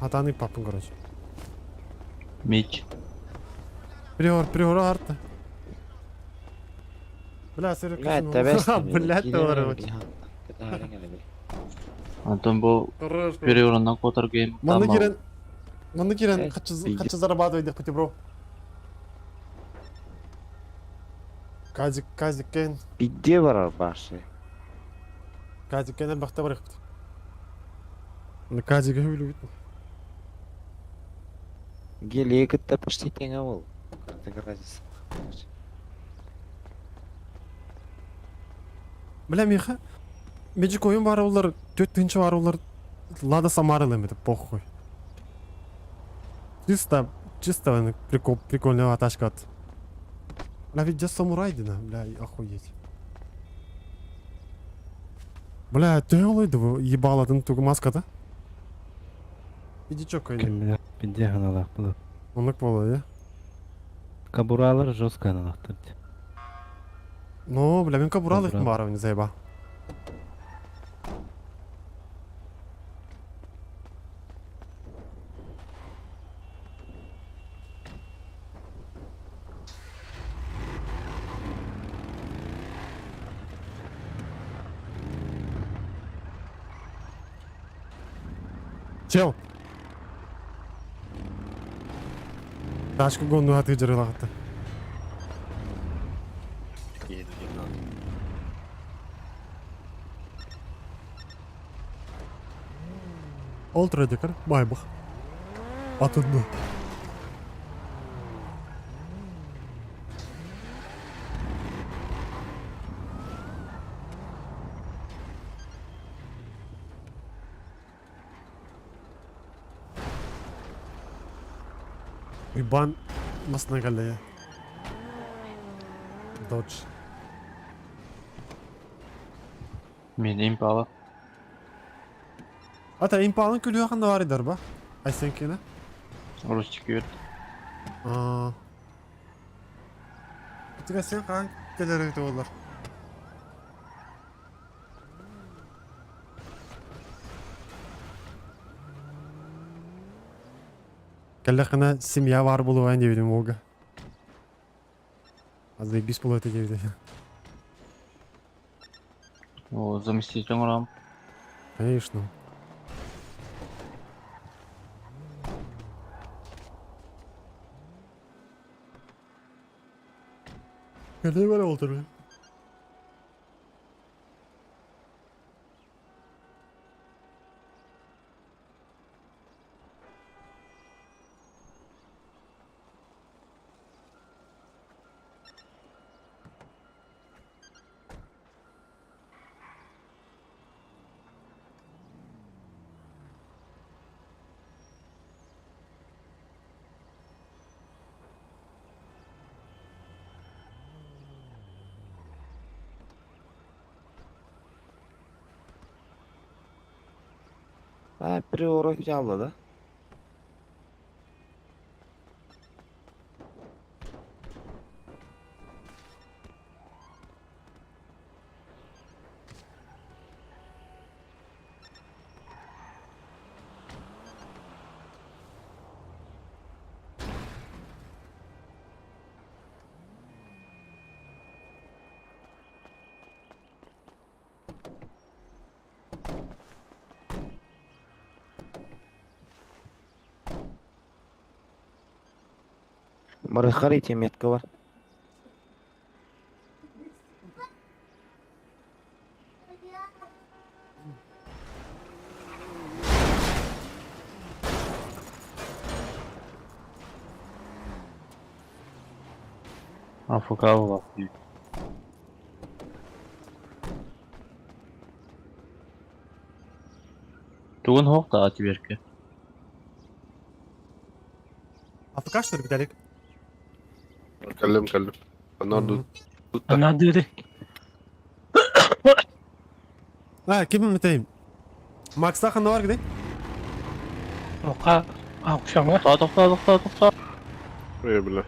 Хатаның папын, короче. Меч. Приор, приор арты. Бля, сыры Бля, тәбәс. Бля, тәбәс. Антон бу переурыннан котор гейм. Манны кирен Манны кирен качы зарабатывать деп бро. Казик, Казик кен. Бидде барар башы. Казик кен бакта бар ихт. Казик хүлү бит. Гелик почти теңе бол. Разница. Бля, миха. Magic ойун баар олар, 4000 бар олар, Лада Самара это похуй. Чисто, чисто прикол, прикольная тачка от. Бля, ведь самурай дина, бля, охуеть. Бля, ты олойды ебаладын тугу маската? Иди чё, кайны. Пиде аналах было. Онлык боло, я? Кабуралар жестко аналахтар. Ну, бля, мен кабурал их баров не заеба. Чел. Тачка гонну аты жарылақты. Ол тредикер, майбах. Атынды. Уйбан масына кэллэ Dodge. Мен импала. Ата импалын күлүө ханна бар идар ба? Айсенкина. Рустик үйт. Аа. Бутуга сен хаан келер болар. Кэллэххинэ семья бар буолуо диэбитим уолга. Заебись буолуо этэ диэбитэ. О, заместитель рам. Конечно. Кэлэ бар олтыр. Ha, приора да? Барыхарите метка бар. АФК була. Тугун хоқ да ати берке. АФК что ли, Виталик? Кэллим кэллим. Анар Она дыры. А, ким метейм? Макс ханна бар где? Оқа, аукшаңа. Тоқта, тоқта, тоқта, тоқта. Ой, бля.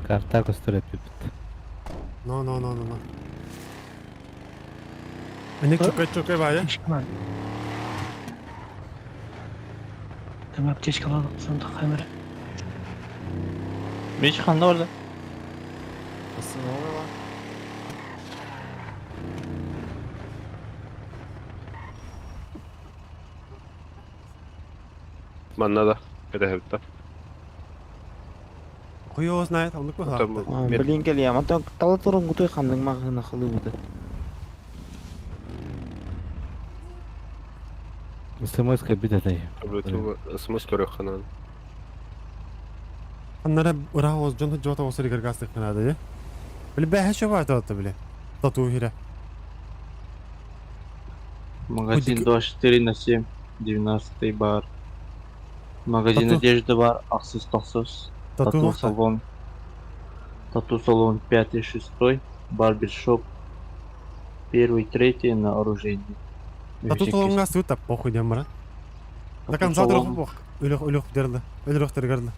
Карта көстөр эпипит. No, no, no, no, no. Эне чөкөй чөкөй бая. Там аптечка алдық, сонда камера. Меч ханда orada. Основа. Манна да. Это хепта. Хуй его знает, он такой. Блин, кэлиям, антон тала турун гутой ханның мағына хылы буды. СМС-ка бит этэй. СМС көрөх ханан. Аннара ыраах жон жота осыр игер гастык надо, е? Били бэһэ чөбө это били. Тату хире. Магазин 24 на 7, 19 бар. Магазин Тату. одежды бар, Ахсыс Тахсыс. Тату Тату вахта. салон. Тату салон 5 6, барбершоп 1 3 на оружейный. Тату толонга сыта похуй дем бара. До конца салон. дорогу Өлөх өлөх дерді. Өлөх дергерді.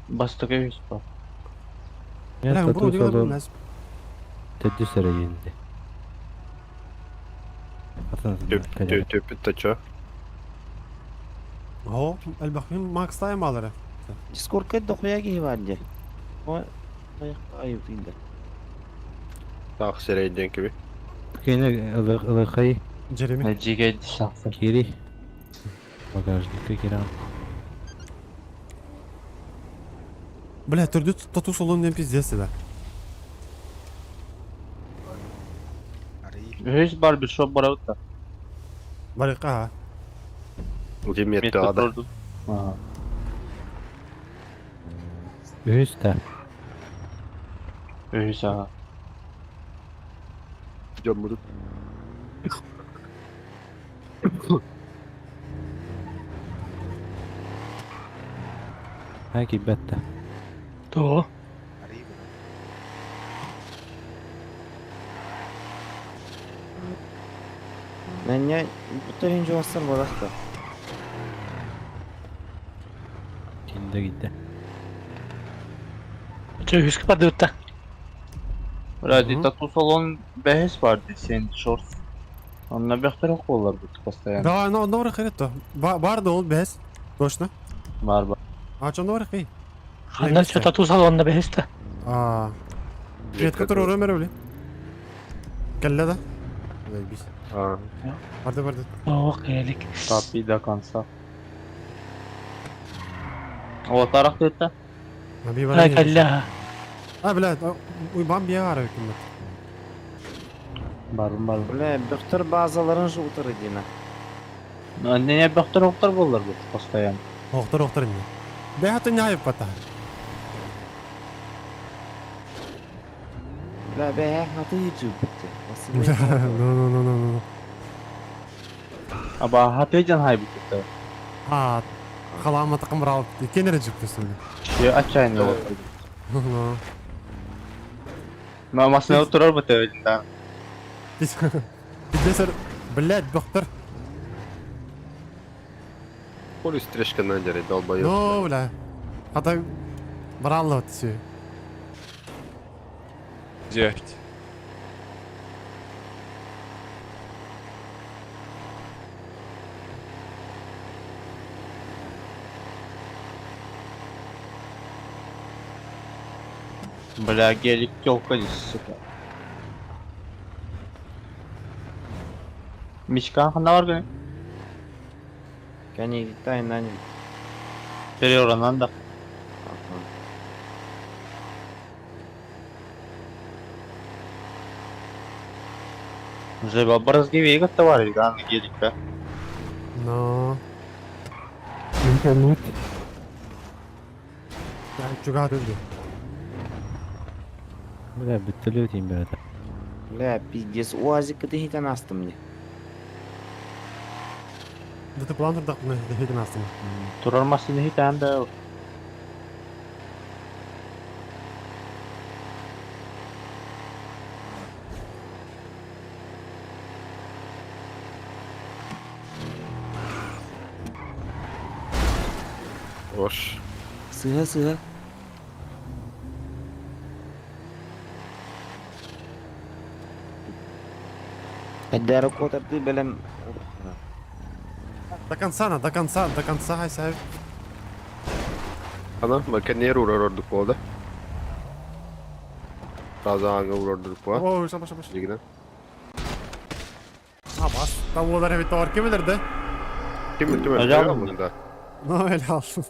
Бастакы үс бар. Мен Бля, тату бро, делай салон нас. төдү сөрөйүндө. Атын Төпүт та чо? О, элбахмин Макс тайм алары. Дискордка дохуя киһи Ой, ай, инде. Таах сирейден киби. Кене ылыхай. Джереми. Жиге шахсы. Кири. Багажникке кирам. Бля, түрдү тату салон дем пиздец да. Үс барбершоп бар да. Барыка. Метті ада. Ага. Үс та. Үс ага. Жомурут. Хаки бетта. То. Мен бүтөрүн жуастар бодахта. Кинде гитте. Че үскü барды Ради тату салон бәһес бар ди сен шорт. Онна бәхтер окулар бит постоянно. Да, но но херет Барды ол бес. Точно. Бар бар. А чо но хей? Ханна че тату салонда бехесте. А. Привет, который Ромеро, бли. Келле да? Заебись. А. Барды барды. Ох, элик. Тапи до конца. О, тарах это? Наби Ай, келле. А, бля, уйбан бия ара киммет. Барым бар. Бля, бөхтөр базаларын жуутыр дина. Не бәхтер октар болар бит постоянно. Охтар охтар не. Бә хаты не айып бата. Бля, бә хаты жуутыр. Ну ну ну ну ну. Аба хаты жан хай бит. А, халама такым рал. Кенере жуптысың. Я отчаянно вот. Ну. Ма машина турар бит да. Пиздец, блядь, доктор. Полис трешка на дере, долбоёб. Ну, бля. Хата брал вот все. Дядь. Бля, гелик тёлка здесь, сука. Мичкан хана бар гыны? Кәне тайнан. Переоранан да. Уже барызге вегат бар ган геликка. Ну. Интернет. Я чуга деді. Бля, бүттелүү дейм бәрі. Бля, пиздец, уазик ты хитен асты мне. Да ты план турдак мына хитен астым. Турар машина хитан да. Ош. Сыга сыга. Әддәре котырды белем. До конца, на, до конца, до конца, хай сай. Ана, маканер урордук болду. Таза аңа урордук бу. Ой, шаба, шаба. Дигенен. А, бас. Там олар бит товар ким билер да? Ким ким Ажал мында? Ну, эле алсын.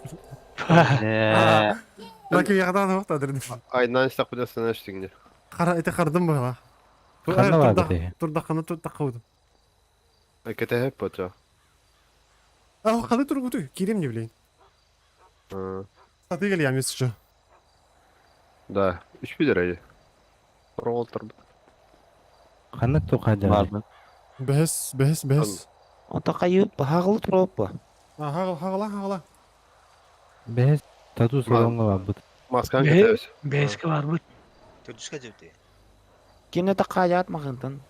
Э, Лаки ягадан вакта дирдим. Айнан истак билесен эштигине. Кара, эти кардым буга. Кандай бар бите? Турдаканы турдак кылды. Кете хеп бача. А, кандай тургуту? Кирем не билейин. Саты кел я месячы. Да, үч бүдер Роолтор. Ханнык туха дьары? Бэһис, бэһис, бэһис. Онто хайы хаҕылы туруоппа. Хаҕыла, хаҕыла, хаҕыла. Бэһис тату салоҥҥа барбыт. Маскан кэтэбис. Бэһискэ барбыт. Төрдүскэ дьэбити. Кимне таккаайаат махынтан.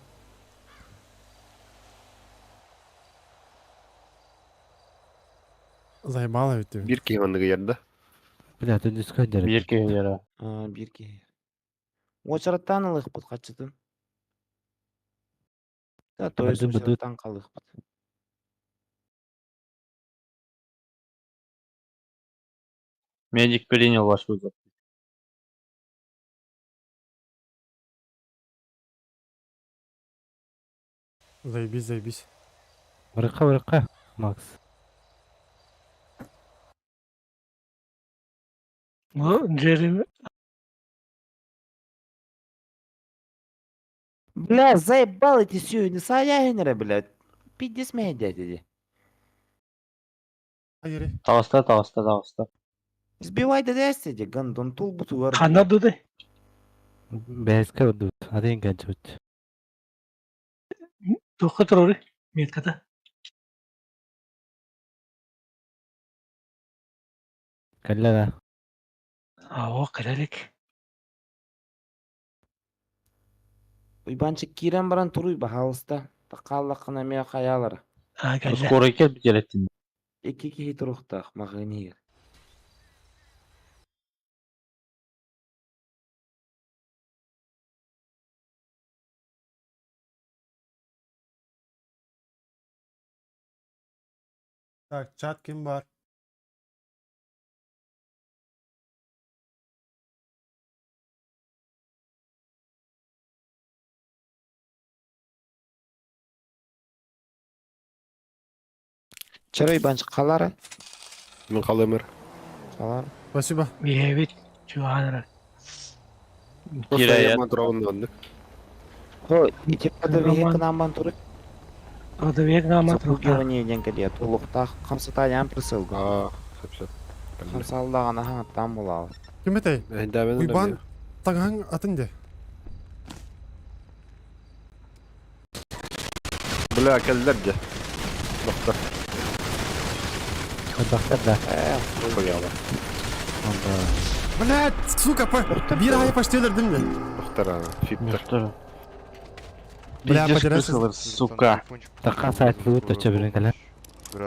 Заебало ведь. Бир киһи манныгы ярда. Бля, төрдүскэ дьары. Биир киһи яра. Биир киһи. Уочараттаан ылыахпыт хаччытын. Да, то есть Быды быды. уочараттаан қалыахпыт. Медик принял ваш вызов. Заебись, заебись. Барыкка, барыкка, Макс. Бу Джереми Бля, заебал эти сүйүнү саяхинere, блядь. Пиздец меня дядя. Айыри. Таҕыста, таҕыста, таҕыста. Сбивай ДДС гандон тулбутугар. ханна дуды? Бэһискэ барбыт. Атын кэлбит. Туохха туруору? Метката. Кэллэ да. Оо, кэлэлик. Уйбанчык киирэн баран туруй баһаалыста. Такааллаххына эмиэ хайаалара. Аа, кэллэ. Скорый кэлбит дьэлэттин. Икки киһи туруохтаах маҕын иһигэр. Так, чат ким бар? Чара Уйбанчык халара. Мен қалымыр. Халар. Спасибо. Биэбит чугаанара. Просто я мадровын оннук. Хо, итепада Роман. вехеканаман туруй. Родовек наама туруктаах. Запугивание диэн кэлиэ. Тулуктаах хамсатаайаан присылга. Аа, сөп сөп. Хамсаллаҕына хаҥаттаан булаабыт. Ким этэй? Эһиндэбен Уйбан таҥаһаҥ атын де. Бля, кэллэр дьэ. Доктор. Доктор да. Хуяла. Блять, сука, по... Бир айы почти өлөрдүм мен. Доктор, фиптер. Бля, Пиздец потерялся. крысалар, сука. Такка сайтлыбыт өчө бирин кэлэн.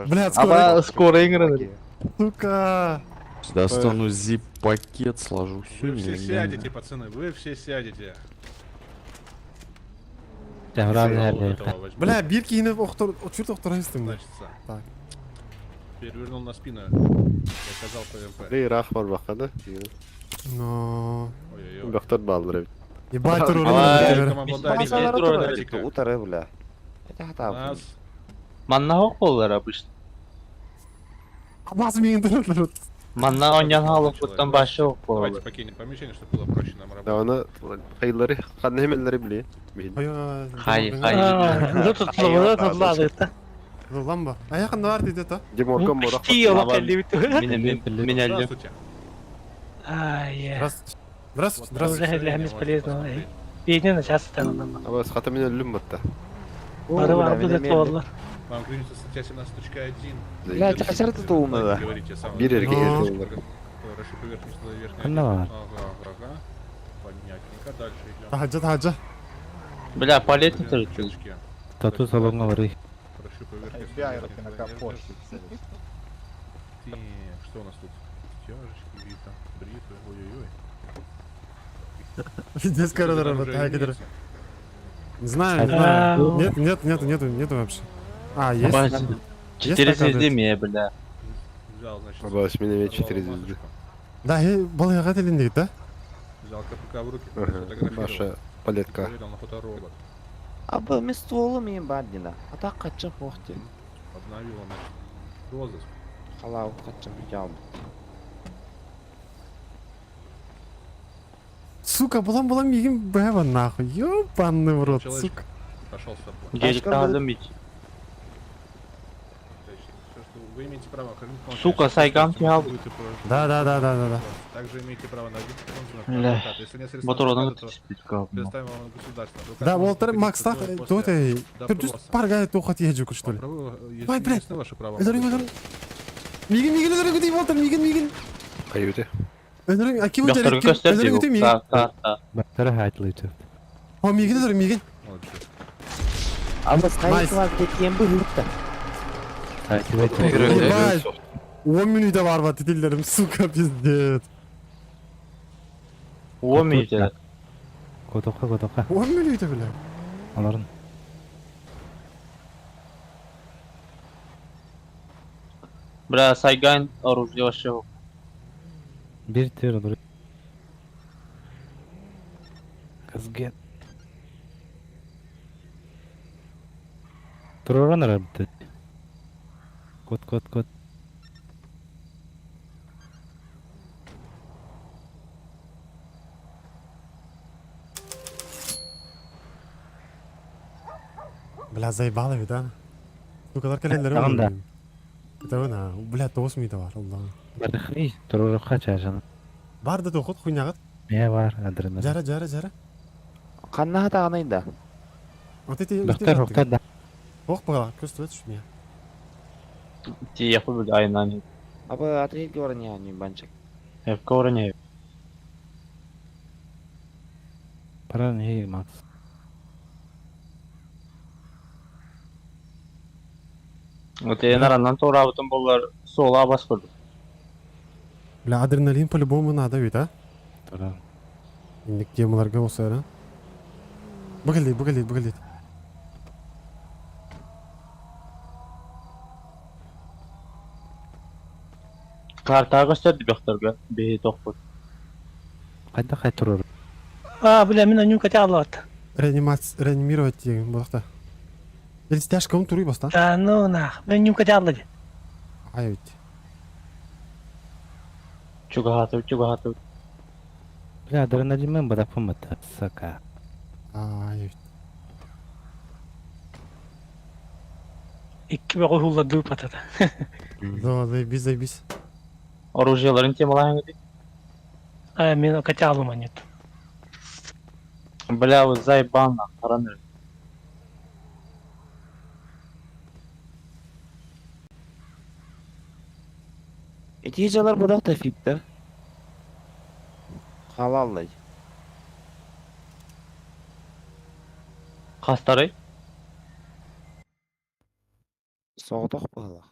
Блядь, Аба скоро. скоро игры. Сука. Достану zip-пакет, сложу все. Вы все сядете, пацаны, вы все сядете. Жамран Вот эрэ. этого возьму. Бля, бир киһини охтор, чурт охтор истим. Значится. Так. Перевернул на спину. Заказал ПМП. Рей рах бар бақа да. Но. Ой-ой-ой. Доктор балдыр бит. Ебать, турур. Баасалара туруй. Утары, бля. Это хатаабын. Нас. Манна хок боллар обычно. Бас миңин турур. Манна оньян халык буттан башы хок Давайте боллар. покинем помещение, чтобы было проще нам работать. Да, оны хайлары, ханны хемеллери биле. Хай, хай. Уда tutла да. Ламба. Аяқында бар дейді та. Деморкан борақ. Тио бакалли бит. Меня Здравствуйте. Ай. Здравствуйте. Здравствуйте, здравствуйте. Уже для бесполезного. Бейнен сейчас там. Абас хата мен өлүм батта. Бары бар да туоллар. Вам клянется статья 17.1. Бля, чачар тутулуна да. Говорите сам. Бир эрге Но. Хорошо, поверхностно верхняя. Ханна бар. Ага, ага. Понятненько. Дальше идем. Тахаджа, тахаджа. Бля, палетни тоже. Тату салоҥҥа барый. Прошу поверхностно верхняя. Так, что у нас тут? Стяжечки, бита, бритвы, ой-ой-ой. Пиздец, короче, Оружие так, имеется? Не знаю, не знаю. Нет, нет, нету, нету, нету вообще. А, есть? Есть Четыре такая, звезды мне, бля. Взял, значит, Абас мен эме порвал 4 звезды. масочку. Да, балыға телин дейді, да? Взял КПК в руки, Ага, сфотографировал. Наша палетка. Проверил на фоторобот. Аба мен стволу мен бардина. Ата качча похти. Обновил он, значит, розыск. Халау качча битям. Сука, булам булам егин бэва нахуй. Ёбаный в рот, Человечек сука. Пошел с тобой. Гелик алдым бит. Все, что Вы имеете право хранить молчание. Сука, Сайган тял. Да, да, да, да, да, да. Также имеете право на один телефон звонок Бля. адвоката. Если нет средств Мотор адвоката, одан то түспүт калдым. предоставим вам государство. Адвокат Да, может Уолтер находиться Макстах, только то после это... Тут допроса. парга тухат езжу, что ли? Право, если Ой, блядь. ясны ваши права, Өлөрүң, молодой өлөрүң. Мигин, мигин, өлөрүң, өтей, Уолтер, мигин, мигин. Каюты. Өлөрүң, а ким Бөхтөргө өтер? көстөр Өлөрүң, өтей, дии. мигин. Та та. Бактары хайтлы О, мигин, өлөрүң, мигин. Ama Найс. кеткен быһыытта. Ебать. 10 минута бар бар тетелерим, сука, пиздец. 10 минут. Котока котока. 10 минута, бля. Аларын. Бля, Сайган оружие вообще. Бир тир олор. Казгет. Туруран арабты. Кот кот кот. Бля, заебало ведь, да? Сука, келелер Тагын да. Это на, бля, 9 минута бар, Аллах. Бардыхый турурукка чажан. Бар да тохот хуйнягат. Не бар адреналин. Жара, жара, жара. Ханнаха тағанайда. Вот эти... Доктор, доктор, да. Ох, пора, көстүбөт түшмө. Ти яху бил айнан. Абы отряд говорня не банчик. Эвка орне. Пара не Макс. Вот нараннан туурабытын болар сола бас көрдүк. Бля, адреналин по-любому надо ведь, а? Тура. Индик темаларга болсо, да? Выглядит, выглядит, выглядит. Картага көстөрдү бөхтөргө. Бии токпут. Кайда кай турур. А, бля, мин анюка тяалат. Реанимация, реанимировать деген болакта. Или стяжка он туруй баста. Да ну нах, мин нюка тяалат. Ай ведь. Чугахаты, чугахаты. Бля, адреналин мен бадапым это, сука. Ай ведь. Икки бөгө хулла патата. Да, заебись, заебись. Оружиеларын темалайын ди. А, мин катялым анют. Бля, вот заебал нах, караныр. Эти жалар будақ та фиптер. Халаллай. Кастары? Соғдақ бұғылақ.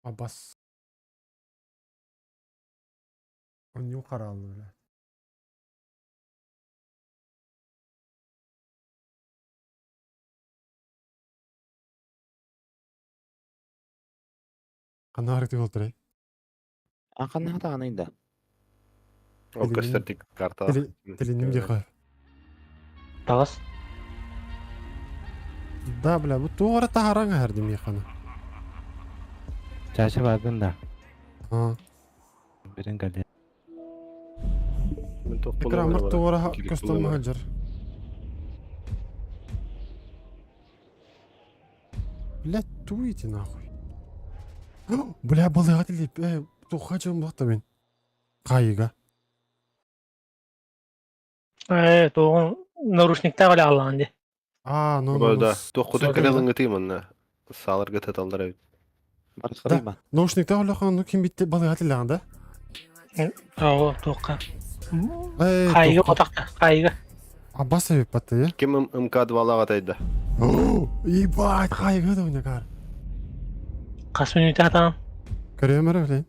Абас. Он не каралды, бля. Кандай арык болуп турай? А ханнаха тағанайда. Ол көстөрдүк карта. Тилиним де кой. Тагыс. Да, бля, бу тугара тахараң хардым яхана. Чача бардын да. А. Бирин гале. Мен тоқ Экран бір тугара көстөн махаджар. Бля, туете нахуй. Бля, балыга тилип, э, тухачым бакта мен. Кайыга. Э, тоғын наручникта галя аллаан ди. А, ну, ну, Да, тоқ кутун кирелин гытымын. Салыр гыты талдар бит. Да, наушникта олохон, ну ким битте балыга тилеген да? Ого, тоққа. Э, Кайыга тоққа. отақта, кайыга. Абас себеп батты, э? Ким МК-2 лагатайды. Ебать, кайыга да ойнагар. Кас минут атам. Көрөм өрө, блин.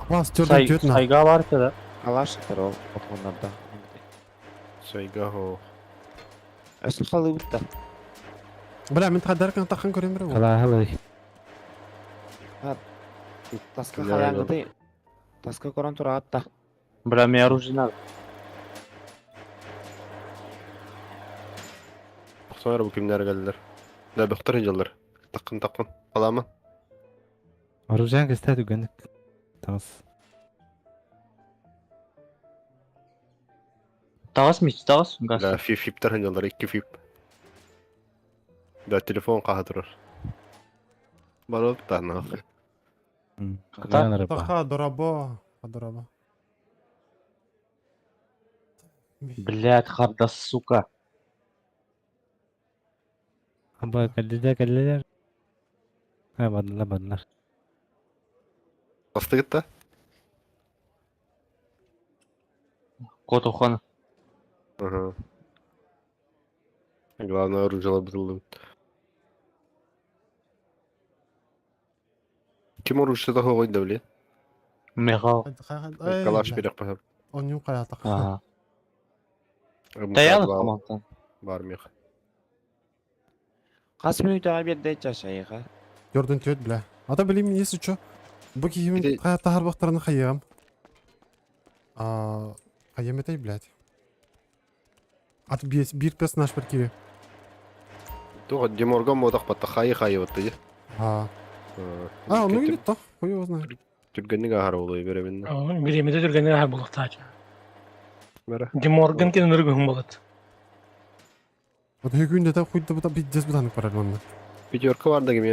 Абас, төрдөн төт на. Сайга бар да. Алашықтар ол отқандарда. Сайга хо. Өсіл қалы бұтта. Бля, мен тадаркан таққан көрөм өрө. Хала хала. Таска Бля, хаяңгыды. Таска корон тура атта. Бля, мне оружие надо. Тахсан бу кимнэр келдилер. Да бөхтөр дьыллар. Таккын таккын. Аламан. Оружиен кесте түгенік. Тағыс. Тағыс мич, тағыс. Газ. Да фип фиптер дьыллар икки фип. Да телефон каха турар. Барып та нахуй. Таха, дорабо. Дорабо. Блядь, харда, сука. Аба кэллилэр кэллилэр. Ай бардылар бардылар. Бастыгыт да? Кот ухан. Ага. Главное оружие бутылды. Ким оружие того ойда били? Михал. Калаш берек бахар. Онньуу хайатах. Ага. Таялы командан. Бар мех. Хас минутаға берді чашайға. Jordan төт бля. Ата билим если чё. Бу киһимин хайаттахар бахтарына хайыам. А хайым этэй, блядь. Ат бир бир персонаж бар кире. Туға Деморган бодақ батта хайы хайы батты. А. А, ну или то, хуй его знает. Түргеннің ахары олай беремін. Биремede түргенер хар булуктаач. Бәрі. Деморган кен үргүн болот. Вот күндө да хуй да бу пиздец бутанып барар манна. Пятерка бар да кем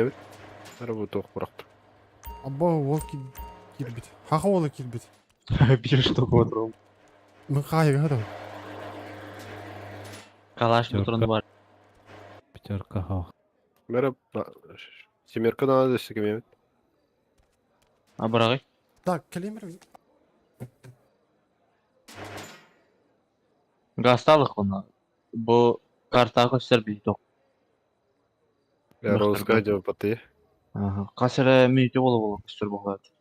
Бәрі бұл тоқ бұрақты. Абба ол кирбит. Хаха ол кирбит. Бир штука отырым. Мен хайыга да. Калаш бутырын бар. Пятерка хох. Бәрі семерка да надо кем Абырагы. Так, келемер. Гасталык оны. Бу картага көстөр бит. Розга деп батты. Ага. Касыра минуты болу болу көстөр болот.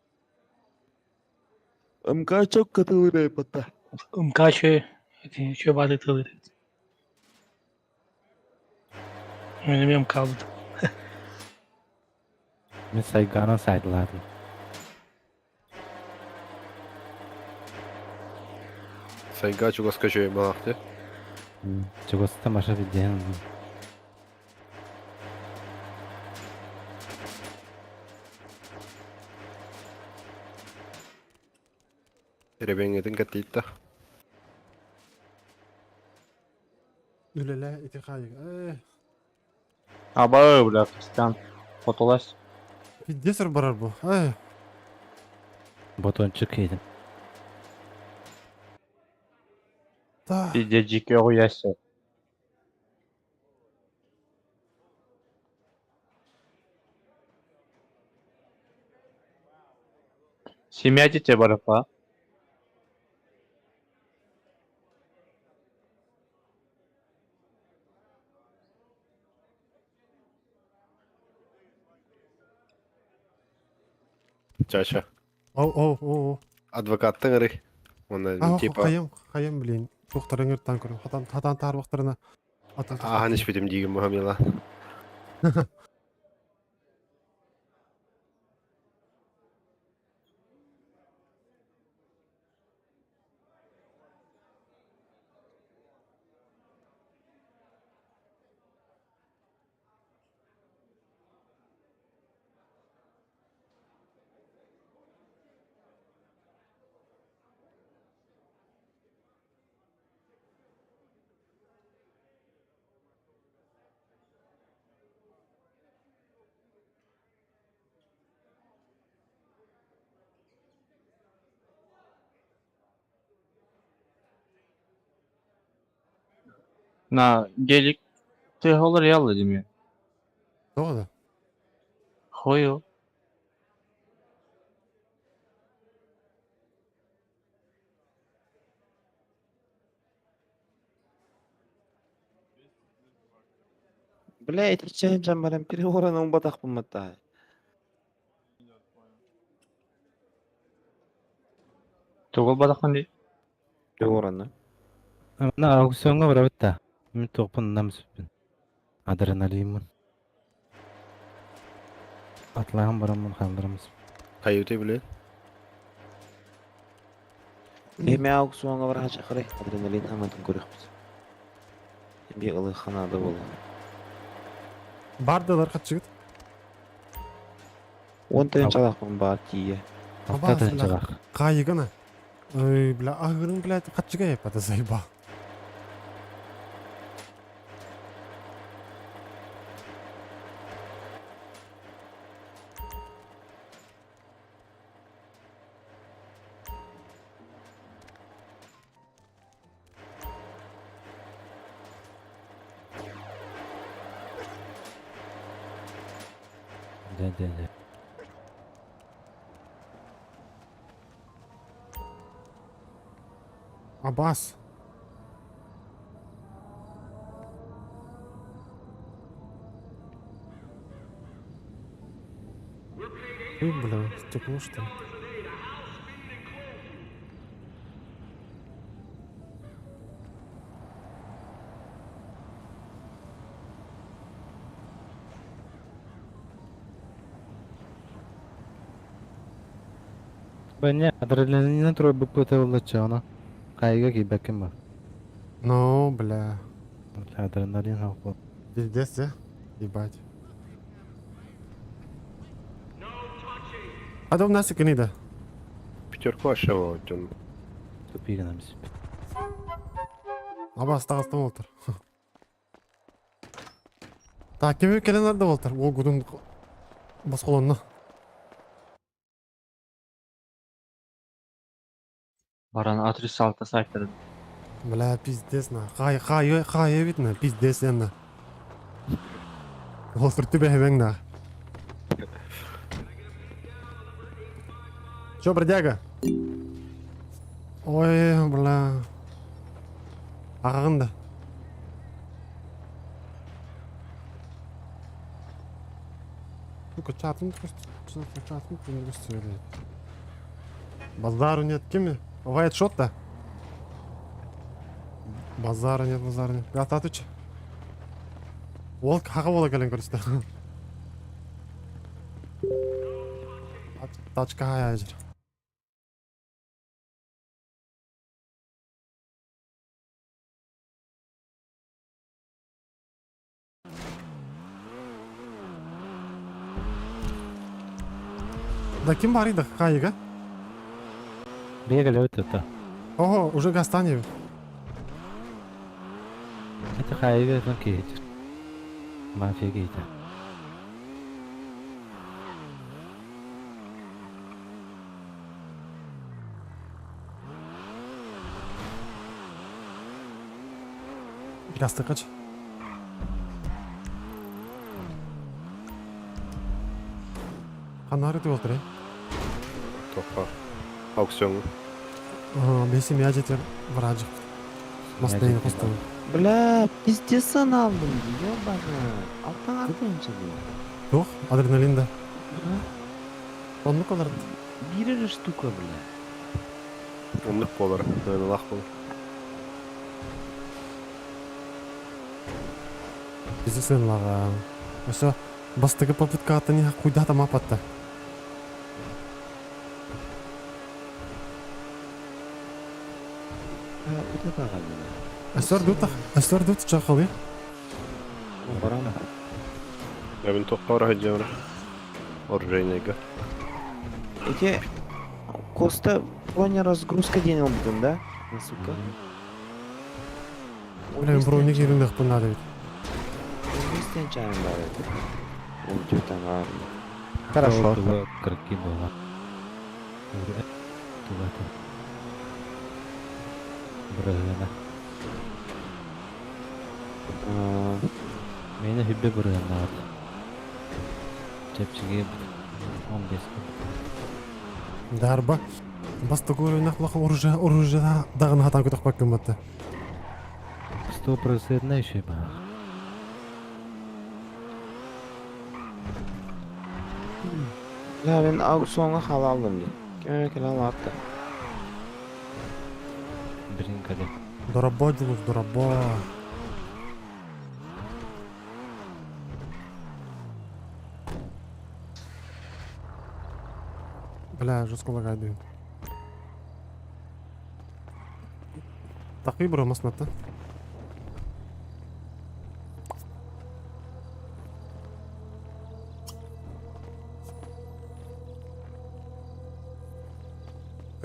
МК çok katılır батта. МК чө чө бады тылыр. Мен МК бут. Мен сайгана сайдыладым. Сайга чугаска жөй балақты. Чугаста маша виден. Ребеңетін кәттейді. Үлеле ити хайыга. Э, Аба, бля, Кристиан. Фотолас. пиздец барар бу. Э, Ботончук едим. та. Пизде жеке хуясы. Семья детей барапа. Чаша. О, о, о, о. Адвокаттың ыры. Оны А, типа хайым, хайым, блин. Тухтарыңыр тан көрүм. Хатан хатан тар бактарына. Атан. ахан ішпетім деген мұхаммела. На гелик ты холор ялла деме. Тоҕо да. Хою. Бля, эти чайын жамбарам переговорын батақ бұматта. Тугул бадакан ди. Переговорын. На аукционга барабыт да. Мен тоқпын нам сүппін. Адреналинмын. Атлаған барамын қалдырамыз. Хайыты біле. Эми аукционға бар хача қарай, адреналин хаматын көріқпіз. Би ылы ханады болу. Бардылар хатчыгыт. Он тыһыынчалаахпын баар тиийэ. Алта тыһыынчалаах. Хаайыгана. Ой, бля, аһыырын, блядь, хатчыга еппата заебал. Да, да, да. Абас. Ой, бля, стекло что ли? Бэня, адреналинынан турар быппыта Кайга кийбэккин ба. Ну, бля. Адреналин хаппа. Пиздец, э? Ебать. А дом нас и да. Пятерку ашева отен. Тупиган Абас тағыстан олтыр. Так, кем келен да олтыр. Ол гудун басқолонна. Баран А36 сайттары. Бля, пиздец на. Хай, хай, хай, видно, пиздец на. Олтыр түбе на. Чё, бродяга? Ой, бля. Ағағында. Сука, чатым чатым Базару нет, кем? Бывает шот-то? Базара нет, базара нет. Гататыч. Ол хаға бола кэлэн көрүстэ. Тачка хаяжыр. Да ким бар иди хайыга? Бегали вот это. Ого, уже гастани. Это хайга там кейт. Мафия кейта. Гасты кач. Ханары ты олтыр, Тоққа. Аукцион. Бесим я жетер враджик. Мастайын костым. Бля, пиздец алдым, ёбана. Алтан артынча ди. Жоқ, адреналин да. Онны колар. Бир штука, бля. Онлық болар. Лах болар. Пиздец лага. Ошо бастыгы попытка аты не куйда там апатта. Өстөр дут, өстөр дут чакалы. Барам. Мен тоққа ора жамыр. Оружейныйга. Эти Коста бронеразгрузка день он да? Сука. Бля, мен броня кирин надо ведь. Хорошо. Кырки была. Бырыгына. Мени хүббе бырыгына бар. Чепчиге 15. Дарба. Бастыгы уровень лаха оружие, оружие дагын хатан көтөх баккын батты. 100% еще ба. Бля, мен аукционга хала алдым ди. Кеме келе алатты. Бирин кале. Дорабо Дулус, дорабо. Бля, жестко лагает. Так выбору масната.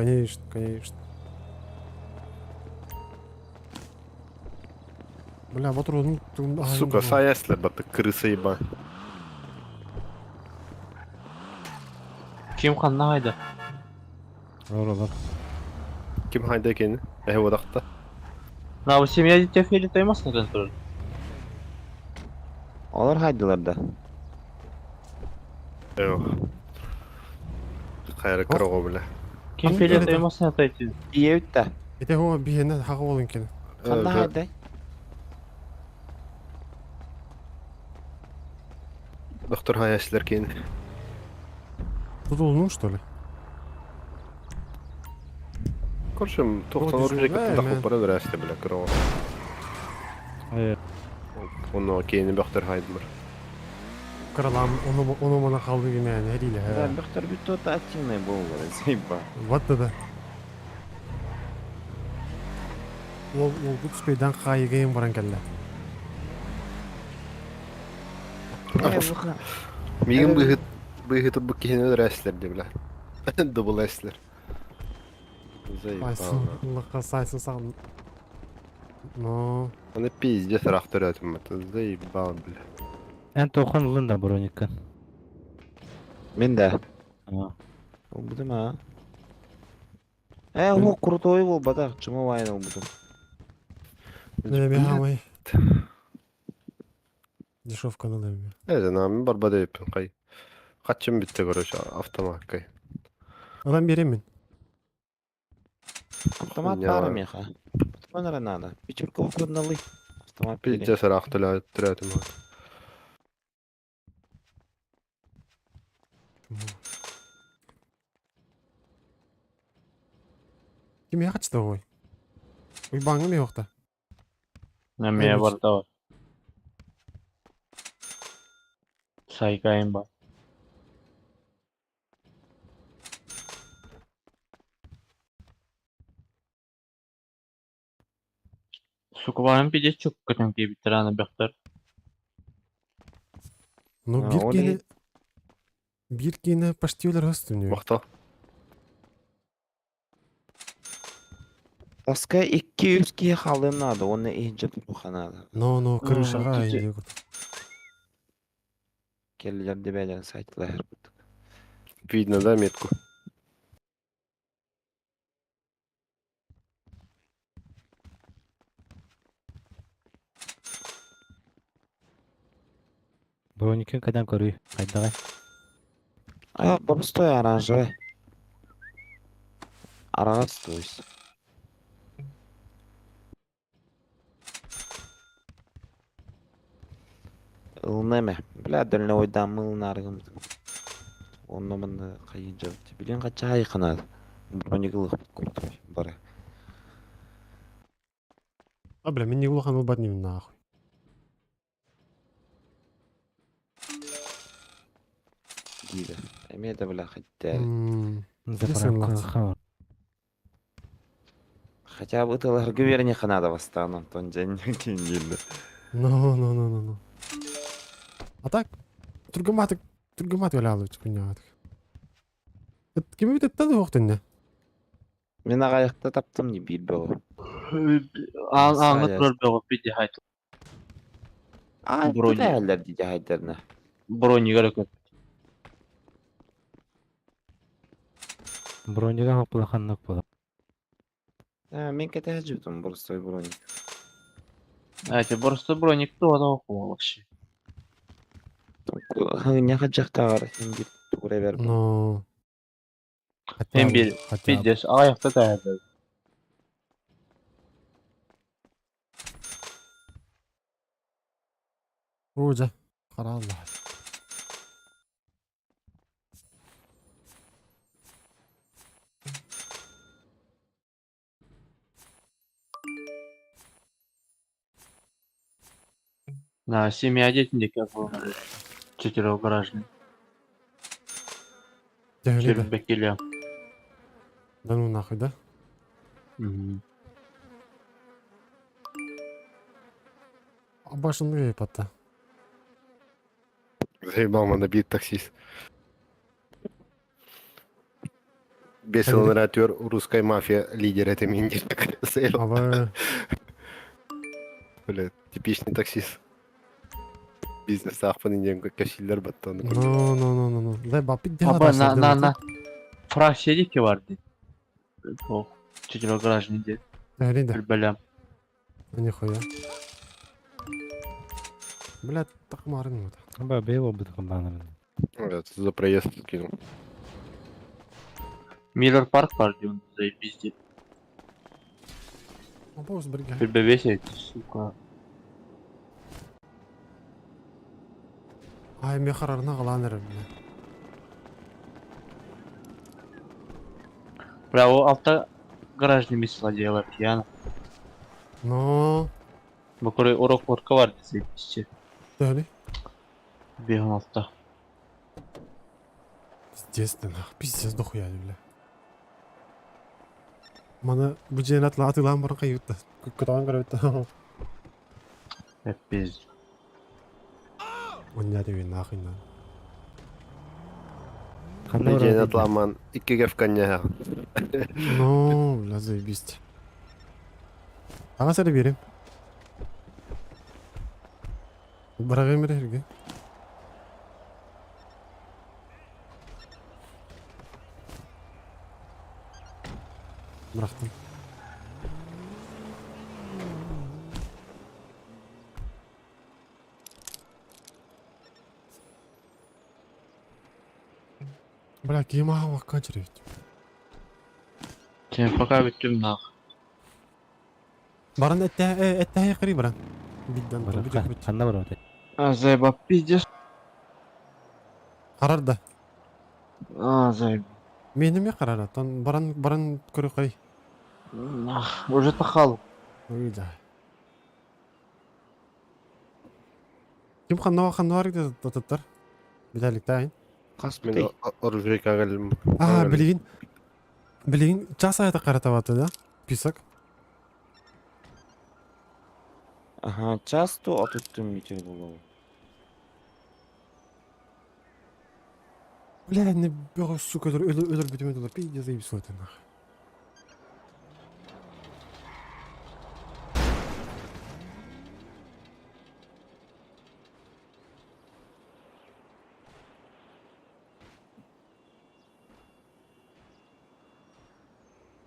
Конечно, конечно. Бля, вот рудун Сука, саяслер, баты крыса еба. Ким ханна хайда? Олор. Ким хайда екені? Әһе одақта. На у семья детей или таймас на контроль? Олар хайдылар да. Эо. Хайры кырого бля. Ким фили таймас на тайти? Иевитта. Ите хо биһиэнэ хаҕа буолун кини. Ханна хайдай? Доктор хаяслер кейін. Тутулну, что ли? Короче, тоқтан оружие кытта хоппара берәсте бля кырого. Оны кейini бөхтөр хайдылар. Кыралам, ону ону мана қалды геме әрине. Да, бөхтөр бүт то активный болду, заебал. Вот да. Ол ол бу түспейден қайыгайын баран келді. Мигин быһыт быһыт бу киһини өлөрәслер ди бля. Дубл эслер. Айсын, лақа сайсын саған. Но. Аны пиздец ыраах төрөөтүм бат. Заебал бля. Эн тохон ылын да броникка. Мен да. Олбудум а. Э, ол крутой бол бадах, чума вайн олбудум. Неме хамай. Дешевка надо мне. Это нам барбада еппин кай. Качым битте короче автомат кай. Адам беремин. Автомат бары меха. Патронары надо. Пятерку выходналы. Автомат бери. Пиздец ыраах төрөөтүм бат. Ким я хочу ой. Ой баңым yok На меня барда. Сайкайым ба. Сука, вам пиздец чук көтөн кийбиттер аны бөхтөр. Ну А, бир ол кени бир кени почти өлөр өстүм. Мактал. Таска 200 ки халым надо, оны инче туха надо. Но, но крышаға инде Келлер дебелен сайтлар. Видно, да, метку? Броникин кайдан көрүй. Кайдагай. А, простой оранжевый. Арагас, то есть. Ылнеме. Бля, дальнобойдан мылнаргым. Онно мында кайын жабыт. Билен кача айканат. Броник ылык куртуй бары. А, бля, мен не улахан ылбат немин нахуй. Диде. Эме да бля хотя. Заправка. Хотя бы тылар губерния ханада восстану, тон день кингилди. Ну, ну, ну, ну, ну. А так, тургаматык, тургамат өлі күнне Ким бит этте оқтын Мен ағаяқта таптым не бил бо. Аңы турар бөгө пиди хайт. А, Брони. брони. диде хайдарна. Брони керек. Бронига хопулаханнык була. А, мен кете жутум простой броник. Эти просто броник то да вообще. Не хажактагар хим бир тугура бер. Но. Hem bir пиздец аяқта тәһәр. Ужа. Қара Алла. На семья детей как бы четырехгаражный. Бекеле. Да ну нахуй, да? Угу. Башын патта. Заебал, надо бить таксист. Бесиланра түөр русская мафия лидер это миндер. Аба. Бля, типичный таксист. Бизнес ахпын инден кәшилер баттан. Ну, ну, ну, ну, ну. Дай бапит дело. Аба на на на. Фракция бар ди. О, чуть гараж не де. Әрине. Билбелем. Нихуя. Бля, такмарын вот. Аба бейл обыт комбанарын. За проезд скинул. Миллер парк бар ди, он заебись ди. Абоз бірге. Билбебесе, сука. Ай, мен қарарына қалан әрі, бля. Бля, ол алта гараж немесе делар пьяно. Но. Бу урок орка бар ди заебись. Дәли. Бегун алта. Пиздец ты нах, пиздец дохуя, бля. Маны бу женат атылан барын кайытты. Көтөн көрөттө. Пиздец. Оння деген нахуй на. Бу атламан иккиге вканья. Ну, бля, заебись. Ага, сәле берем. Барагым берерге. Бырақтым. Бля, киім ағам аққан жүрек. Сен пока бүттүм нах. Баран әттәһе қырый баран. Биддан бит бит. Ханна бар өте. А, заебап пиздец. Қарар да. А, заеб. Мені ме қарар, тон баран баран көрі қай. Нах, уже тахал. Ой, да. Ким ханна ханна бар иде тататтар. Биләлик тайын. Мен оружие кагылым. А, билигин. Билигин час айта каратабаты да? Писок. Ага, часто отуттум метер булу. Бля, не бього, сука, өлөр өлөр бүтүмө долар. Пиздец заебись вот нах.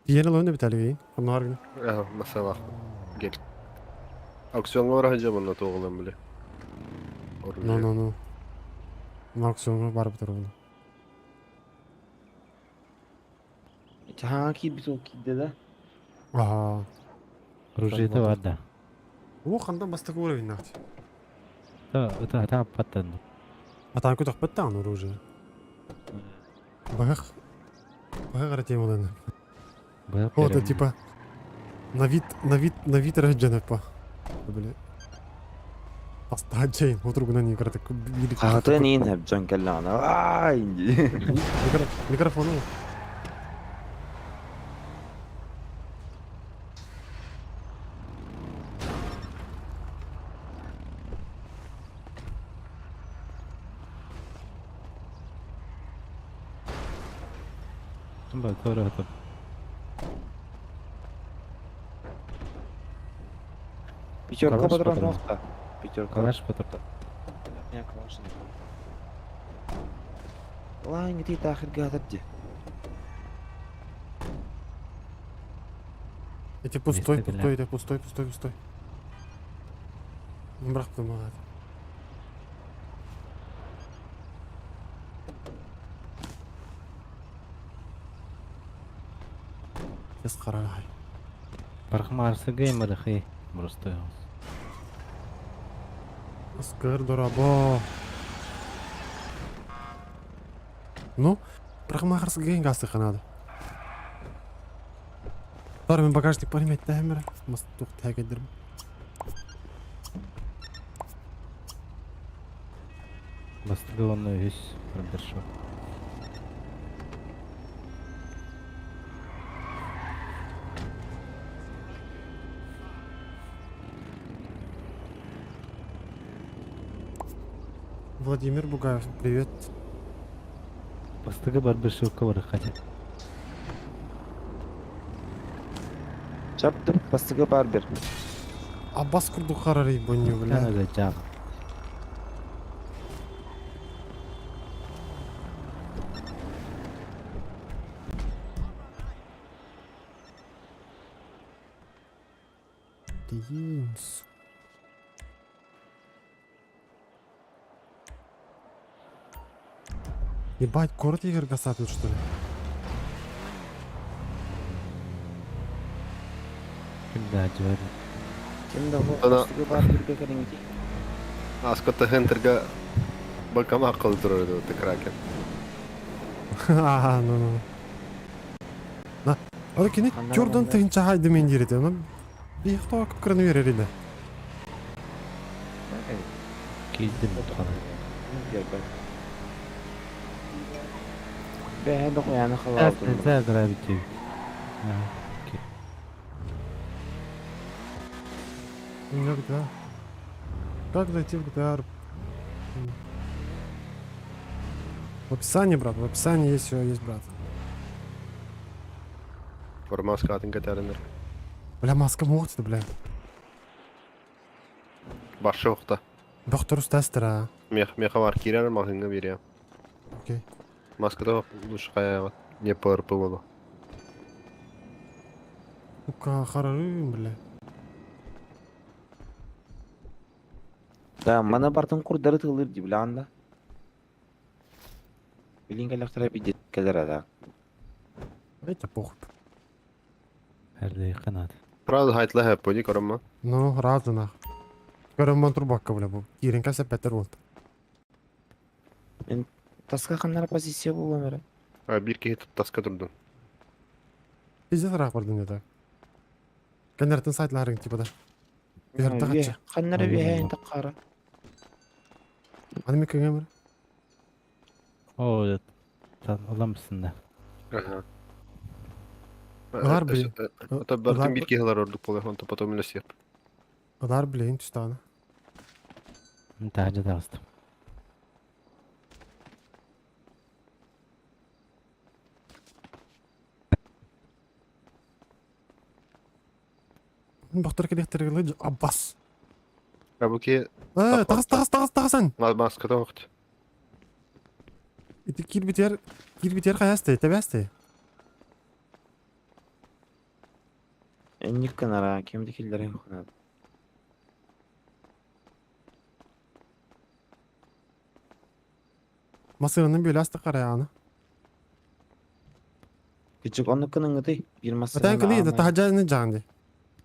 Yeni oyunda bir tane Bunlar günü. Ага, масала. Гел. Аукционга бар ханжа bunна тоғылым биле. Ну, ну, ну. Аукционга барып тұр оны. Ха, ки бит кидде да. Ага. Оружие бар да. О, қандан бастық уровень нахти. Та та та паттан. А там куда паттан оружие. Бах. Бах ратемалын. Бах. О, это типа на вид, на вид, на вид раджанапа. Бля. Астаджейн, отругна не краток. Хатын ин хеп жан келлана. Ай. Микрофон. Ба тора та. Пятерка Калаш патрон патрон. нохта. Пятерка. Калаш патрон. Я калаш не. Лайн где тахыр гадабди. Эти пустой, Место, бля. пустой, это пустой, пустой, пустой. Бырақтым маған. Тез қарағай. Бархма арсы геймер хей. Просто. Аскар дорабо. Ну, бірақ мағырсы ген гасы қанады. Бар мен багажник бар еметті әмір. Мас тоқ тәгедірім. Бастыгы оны үс барбершоп. Владимир Бугаев, привет. Бастыгы барбершопка бар хотя. Чаптым, бастыгы бар бер. Аббас курдук харарый бонню, бля. Блин, Ебать, город Игорь гасатый, что ли? Ким да дьүөр. Ким да бу Ана бастыгы бар бирге кэлиҥити. Аскотта Хентерга банкомат кылы турар edi Кракен. Ага, ну ну. На. Аны кини Ханна чордан манна. тыһынча хайды мен дириде. Оны бих тоқ кырны берер иде. Киирдим тухана. Бэһэ дохуяны халаалтын. Сэ гравити. Иногда. Как зайти в GTA? В описании, брат, в описании есть все, есть, брат. Формаска атын кэтэринер. Бля, маска мохты, бля. Башы охта. Доктор устастера. Мех меха бар кирер махынга бере. Окей. Маскада лучше кая не ПРП болу. Сука, харарым, бля. Да, мана бартын курдары тылыр ди бля анда. Билин кэлэхтэрэ бидет кэлэр ада. Это похуй. Эрдей канат. Правда хайтла хэп пони корма. Ну, разы нах. Көрөм турбакка, бля, бу. Кирин кәсә пәтер болды. Мен таска ханнара позиция болом эре. А бир киһи таска турдун. Пиздец рах бардын это. Кәнәртен сайтларың типа да. Берді қатшы. Ханнара бихэ инта кара. Аны мен кеңе бір. О, оламсın да. Ага. Ылар блин. Это бартын бир киһилер ордук болар, онто потом үлесеп. Ылар блин түстаны. Тажа тағыстым. Бақтар келектер Аббас. А бу ки Э, тағыс, тағыс, тағыс, тағысан. маскада окт. Ити кир битер, кир битер каясты, тебәсті. Энник канара кемди киллерин ханат. Масырының бөлі асты қараяны. Кичик онны кыныңыты бир Атан кыны да тахажаны жанды.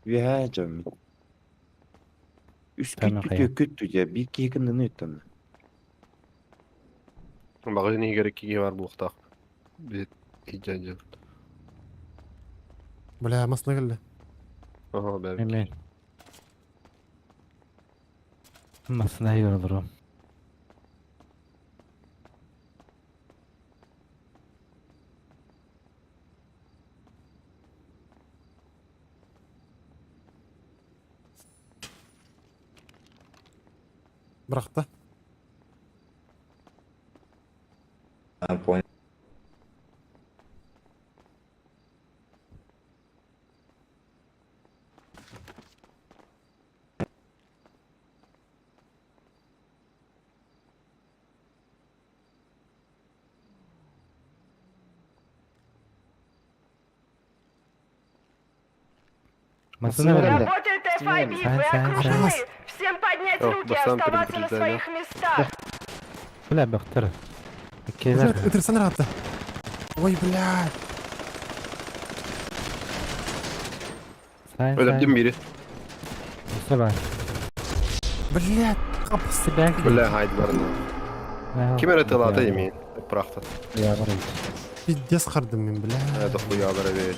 Бихэ жам. Үс Тәмі күттү қая. күттү же бир киһи кынныны үттөн. Багын игер киһи бар булуктак. Бит хиджан Бля, масына келді. Ага, бә. Мен. Масына yorulurum. Бірақта. Понял. Масына Масына берді. Работает FIB, вы окружены. Всем поднять О, Бастан предупреждает, да? местах! Бля, бақтар. Келер. Ытырсан ратты. Ой, бля. Сайн, Өлөптүм бири. Саба. Бля, қапасы. Бля, хайдларны. Ким эрэ тылата емейин. Прахта. Я барым. Пиздец қардым мен, бля. Это хуя бля, бля.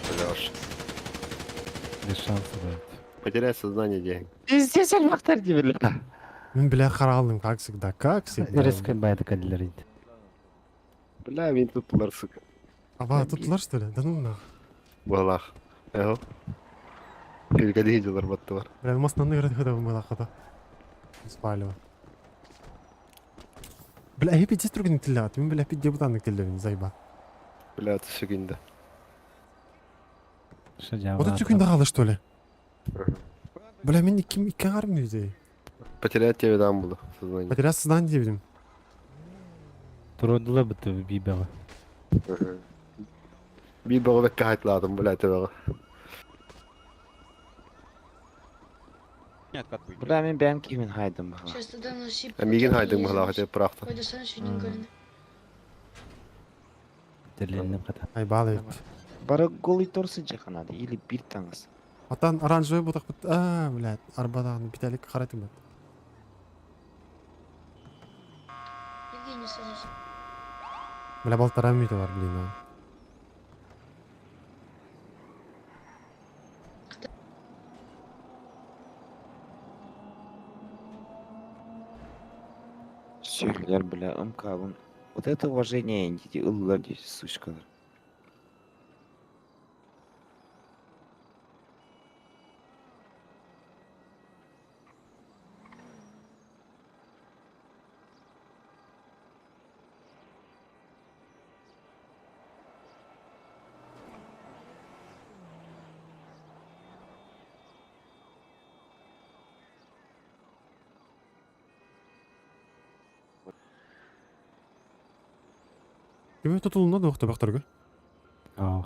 Без шанса будет. Потерять сознание день. Пиздец алмактар ди бля. Мен, бля, қаралдым, как всегда, как всегда. Резко байда кәділер еді. Бля, мин туттулар, сука. Аба, туттулар, что ли? Да ну нах. Балах. Эго. Килгәди җылар баттылар. Бля, масынаны көреді көді бұл қата. Спалево. Бля, әй пиздец түргін тілі ат. Мен, бля, пиздец бұтанның тілі, заеба. Бля, түсігінде. Вот эти күндэ что ли? Бля, мен ким икки агарым дейді. Потерять тебе дам буду сознание. Потерять сознание дейбидим. Туродула быты бибеҕэ. Би бөҕө бэккэ хайтылаатым, бля, төбөҕө. Бля, мен бэйэм киһибин хайдым баҕа. Сейчас тогда носи. А миигин хайдыҥ быһалаах этэ пырахта. Ой, достанешь Линкольна. Терлэнним хата. Ай, баал эбит. Бары голый торсы жаканады или бир таңыз. Атан оранжевый бутак А, блядь, арбадан биталик харайтым бит. Евгений, садись. Бля, полтора минута бар, блин. а. Сүрлер, бля, ымкабын. Вот это уважение, дети, ыллар здесь, сучкалар. Кими тутулуна да ухта бактарга. Аа.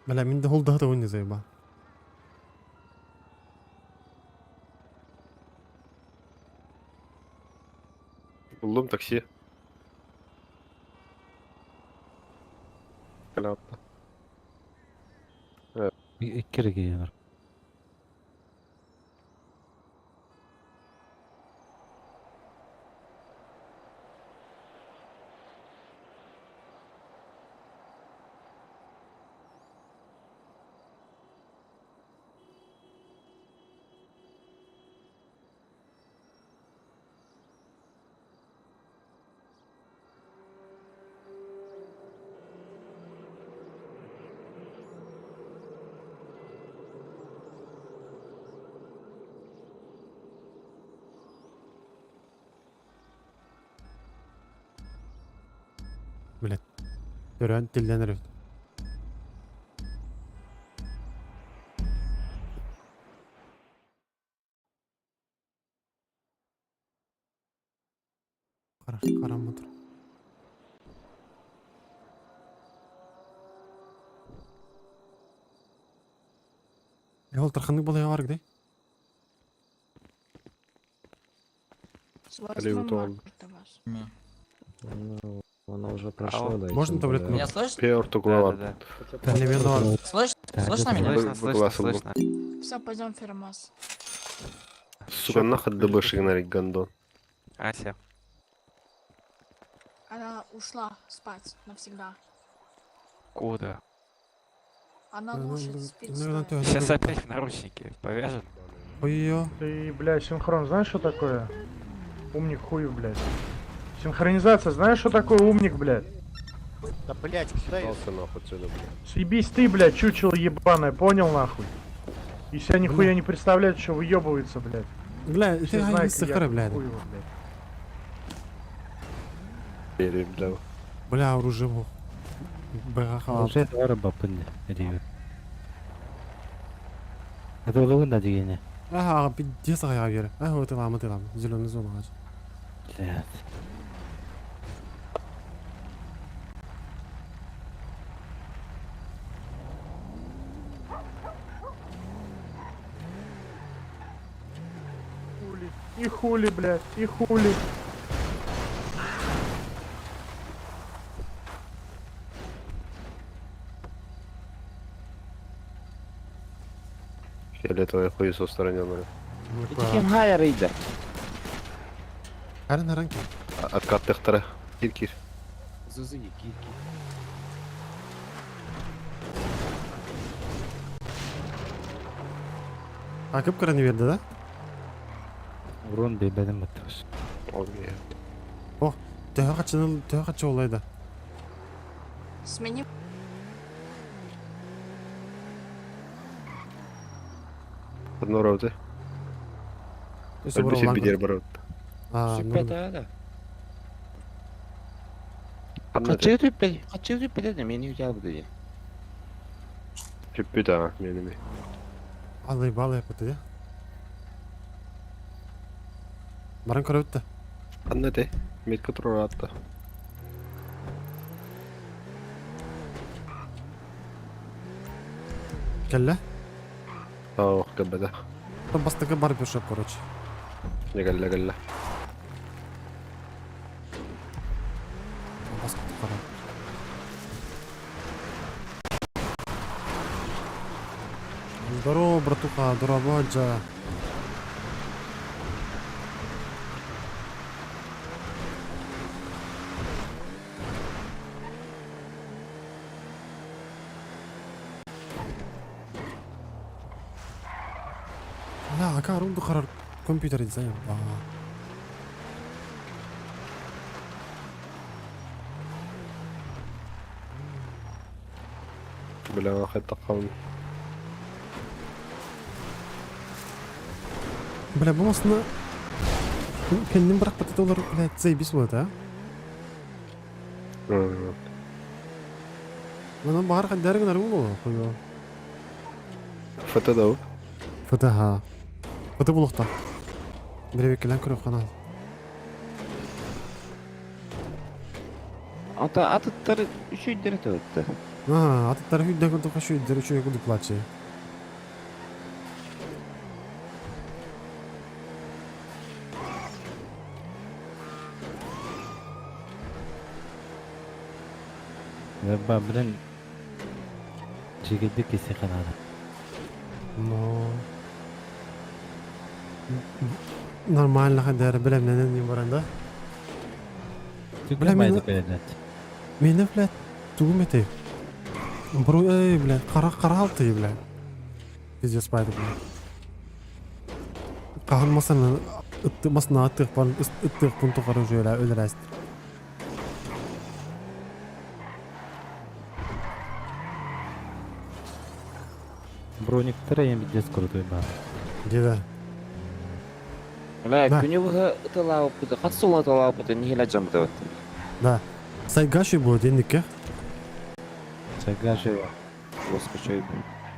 Бля, мин де холда да ойны заеба. Булдум такси. Калапта. Икки регионер. Блядь. Төрөн тилден өрөт. Кара, карам отур. Э, ол тарханнык балая бар где? С Алло, 8 Антон. марта вас. Ну, оно уже прошло, да. Можно таблетку? Меня слышно? Пер туглалар. Слышно? Слышно меня? Слышно, Все, пойдем фермас. Сука, нахуй ДБшек нарик гандон. Ася. Она ушла спать навсегда. Куда? Она Ну, лошадь ну, спит. наверное, стоя. то- Сейчас опять в наручники повяжет. Ой-ё. Ты, блядь, синхрон, знаешь, что такое? Умник хую, блядь. Синхронизация, знаешь, что такое умник, блядь? Да блять, куда я? Съебался нахуй отсюда, блядь. Съебись ты, блядь, чучело ебаное, понял нахуй? И себя нихуя не представляет, что выебывается, блядь. Бля, Все ты знают, ай я сахара, блядь. хуево, блядь. Бери, бля. Бля, оружие бу. Бага халат. Уже арба пынды. Реве. Это было да дегене. Ага, пиздец ага бер. Ага, вот илам, вот илам. Зеленый зона ач. Блядь. Хули. И хули, блядь, и хули. Фиолетовый хуесос в стороне, бля. Ким хайар иде. Харан харан ким. Откат тахтара. Кир кир. Зузы кир кир. А кып кыраны берди, да? Урон бебедим баттыбыз. Окей. О, төһө качыныл, төһө качы олайды. Смени Одно роуты. Өсө бор Альбisi олан. бидер бар. А, ну. Сүппет да. Качы түппе, качы түппе дедим, мени үтә бу диye. Сүппүт аа, менеми. Алый балай пыты. Баран көрөбүт да. Ханна этэй? Метка туруораатта. Кэллэ. Ох, кэлбэтэ. Бастакы барбершоп, короче. Не кэллэ кэллэ. Здорово, братуха, здорово, Джа. Ла, ака рунду харар компьютер дизайн. Бля, хайдаххабын. Бля, бу масына кэннин бырахпыт олор, блядь, заебись вот, а? Мана баар хандар гынар буолуо, хуйо. ФТ да ФТ, ха. ФТ булуохтаах. Биребеккэлээн көрүөх ханаа. Ата атыттар үчүйдері төтті. Аа, атыттар хүддэ курдук үчүйдер үчүй курдук плачы. Ба, блин. Чигирдик киси канада. Но. Нормально хандар билемненен не баран да. Бля, Бля, мен Мени, блядь, тугум этэй. Бро, эй, блядь, кара кара алты, блядь. Пиздец байды, блядь. Кахан масаны ытты масына аттык бар, ыттык пункту кара уже өлөрәст. Брониктер эм пиздец крутой бар. Деда. Бля, күнү быһа ыталаабыт, хат сула ыталаабыт, нихила жамыт. Да. Сайгаши будет, энникке. Сайгаши. Господи,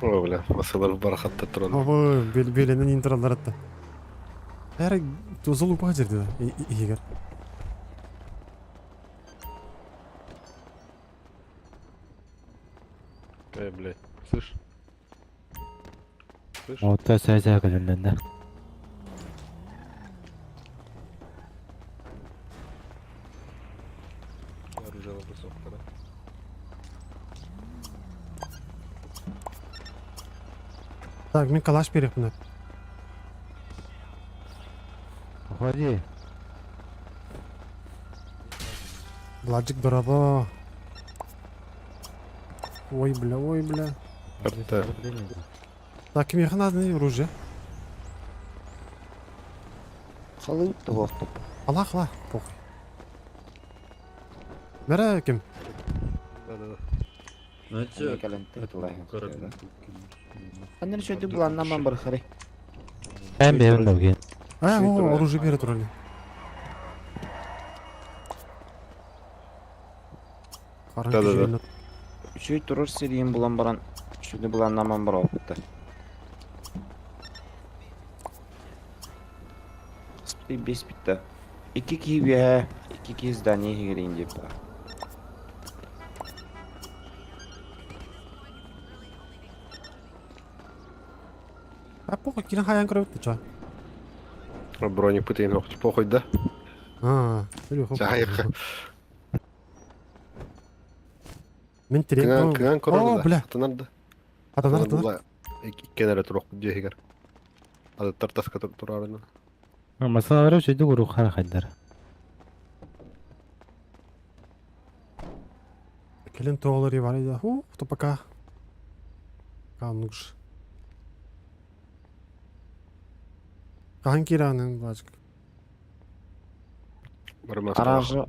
О, бля, масалар барахатта туран. Ого, беленен интралар атта. Әр тузул упа жерде егер. Э, блядь, слышь? Слышь? Ота сәзә көлүләндә. Оружие высокого. Так, мен калаш берепмин. Уходи. Владик дорого. Ой, бля, ой, бля. Карта. Так, ким надо оружие? Халып того. Ала, ала, похуй. Бәрі ким? Да-да-да. Аннан шөйді буланнан бар хары. Мен берин да А, о, оружие бере турали. Да-да-да. Үчүй турur серийин булан баран, шөйді буланнан бар опытты. Спи бес битті. Iki киби, iki киз здание хигерин деп. А похуй, кирен хаян көрөбүт ча. Броник пытайын ох, похуй, да? А, или хоп. Чайка. Мен Кыган терек. кыган О, корорда. бля. Атанарда. Атанар, атанар. Иккенере турук дьиэгэр. Аты таска турарына. Масалар шөйдү гуру хара хайдар. Келен тоолар бар иде. Ху, то пока. Кануш. Кахан киранын бачык. Аранжы,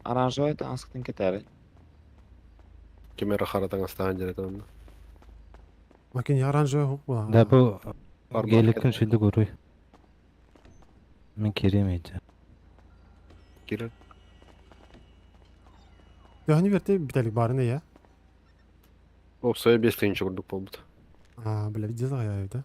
аранжы это асықтын кетәрі. Кемера харатаң астахан жеретен. Макин оранжевый хук була. Да бу геликкин шөйдү гуру. Мен керем эти. Кирер. Яхни берте биталик барын я. Опсай 5 тыгынчы курдук болбут. А, бля, где я да?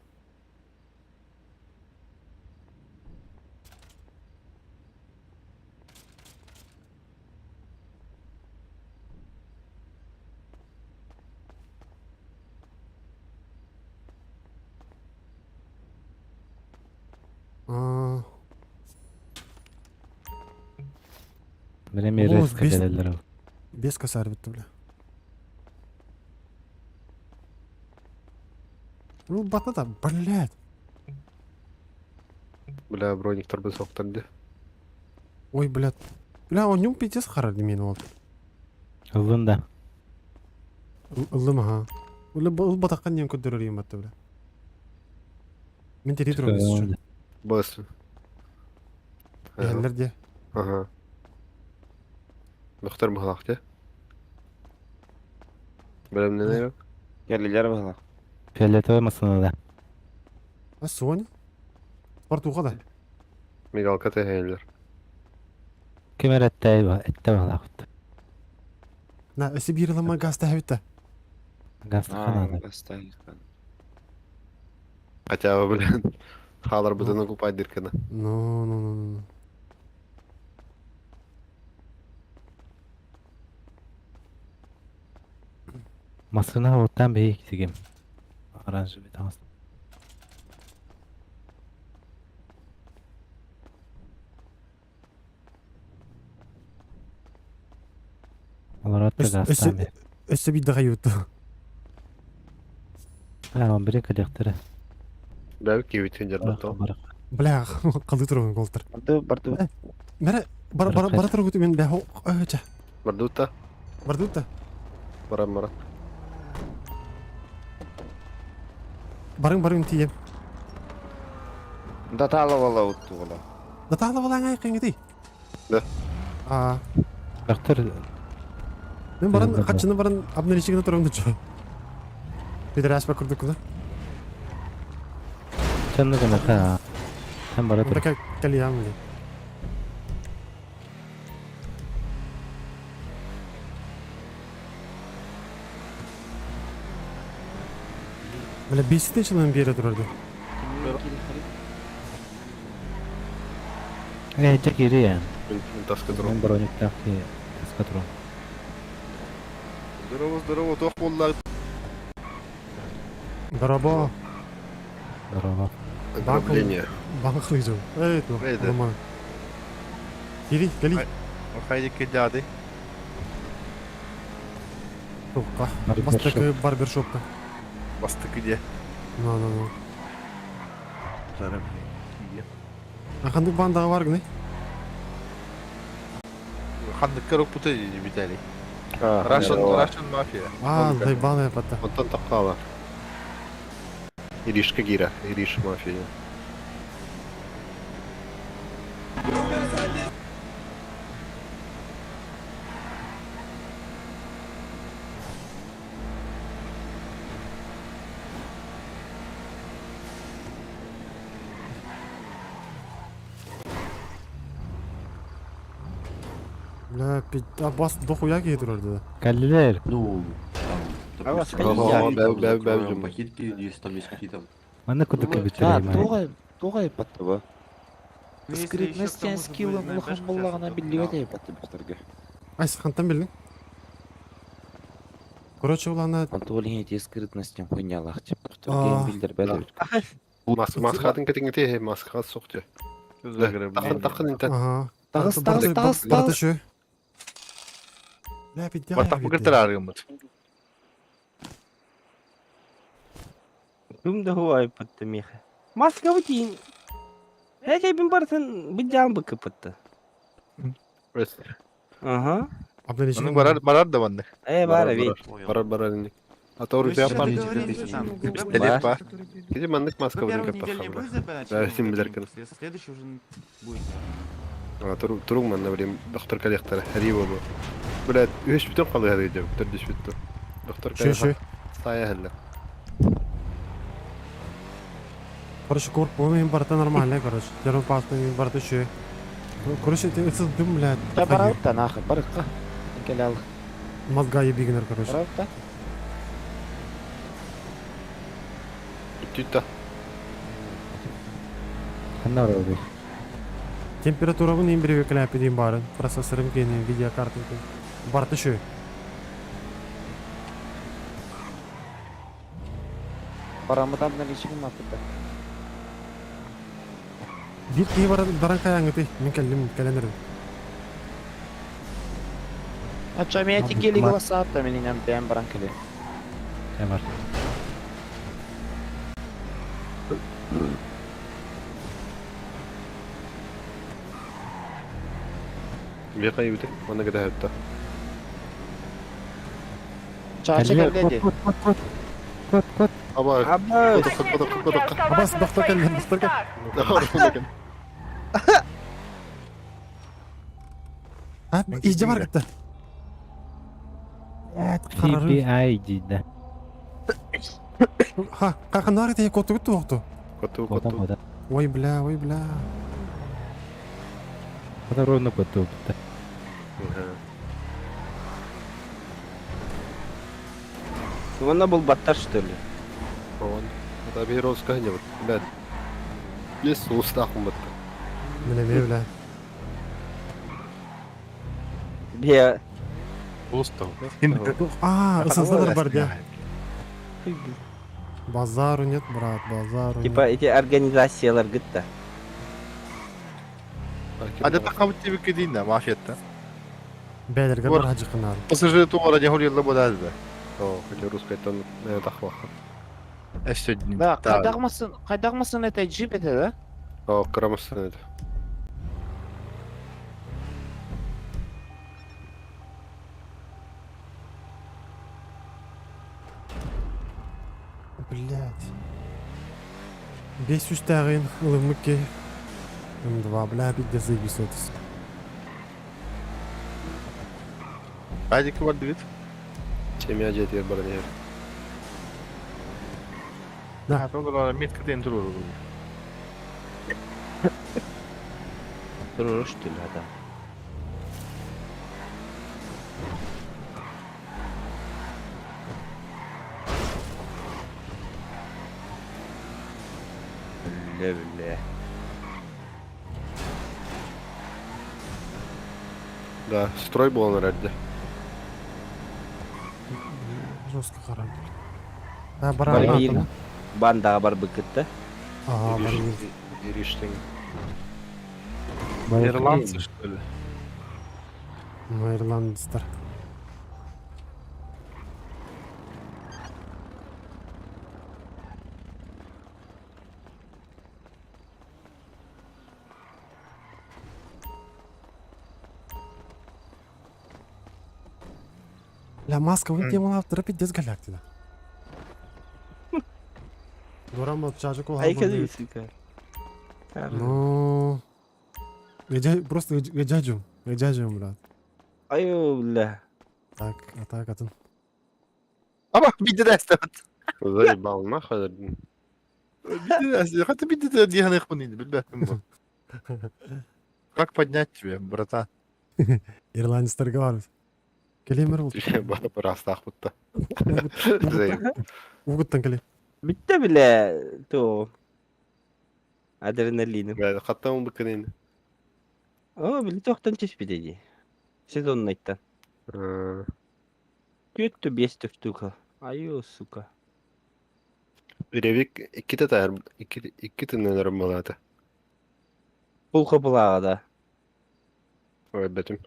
А, Бile mi О, резко келелер ол. Без косарь бітті, бля. Ну, батата, блядь. Бля, броник торбы соқтан де. Ой, блядь. Бля, он нем пиздец харар мен ол. Ыллын да. Ыллым, ага. Ул батаққан нем көддөрөр ем батты, бля. Мен тери турам еще. Бас. Эллер де. Ага. Доктор бахлах те. Білем не yok. Келлилер бахлах. Фиолетовый масына да. А Соня? Спортуға да. Мигалка тәһәйлер. Кем әретте этте бахлах. На, өсі биріліма газ тәһәбітті. Газ А, ханада. Хотя бы, блин, халар бытыны купать дирканы. Ну, ну, ну, ну. Масына оттан бейик тигем. Оранжевый тамас. Олар атты газтан бе. Өсі бейді қайыбытты. А, он бире коллекторы. Бәл кебитен жерде то. Бля, қалды тұрған голтыр. Барды, барды. Бәрі, бар, бар, бара тұрған күті мен бә, өче. Бардута. Бардута. Барам бара. Барың, барың тием. Датала вала утту вала. Датала вала аңай қиңгіти. Да. А. Доктор. Мен баран, қачыны баран, обналичигіне тұрғын дұчы. Пидорас ба күрдік күні. Чанны гына ха. Һәм бара тор. Така калиям ли. Бля, беситен чылын бере тұрарды. Э, жак ири я. Таска туру. Мен броник таки таска туру. Здорово, здорово, тох болла. Здорово. Здорово. Ограбление. Банк хлыжу. Эй, ну, Эй, да. нормально. Кири, кали. Хайди кедяды. Тоққа. Барбершоп. Бастакы барбершопка. Басты кеде. Ну, ну, ну. А қандық бандағы бар гыны? Хандык рук путы Виталий. А, Russian, здорово. Russian mafia. А, заебалая пата. Онтон таққала. Иришка Гира, Ириш мафия. Бля, а бас дохуя кие тұрарды. Каллилер. Ну, там, допустим, Ого, бәу, бәу, бәу, жум. похитки, если там есть какие-то... Маны кудык А, битер. тугай, тугай патты ба. Скрытностен скиллын улахан боллагана биллибет патты бухтарга. Айсы қантан білдің? Короче, ол ана... Антолин эти скрытностен хуйнялах тип. А. Бухтарга билдер бәл. Мас маскатын кетиңте, маскат соқты. Тақын тақын интен. Ага. Тағыс, тағыс, тағыс, Барты тағыс. шö. Бля, пиздец. Бартак букыртыр аргымыт. Кüm de huay пытты меха. Маска бутин. Әкей бин барсын бу жан быкы пытты. Ага. Оның барар барар да банды. Э бар бит. Барар барар инник. А то рубя пар. Пистолет па. Кеде мандык маска бутын кеп таққа. Да, син билеркен. Следующий уже будет. А туруг туруг манна билем доктор коллектор Риво бу. Бля, үш бүтүн калды хәзер дип, төрдүш бүтү. Доктор Шö, шö. Стая хәлле. Короче, корп мен барта нормально, короче. Терон пасты мен барта шö. Короче, ты это дым, блядь. Да бараута нахуй, барыкка. Келал. Мозга ебигнер, короче. Бараута. Бүттүүт да. Ханна барабый? Температурабын иин бирге кэлээппитин баарын, процессорым киэнин, видеокартам киэнин. Барыта үчүгэй. Бараммытан наличигин маппыта. Биир киһи баран, баран хайааҥҥытый? Мин кэллим, кэлэн эрэбин. А чо меня тигели голоса, то меня бэм баран кэле. Бар. Миэхэ иибитэ, манна кэтэһэттэ. Чаача кэллэ дии. Кот, кот, кот. Кот, кот. Аба, Аба. кот, кот, кот, кот, кот. Абас, доктор кэллэ, доктор кэллэ. А, иһдьэ бар кытта. PPI диидэ. Ха, какынар ити котугут туохту. Коту, коту. Ой, бля, ой, бля. Хата ровно коту. Уонна булбаттар что ли? Он. Это Бейровская не вот, блядь. Лес устах умытты. Бля, бля, бля. Бе. Устал. А, ысыздар бар дия. Базару нет, брат, базару Типа эти организациялар гытта. А это хабы тебе кедин да, мафията. Бәлерге бар хажыкынар. Пассажиры туара не хурьерлы болады да. О, хотя русская это на это хваха. Да, кайдагмасын, кайдагмасын это джип это, да? О, кырамасын это. Блять. Бес үстәгин ылымыки. М2, бля, пиздец, заебись это. Адик бар дивит. Чем я жетер бар не. Да. А, метка ден туру. Туру что ли, да. Бля, бля. Да, строй был на раде. Жестко харам. А, бара, Бар бандаға бар быкытта. Ага, бар Ириштин. Ирландцы, что ли? Ну, ирландецтер. Ля, маска, вы тема автора пиздец галактина. Дурам от чажык Ай, кәдімгі, сука. Ну, просто гаджаджум, гаджаджум, брат. Ай, бля. Так, а так, атын. Аба, бидде дәстәт. Заебал нахуй. Бидде дәстәт. Хәтта бидде дә дигән ихмын инде, белмәдем. Как поднять тебе, братан? Ирландецтер говорит. Келемер ол. Растах будто. Угуттан келе. Битте биле то. Адреналиным. Хатта он быкын. О, биле тоқтан түспеді ди. Сезон айттан. Түттү бес штука. Айо, сука. Ревик икките таяр, икки тыннар малата. Бұл қыбылаға да. Ой, бетим.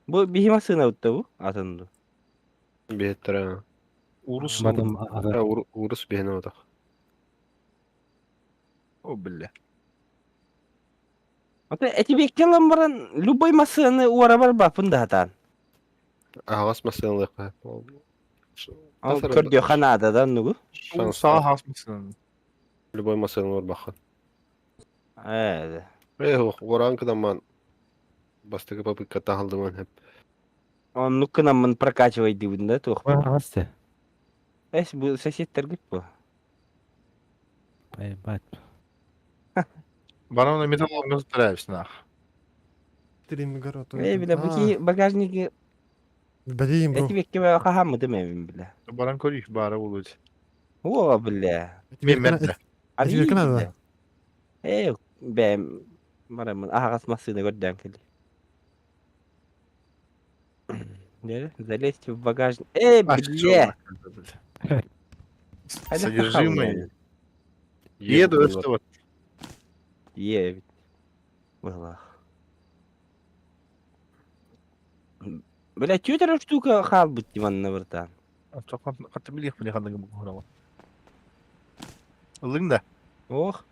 Бу биһи массыына бутта бу атынды. Беттер. Урус. Батым Урус бехне отак. О, бля. Ата эти беккелен баран любой массыны уара бар бапын да хатан. Агас масынлык. Ал көрдө ханада да нугу. Саа хас масын. Любой масын бар бахан. Э. Э, оран кыдаман. Бастыгы попытка тахалдыман хеп. Он ну кынамын прокачивай дибин да тух. Агасты. Эс бу соседтер гүт бу. Поебать. Барана металлом не стараешься нах. Трим город. Эй, бля, бу ки багажники Бәдейім, бро. эти бекке бе хахамы демем бля. Баран көрейік бары болуд. О, бля. Тебе надо? Э, бэм, барамын аһаҕас массыына көрдөөн кэлли. Залезть в багажник. Э, бля! Содержимое. Еду, это вот. Е, Была. Бля, тетя штука хаалбыт диванна братан. Хатты билиэх ханныгы буһунабын. Ыллыҥ да? Ох.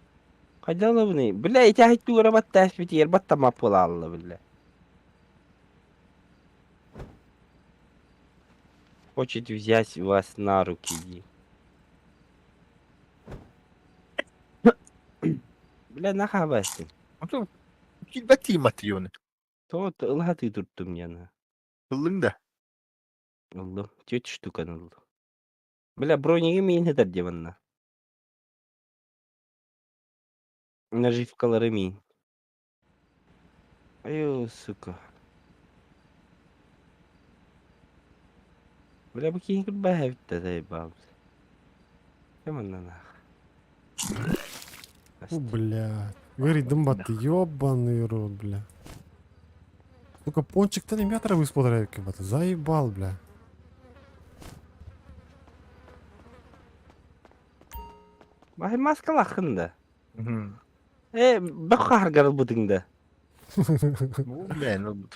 Хайда ылабыный? Бля, ити тугара баттаас битигэр баттамап буолаалла бля. Хочет взять вас на руки. Бля, нахабастын. Килбэт тииммат тиионы. Тот ылаһатыы туртум яна. Ыллыҥ да? Ыллым. Түөрт штуканы ыллым. Бля, брониги миин сытар дии манна. Наживкалары миин. Айуу, сука. Бля, бу киһи кырбаһа эбит да заебался. Ким нах. О, блядь. Говорит, дымбат, ёбаный рот, бля. Сука, пончик-то не метра высподрайки, Заебал, бля. Бахи маскалахын да. Э, бөх бутың да. Ну, бля, ну...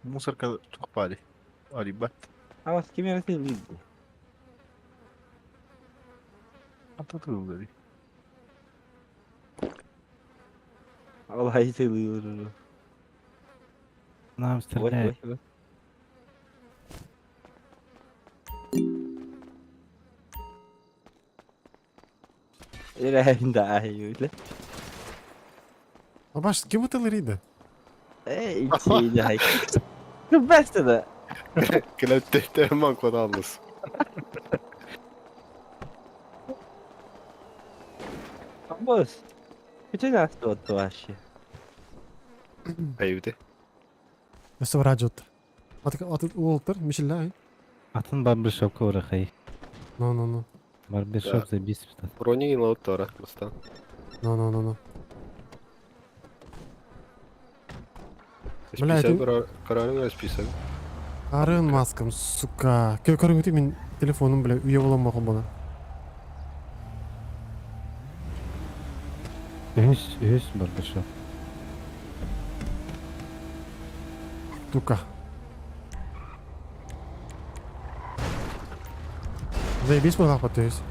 Мусорка тухпали. Арибат. Авас ким эрэ А то ты удари. Алай сылыыр. Нам стреляет. Реально, ай, Абаш, кем это ларида? Эй, ай. Бэсте да. Кэлэттэ кодаллыс. Босс. Бүтүн астуотtu вообще. Айбыты. Өссө враджот. Аты аты уолтер, Мишель, Атын барбершопка урахай. Ну, ну, ну. Барбершоп забис. Брони лаут тора, бастан. Ну, ну, ну, ну. Бля, это... Король расписан. Арын маскам, сука. Көрүңүтү мин телефоным, бля, үйе болам мақын бұны. Үһүс, үһүс барбершоп. Тука. Заебись мы лапа, то есть.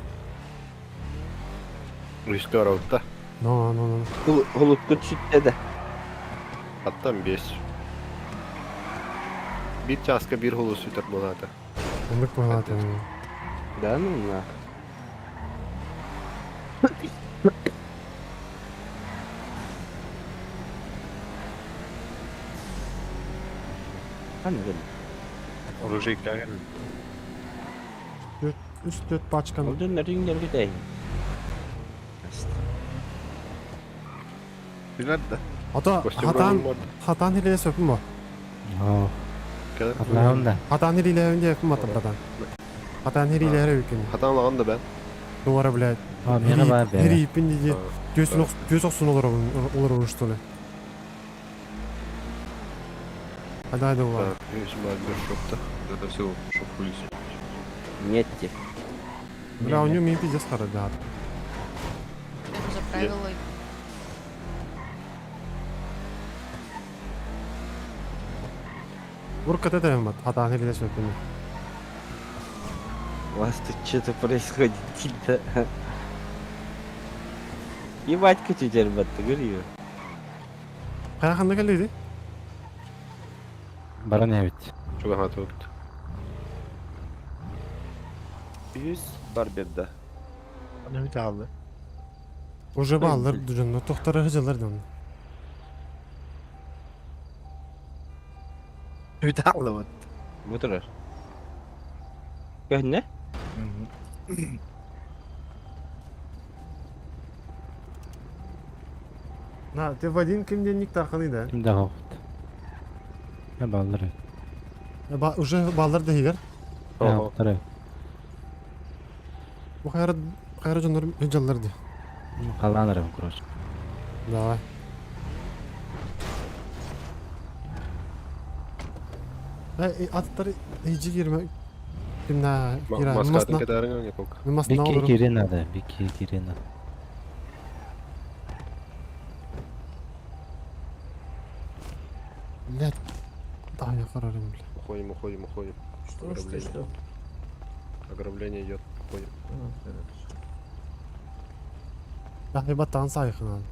Үскө араутта. Ну, ну, ну. Hulukku сүттэ да. Аттан бес. Бир часка бир холу сүтер болата. Ондук болата. Да ну на. Ханна Оружие Үс төрт пачканы. Олдун рүңдер күтәйин. Билер да. Ата хатан хатан хиле сөпүм ба. Оо. Атлаун да. Хатан хиле önce өпүм ата братан. Хатан хиле өкүн. Хатан лаган да бен. Дуара блядь. А, мена бар бе. Хирипин диди. Төсүн төс оксун олор олор что ли. Hadi hadi ulan. Үс барбершопта. Это все, чтоб хуй Нет те. Бля, у него мин пиздец хара, да. За правила Урка тетем бат. Хатан хиле сөпүм. У вас тут что-то происходит, да. Ебать, күтүтер батты, говорю. Каяханда келди? Баран эбит. Чуга хатып. Үс барберда. Аны бит алды. Уже баллар дужанна тохтара хыжалар дан. Бит алды вот. Бутырар. Көһүнне? На, ты в один кимден тарханы да? Ким да хопт. Я баллар. Ба, уже баллар да хигер. Охтары. Бу хайра хайра дьоннор дьаллар ди. Халаан арабын, короче. Давай. Аттар иджи кирме кимна кира Маскатын кэтаарыҥ не полка. Бикки кире надо, бикки кире надо. Блядь. Да, я қарарым, бля. Уходим, уходим, уходим. Что, Ограбление. что, что? Ограбление идет. Уходим. Да, ебать, сайхынан.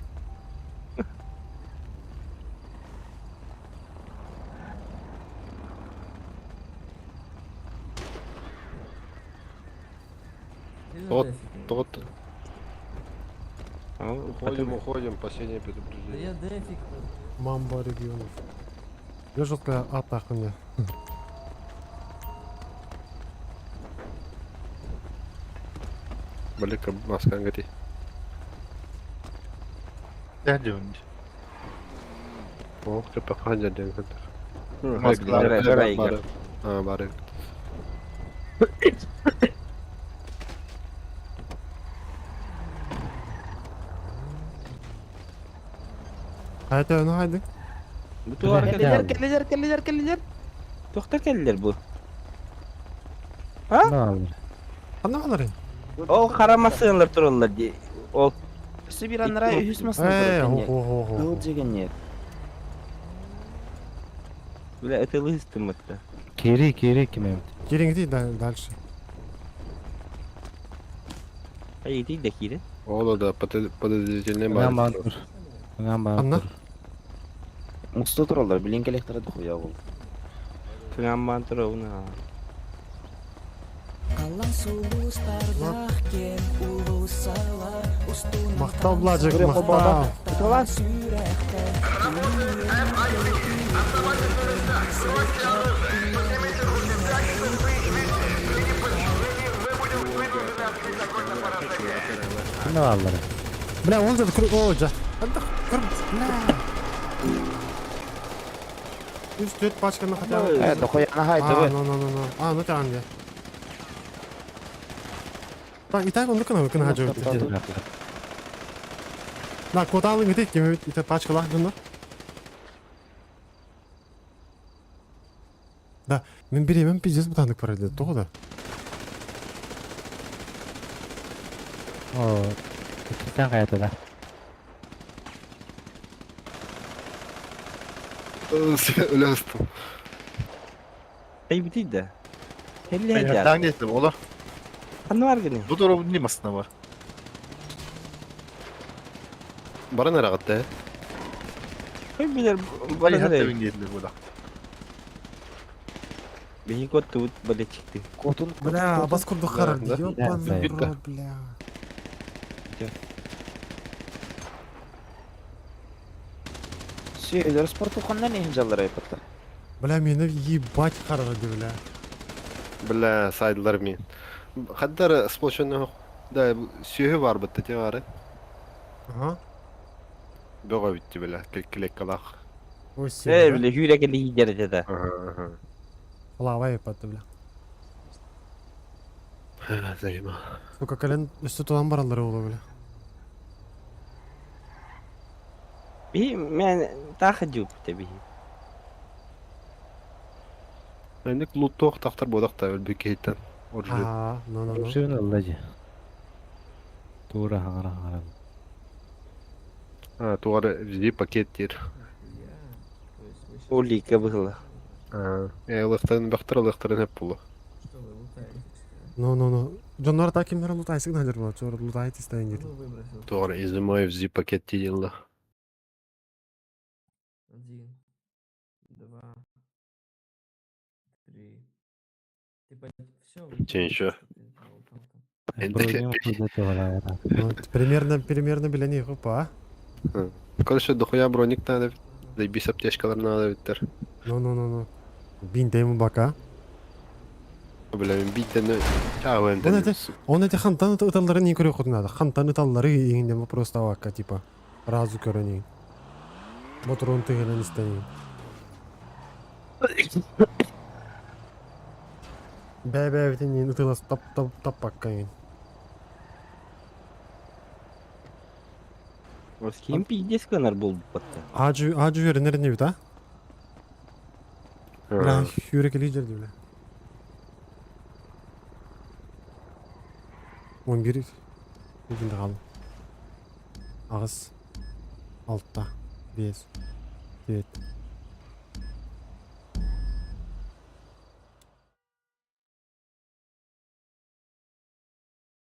Тот, тот. Уходим, уходим, последнее предупреждение. Да я дефик. Мамба регионов. Я жесткая атака мне. Балика маска говори. О, ты похожа ден Маска бары. А, бары. А это ну хайды. Кэллилэр, кэллилэр, кэллилэр, кэллилэр. Тохтор кэллилэр бу. А? Ханна балары? Ол хара массыналар тураллар ди. Ол. Өссө бир аннара үһүс масына Э, турар. хо хо хо. Кыл дьигэннер. Бля, это лыстым это. Кири, кири ким эбит. Кириңти дальше. Ай, иди да кири. О, да, подозрительный Ыңан бар. баан тур. Ыңан баан Анна? тур. Муста тураллар, билин келехтара дохуя бол. Тыган баан тур уна. Мактал, Блажик, мактал. Ким аллары? Бля, он же круг, о, жа. Бля. Үч төрт пачканы хотя бы. Э, дохуя на А, ну, ну, ну, ну. А, ну там где. Так, и так он кына кына хажы. На, коталы гите кем ите пачкалах дынна. Да, мен беремем пиздец бутандык бар эди, того да. О, киттен каята да. Өлөстüm. Ай, бити да. Кэллилэр. Ола. Ханна бар гини. Бу дорогу немасына бар. Бара нэрагатта. Кой билер Бали бара. хатта бингелер була. Бихи кот тут балечикти. Котун Бля, бас курду харар, Да, да. ёбаный Да. рот, бля. Сүйелер спортуханнан ehim жаллар айпатта. Бля, мени ебать харар ди, бля. Бля, сайдылар мен. Хаддар сплошенный да, сүйі бар бітті те бары. Ага. Бөға бітті, бля, клеккалақ. Ой, Э, бля, хүрә кэлли хидер да. Ага, ага. Лава епатты, бля. Займа. Сука, кэлен үстү тулан баралар олу, бля. Бихи мен таха жуп те бихи. Әндік лут тоқ тақтар бодақ та өлбек кейттен. А, ну, ну, ну. Шүн алла же. Тура хаңара хаңара. А, туғары взи пакет тир. Улика было. А, лықтарын бақтар лықтарын әп болу. Ну, ну, ну. Дьоннор та кимнер лутайсык надер була, чор лутайт истайын дир. Туғары изымай взи пакет тиделді. Один, два, три. Ты все. Че еще? Примерно, примерно билени хопа. Короче, дохуя броник надо. Заебись аптечкалар надо биттер. Ну, ну, ну, ну. Бинтейм бака. Бля, мен биттен чау Он это, он эти хантан ыталлары не көрө хотунада. Хантан ыталлары иңден вопрос тавакка типа. Разу көрөнү. Моторун тыгылын истени. Бә бә битен ытылас тап тап таппакка. Ким пиздец гынар буолбут Аажы аажы үөрэнэр инибит а? Бля, сүүрэкэлии дьэрди бля. 11 күнде қалды. Ағыз. Алта. Бес. Төрт.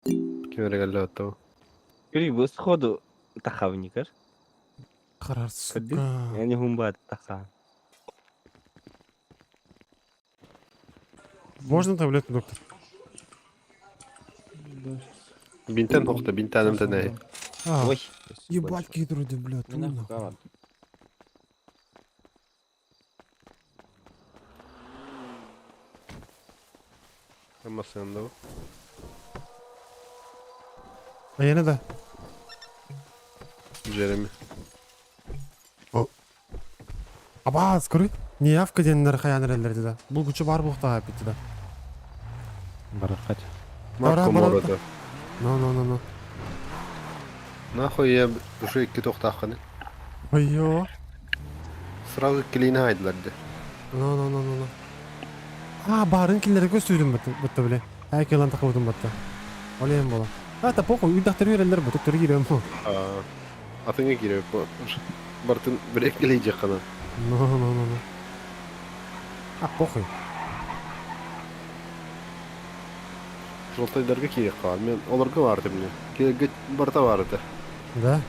Ким эрэ кэллэ оттоо. Көрүй бу сходу тахавникар. Харар, Көрдүң? сука. Эни хумбат таха. Можно таблетку, доктор? Бинтен хохта, бинтаным тэнэ. А, Ой. Ебать, какие труды, бля, ты нахуй. Амасында бу. А я не да. Джереми. Абаас, көрүй. Неявка диэннэр хайаан эрэллэр да. Булгуччу баар буолуохтаах эппит да. Барахать. Марко Морода. Ну, ну, ну, ну. Нахуй я уже икки тохтаахханы. Ойо. Сразу клин хайдылар де. Ну, ну, ну, ну, ну. А, баарын кинилэргэ көстүүрүн бытта биле. Ай кэлэн тахыбытын батта. Ол эм буола. А, та похуй, үйдахтар үөрэллэр бу, туттары киирэн бу. Атыҥа киирэ бартын бирек кэлийдьэххана. Ну, ну, ну, ну. А, похуй. Жолтайдарга киириэх хаал. Мен олорго баарытым мне. Кииргэ барыта баарыта. Да?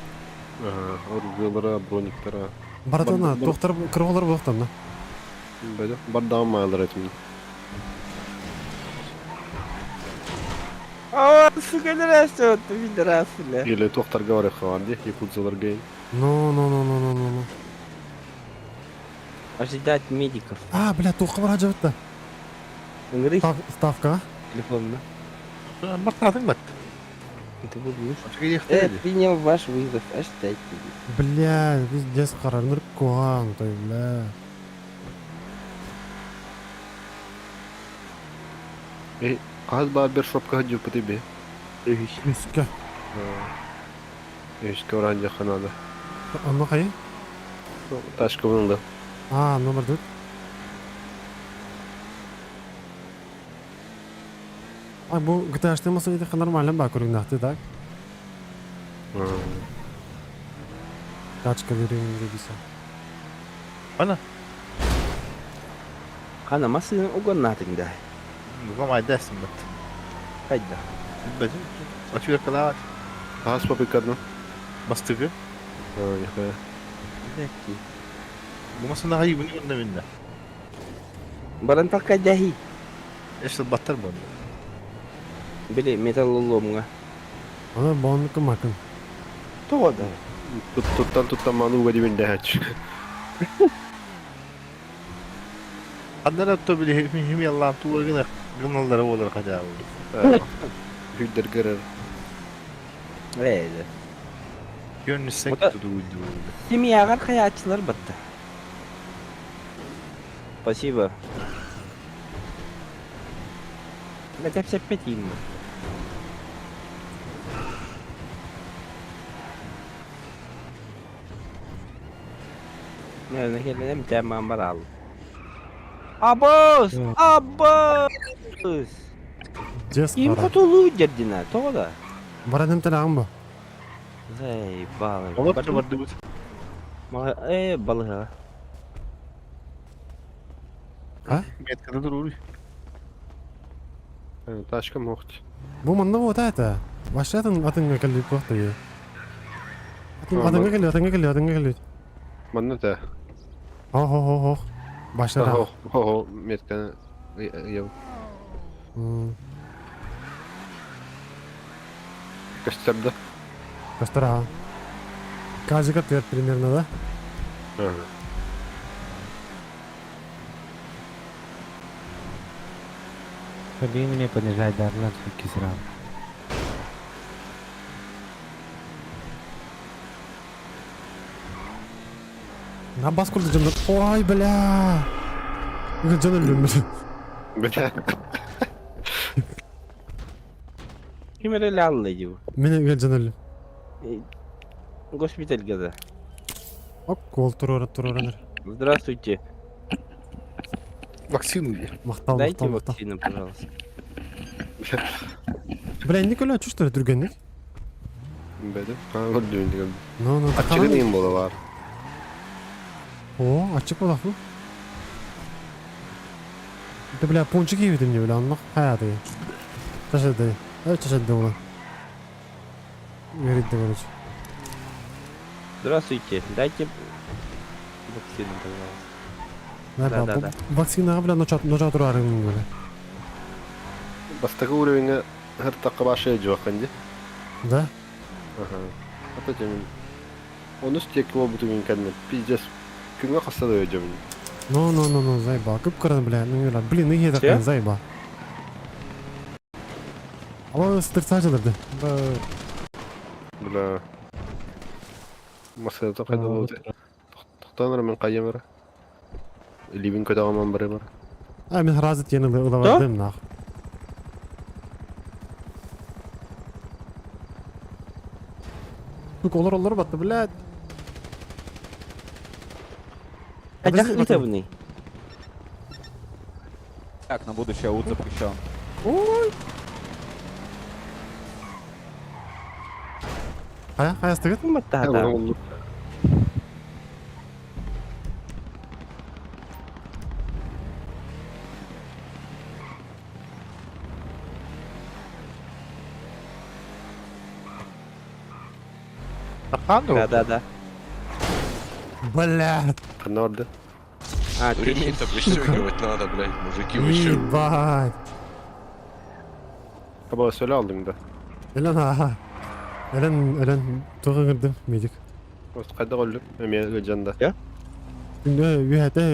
Оргылара, брониктара. Баратана, доктор кырголар буохтанна. Бөдө. Бардаҕым маалар этим. А, сука, нравится, пидорасы, бля. Или тохтарга барыах хаал ди, якудзаларга. Ну, ну, ну, ну, ну, ну, ну. Ожидать медиков. А, бля, туохха бар жабытта. Ыҥырый. Ставка. Телефонна. Баттаатыҥ бат. Это был лучше. Э, принял ваш вызов, ожидайте. Бля, пиздец харар, ныркуан, той, бля. Э, хас баар бер шопка хаджыппыт би. Үскә. Үскә оранжа надо. Онно хайы? Ташка да. А, номер 4. А, бу GTA маса ити нормально ба көрүннахты так? Тачка бериңге биса. Ана. Хана масына угоннатыҥ да. Буга майдасың бат. Хайда. Бәдим. Очуя калаат. Хас попикадно. Бастыгы. А, нихуя. Зәки. Бу масына хайы буны гынна минна. Баран такка дяхи. Эшел баттар бу. Били металлоломҥа. Ана боннуку макын. Тоҕо да. Туттан туттан ману уга дибин дэхач. Аннара то били хими Аллах тула гына гыналлары болар хотя бы. Хүддер көрөр. Ээ. Көрүнүссек Ота- тудуйду. Семьяҕар хаyaаччылар батта. Спасибо. Да кэпсэппэтиим. Наверное, хелленем тэмам барал. Абыс! Абыс! Дес Ким кара. хотулуу дердина, тоҕо да? Бараным тэлэҕин бу. Заебало. Олор бардыбыт. Мага балыга. А? Меткада дурур. Ташка мохт. Бу манна вот это. Вообще атын атыңга кэлли куохта е. Атын атыңга кэлли, атыңга кэлли, атыңга кэлли. Манна та. Хо хо хо хо. Башта. Хо хо метканы яв. Көстөрдө. Көстөр ага. Казика тверд примерно, да? Ага. Блин, мне понижать дарла кисрам. На бас курду жонор. Ой, бля. Жон өлдүм. Бля. Ким эрэ алла дии. Мен жон өлдүм. Госпитальга да. Оп, кол туруора туруоранар. Здравствуйте. Вакцину где? Махтал, Дайте махтал, махтал. вакцину, пожалуйста. Бля, не көлө чувствую түргенник. Бэдэ. А, көрдүм деген. Ну, ну, Ачыгын им бола бар. О, ачык болақпы? Да, бля, пончик жейбитим не, бля, оннук хайаты. Чашады. Эй, чашады улан. Говорит, короче. Здравствуйте. Дайте вакцину, пожалуйста. Да, Да, да, да. Вакцинаға, бля, ночат, ночат урарым, бля. Бастакы уровеньга хыртакка башы жуаккан ди. Да? Ага. Ата жемин. Оны стек болбуту мен кәдімгі пиздец. Күнгө каста да өжөмүн. Ну, ну, ну, ну, заебал. Көп көрін, бля, ну, бля, блин, иге Че? такая, заебал. Ала стрца жадырды. Бля. Масада кайда болду. Токтонор мен кайым бар. Либин көтөгөмөн бар бар. А, мен разы тені ылавардым, нах. Сука, олар олар батты, блядь. Хотя Подожди, хлебный. Так, на будущее аут запрещен. Ой. Қая, қая стігіт? Да, да. Да, да, да. Блядь. Норды. А, ты Ремень-то пристегивать надо, блядь, мужики, вы чё? Ебать. Аба сөйле алдың да. Элен, аха. Элен, элен, туға кірдім, медик. Осы кайда колду? Эме жанда. Күндө үйәте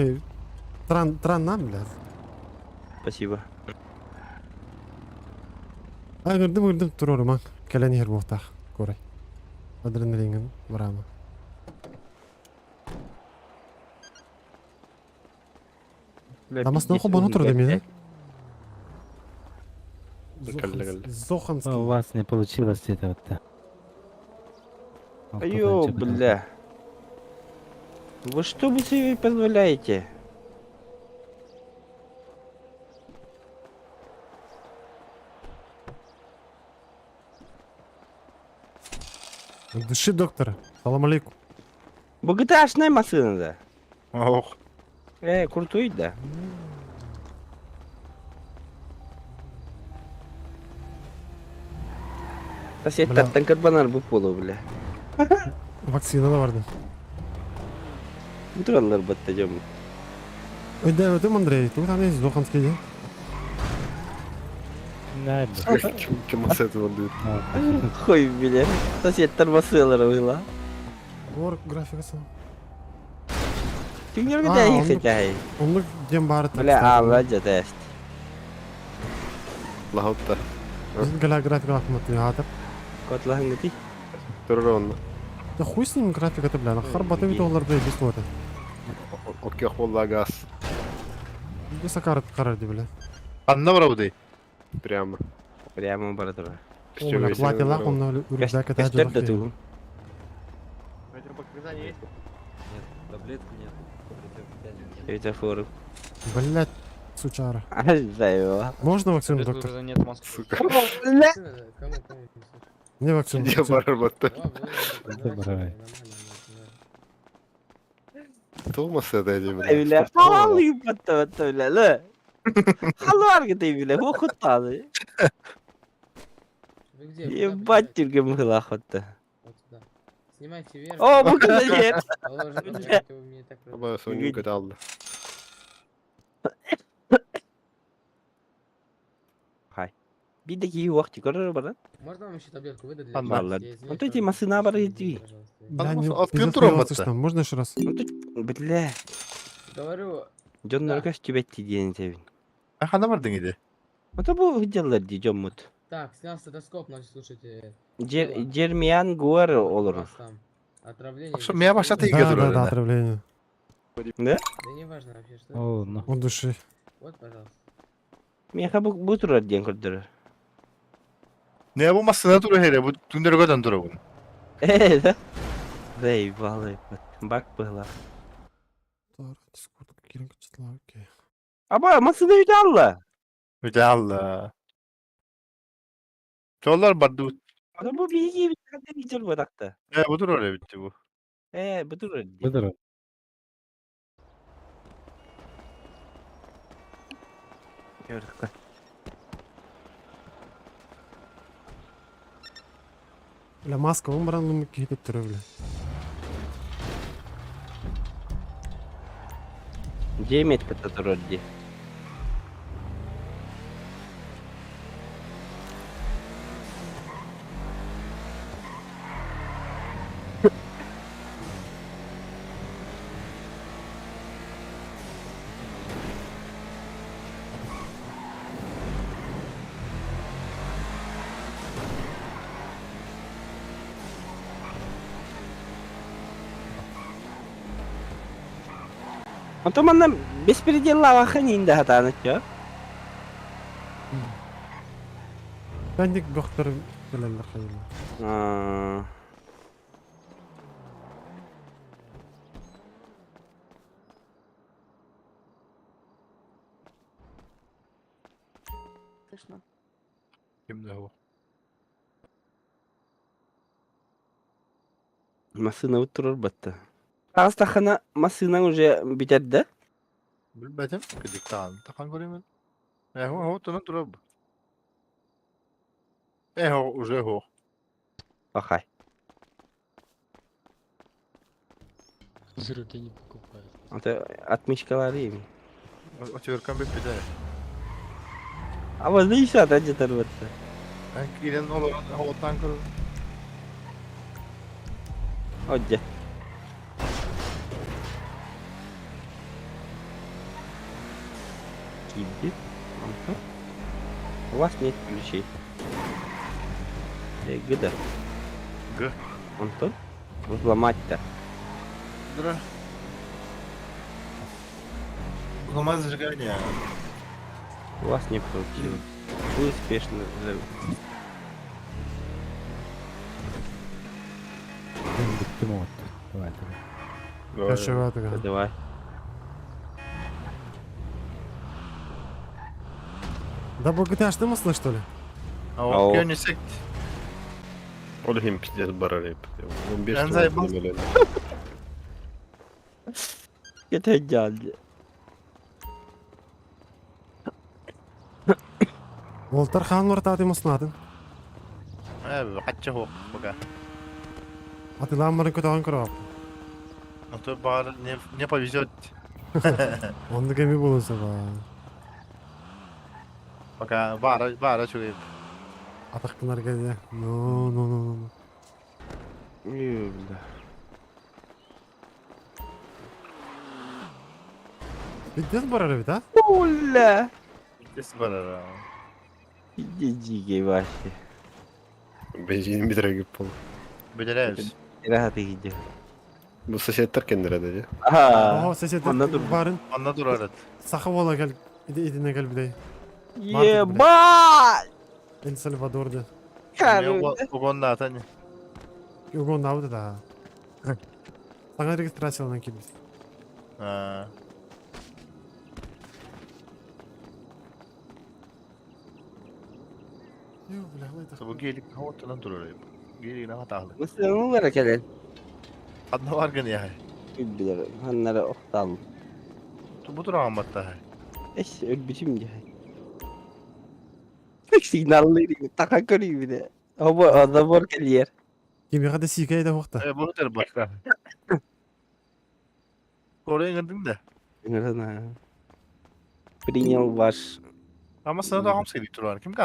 тран, траннан, блядь. Спасибо. А, кірдім, кірдім, туроруман. Кэлэн иһэр буохтаах, куорай. Адреналингин барама. Бля, Тамасынан пиздец, хобону турду умный, мени. Кэлле, кэлле. Зоханский. У вас не получилось это вот. да. Он Ё, потом типа бля. Вы что вы себе позволяете? Дыши, доктор. Салам алейкум. БГТАшная машина, да? Ох. Крутой, да. Бля. Сосед карбонар бы полу, бля. Вакцина да барды. Утралар батта жом. Өйдә өтем Андрей, тут аны Зоханский де. Да, Ким ким масада болду? Хуй, бля. Сосед тормосылар была. Ор графикасы. Түңнерге А, да оннук- ехать, Оннук дем бары. Бля, алла жата эст. Лахутта. Гала графика ахмат атып. Котлаһың ти. Турор онна. Да хуй с ним графика бля, нахар баты бит олар бля бис вот. Окей, болла газ. Бис акарат карар ди бля. Анна барабыды. Прямо. Прямо баратыра. О, бля, платила, он на рюкзак это Костер да ту. Нет, таблетки нет. Светофоры. Блять, сучара. Ай, Можно вакцину, доктор? Нет маски. Сука. Не вакцину. Я вакцину. барабатта. Добрый. Тол масада эди Бля, бля. халалы батта батта, бля, ле. Халвар гытай, бля, хохоталы. Ебать, тюрге мыла хотта. Снимайте вверх. О, бу кызы Аба соңун көтө алды. Хай. Бидеки вакыт көрөр баран. Можно вам еще таблетку выдать? Баллар. Вот эти машина бар иди. Бля, не, Открыл пиздец, трубу хуёво отца. слышно. Можно еще раз? Бля. Говорю, Жоннор көз түбетти диэн тебин. Хана бардың иди. Ото бу виделлер ди жоммут. так, снял стетоскоп, значит, слушайте. Жермиян гуар олор. Там отравление. Ошо мия башата Да, да, да, отравление. Да? Да не важно вообще, что. О, ну. От души. Вот, пожалуйста. Миха бу бу турар диэн көрдөрөр. Не бу масына туру хере, бу түндөргө дан туру. Э, да. Заебал, бак была. Дискорд кирин кычтыла, окей. Аба, масына үталла. Үталла. Чоллар барды. Аны бу биһиги бит бу Э, бу турар эбит бу. Э, бу турар. Бу турар. Көрдүк. Бля, маска он баран лумык киһи түрө бля. Дьиэ кытта турар дии. Онтон манна беспределлаабаккын иин да сатаан оччо. Бәндик бөхтөр келелер хайылар. Аа. Слышно. Ким да бу? Массыына турар батта. Таҕыстаххына массыынаҥ уже бүтэр да? Билбэтим. Кыдыктаан тахан көрөмүн. Э, хо тонон турар бу. Э, хо уже хо. Пахай. За руки не покупают. Ата отмычкалары ими. Отверкан бит битер. А вот здесь ата жетер батта. Эн кирен олорон хоттан көр. Одже. Киди. Антон. У вас нет ключей. Э, Г да. Г. Антон? Взломать-то. Дра. Взломать зажигание. У вас не получилось. Вы успешно Бүттүм вот. Давай, давай. Кашеватыга. Давай. Да бу GTA маслы, что ли? А он сект. Ол хим пиздец барар эбит. 15 Эн заебал. Это дядя. Волтер хан вартаты маслатын. Э, хатча хо пока. Атылаан барын көтөҕөн көрөп. А то бар не не повезет. Онды кеми болуса ба. Пока бара бара чугай. Атактынар келе. Ну, ну, ну, ну. Бля. Пиздец барар эбит, а? Оля! Пиздец барар. Иди дикий вообще. Бензин битере кеп бол. Билеребиз. Рахат иди. Бу соседтер кендер эди. Ага. О, сосед Онна тур. барын. Онна турар. Саха бола кел. Иди идине кел билей. Ебать! Эль Сальвадорда. Угонна атани. Угон ауды да. Саңа регистрацияланан кийин. А. Ю, бля, лайта. Бу гелик хоттан турар. Гелик на хаталы. Мысылы келен. Адна бар гын я. Билер. Ханнары оқтал. Бу тураган батта. Эш, өлбүтүм дии. Сигналлы така көрүй биде. Оба, забор келер. Кемеға да сикай да уақта. Э, бу тер башта. Корен гындың да. Принял ваш Ama sana da hamsa турар. Ким.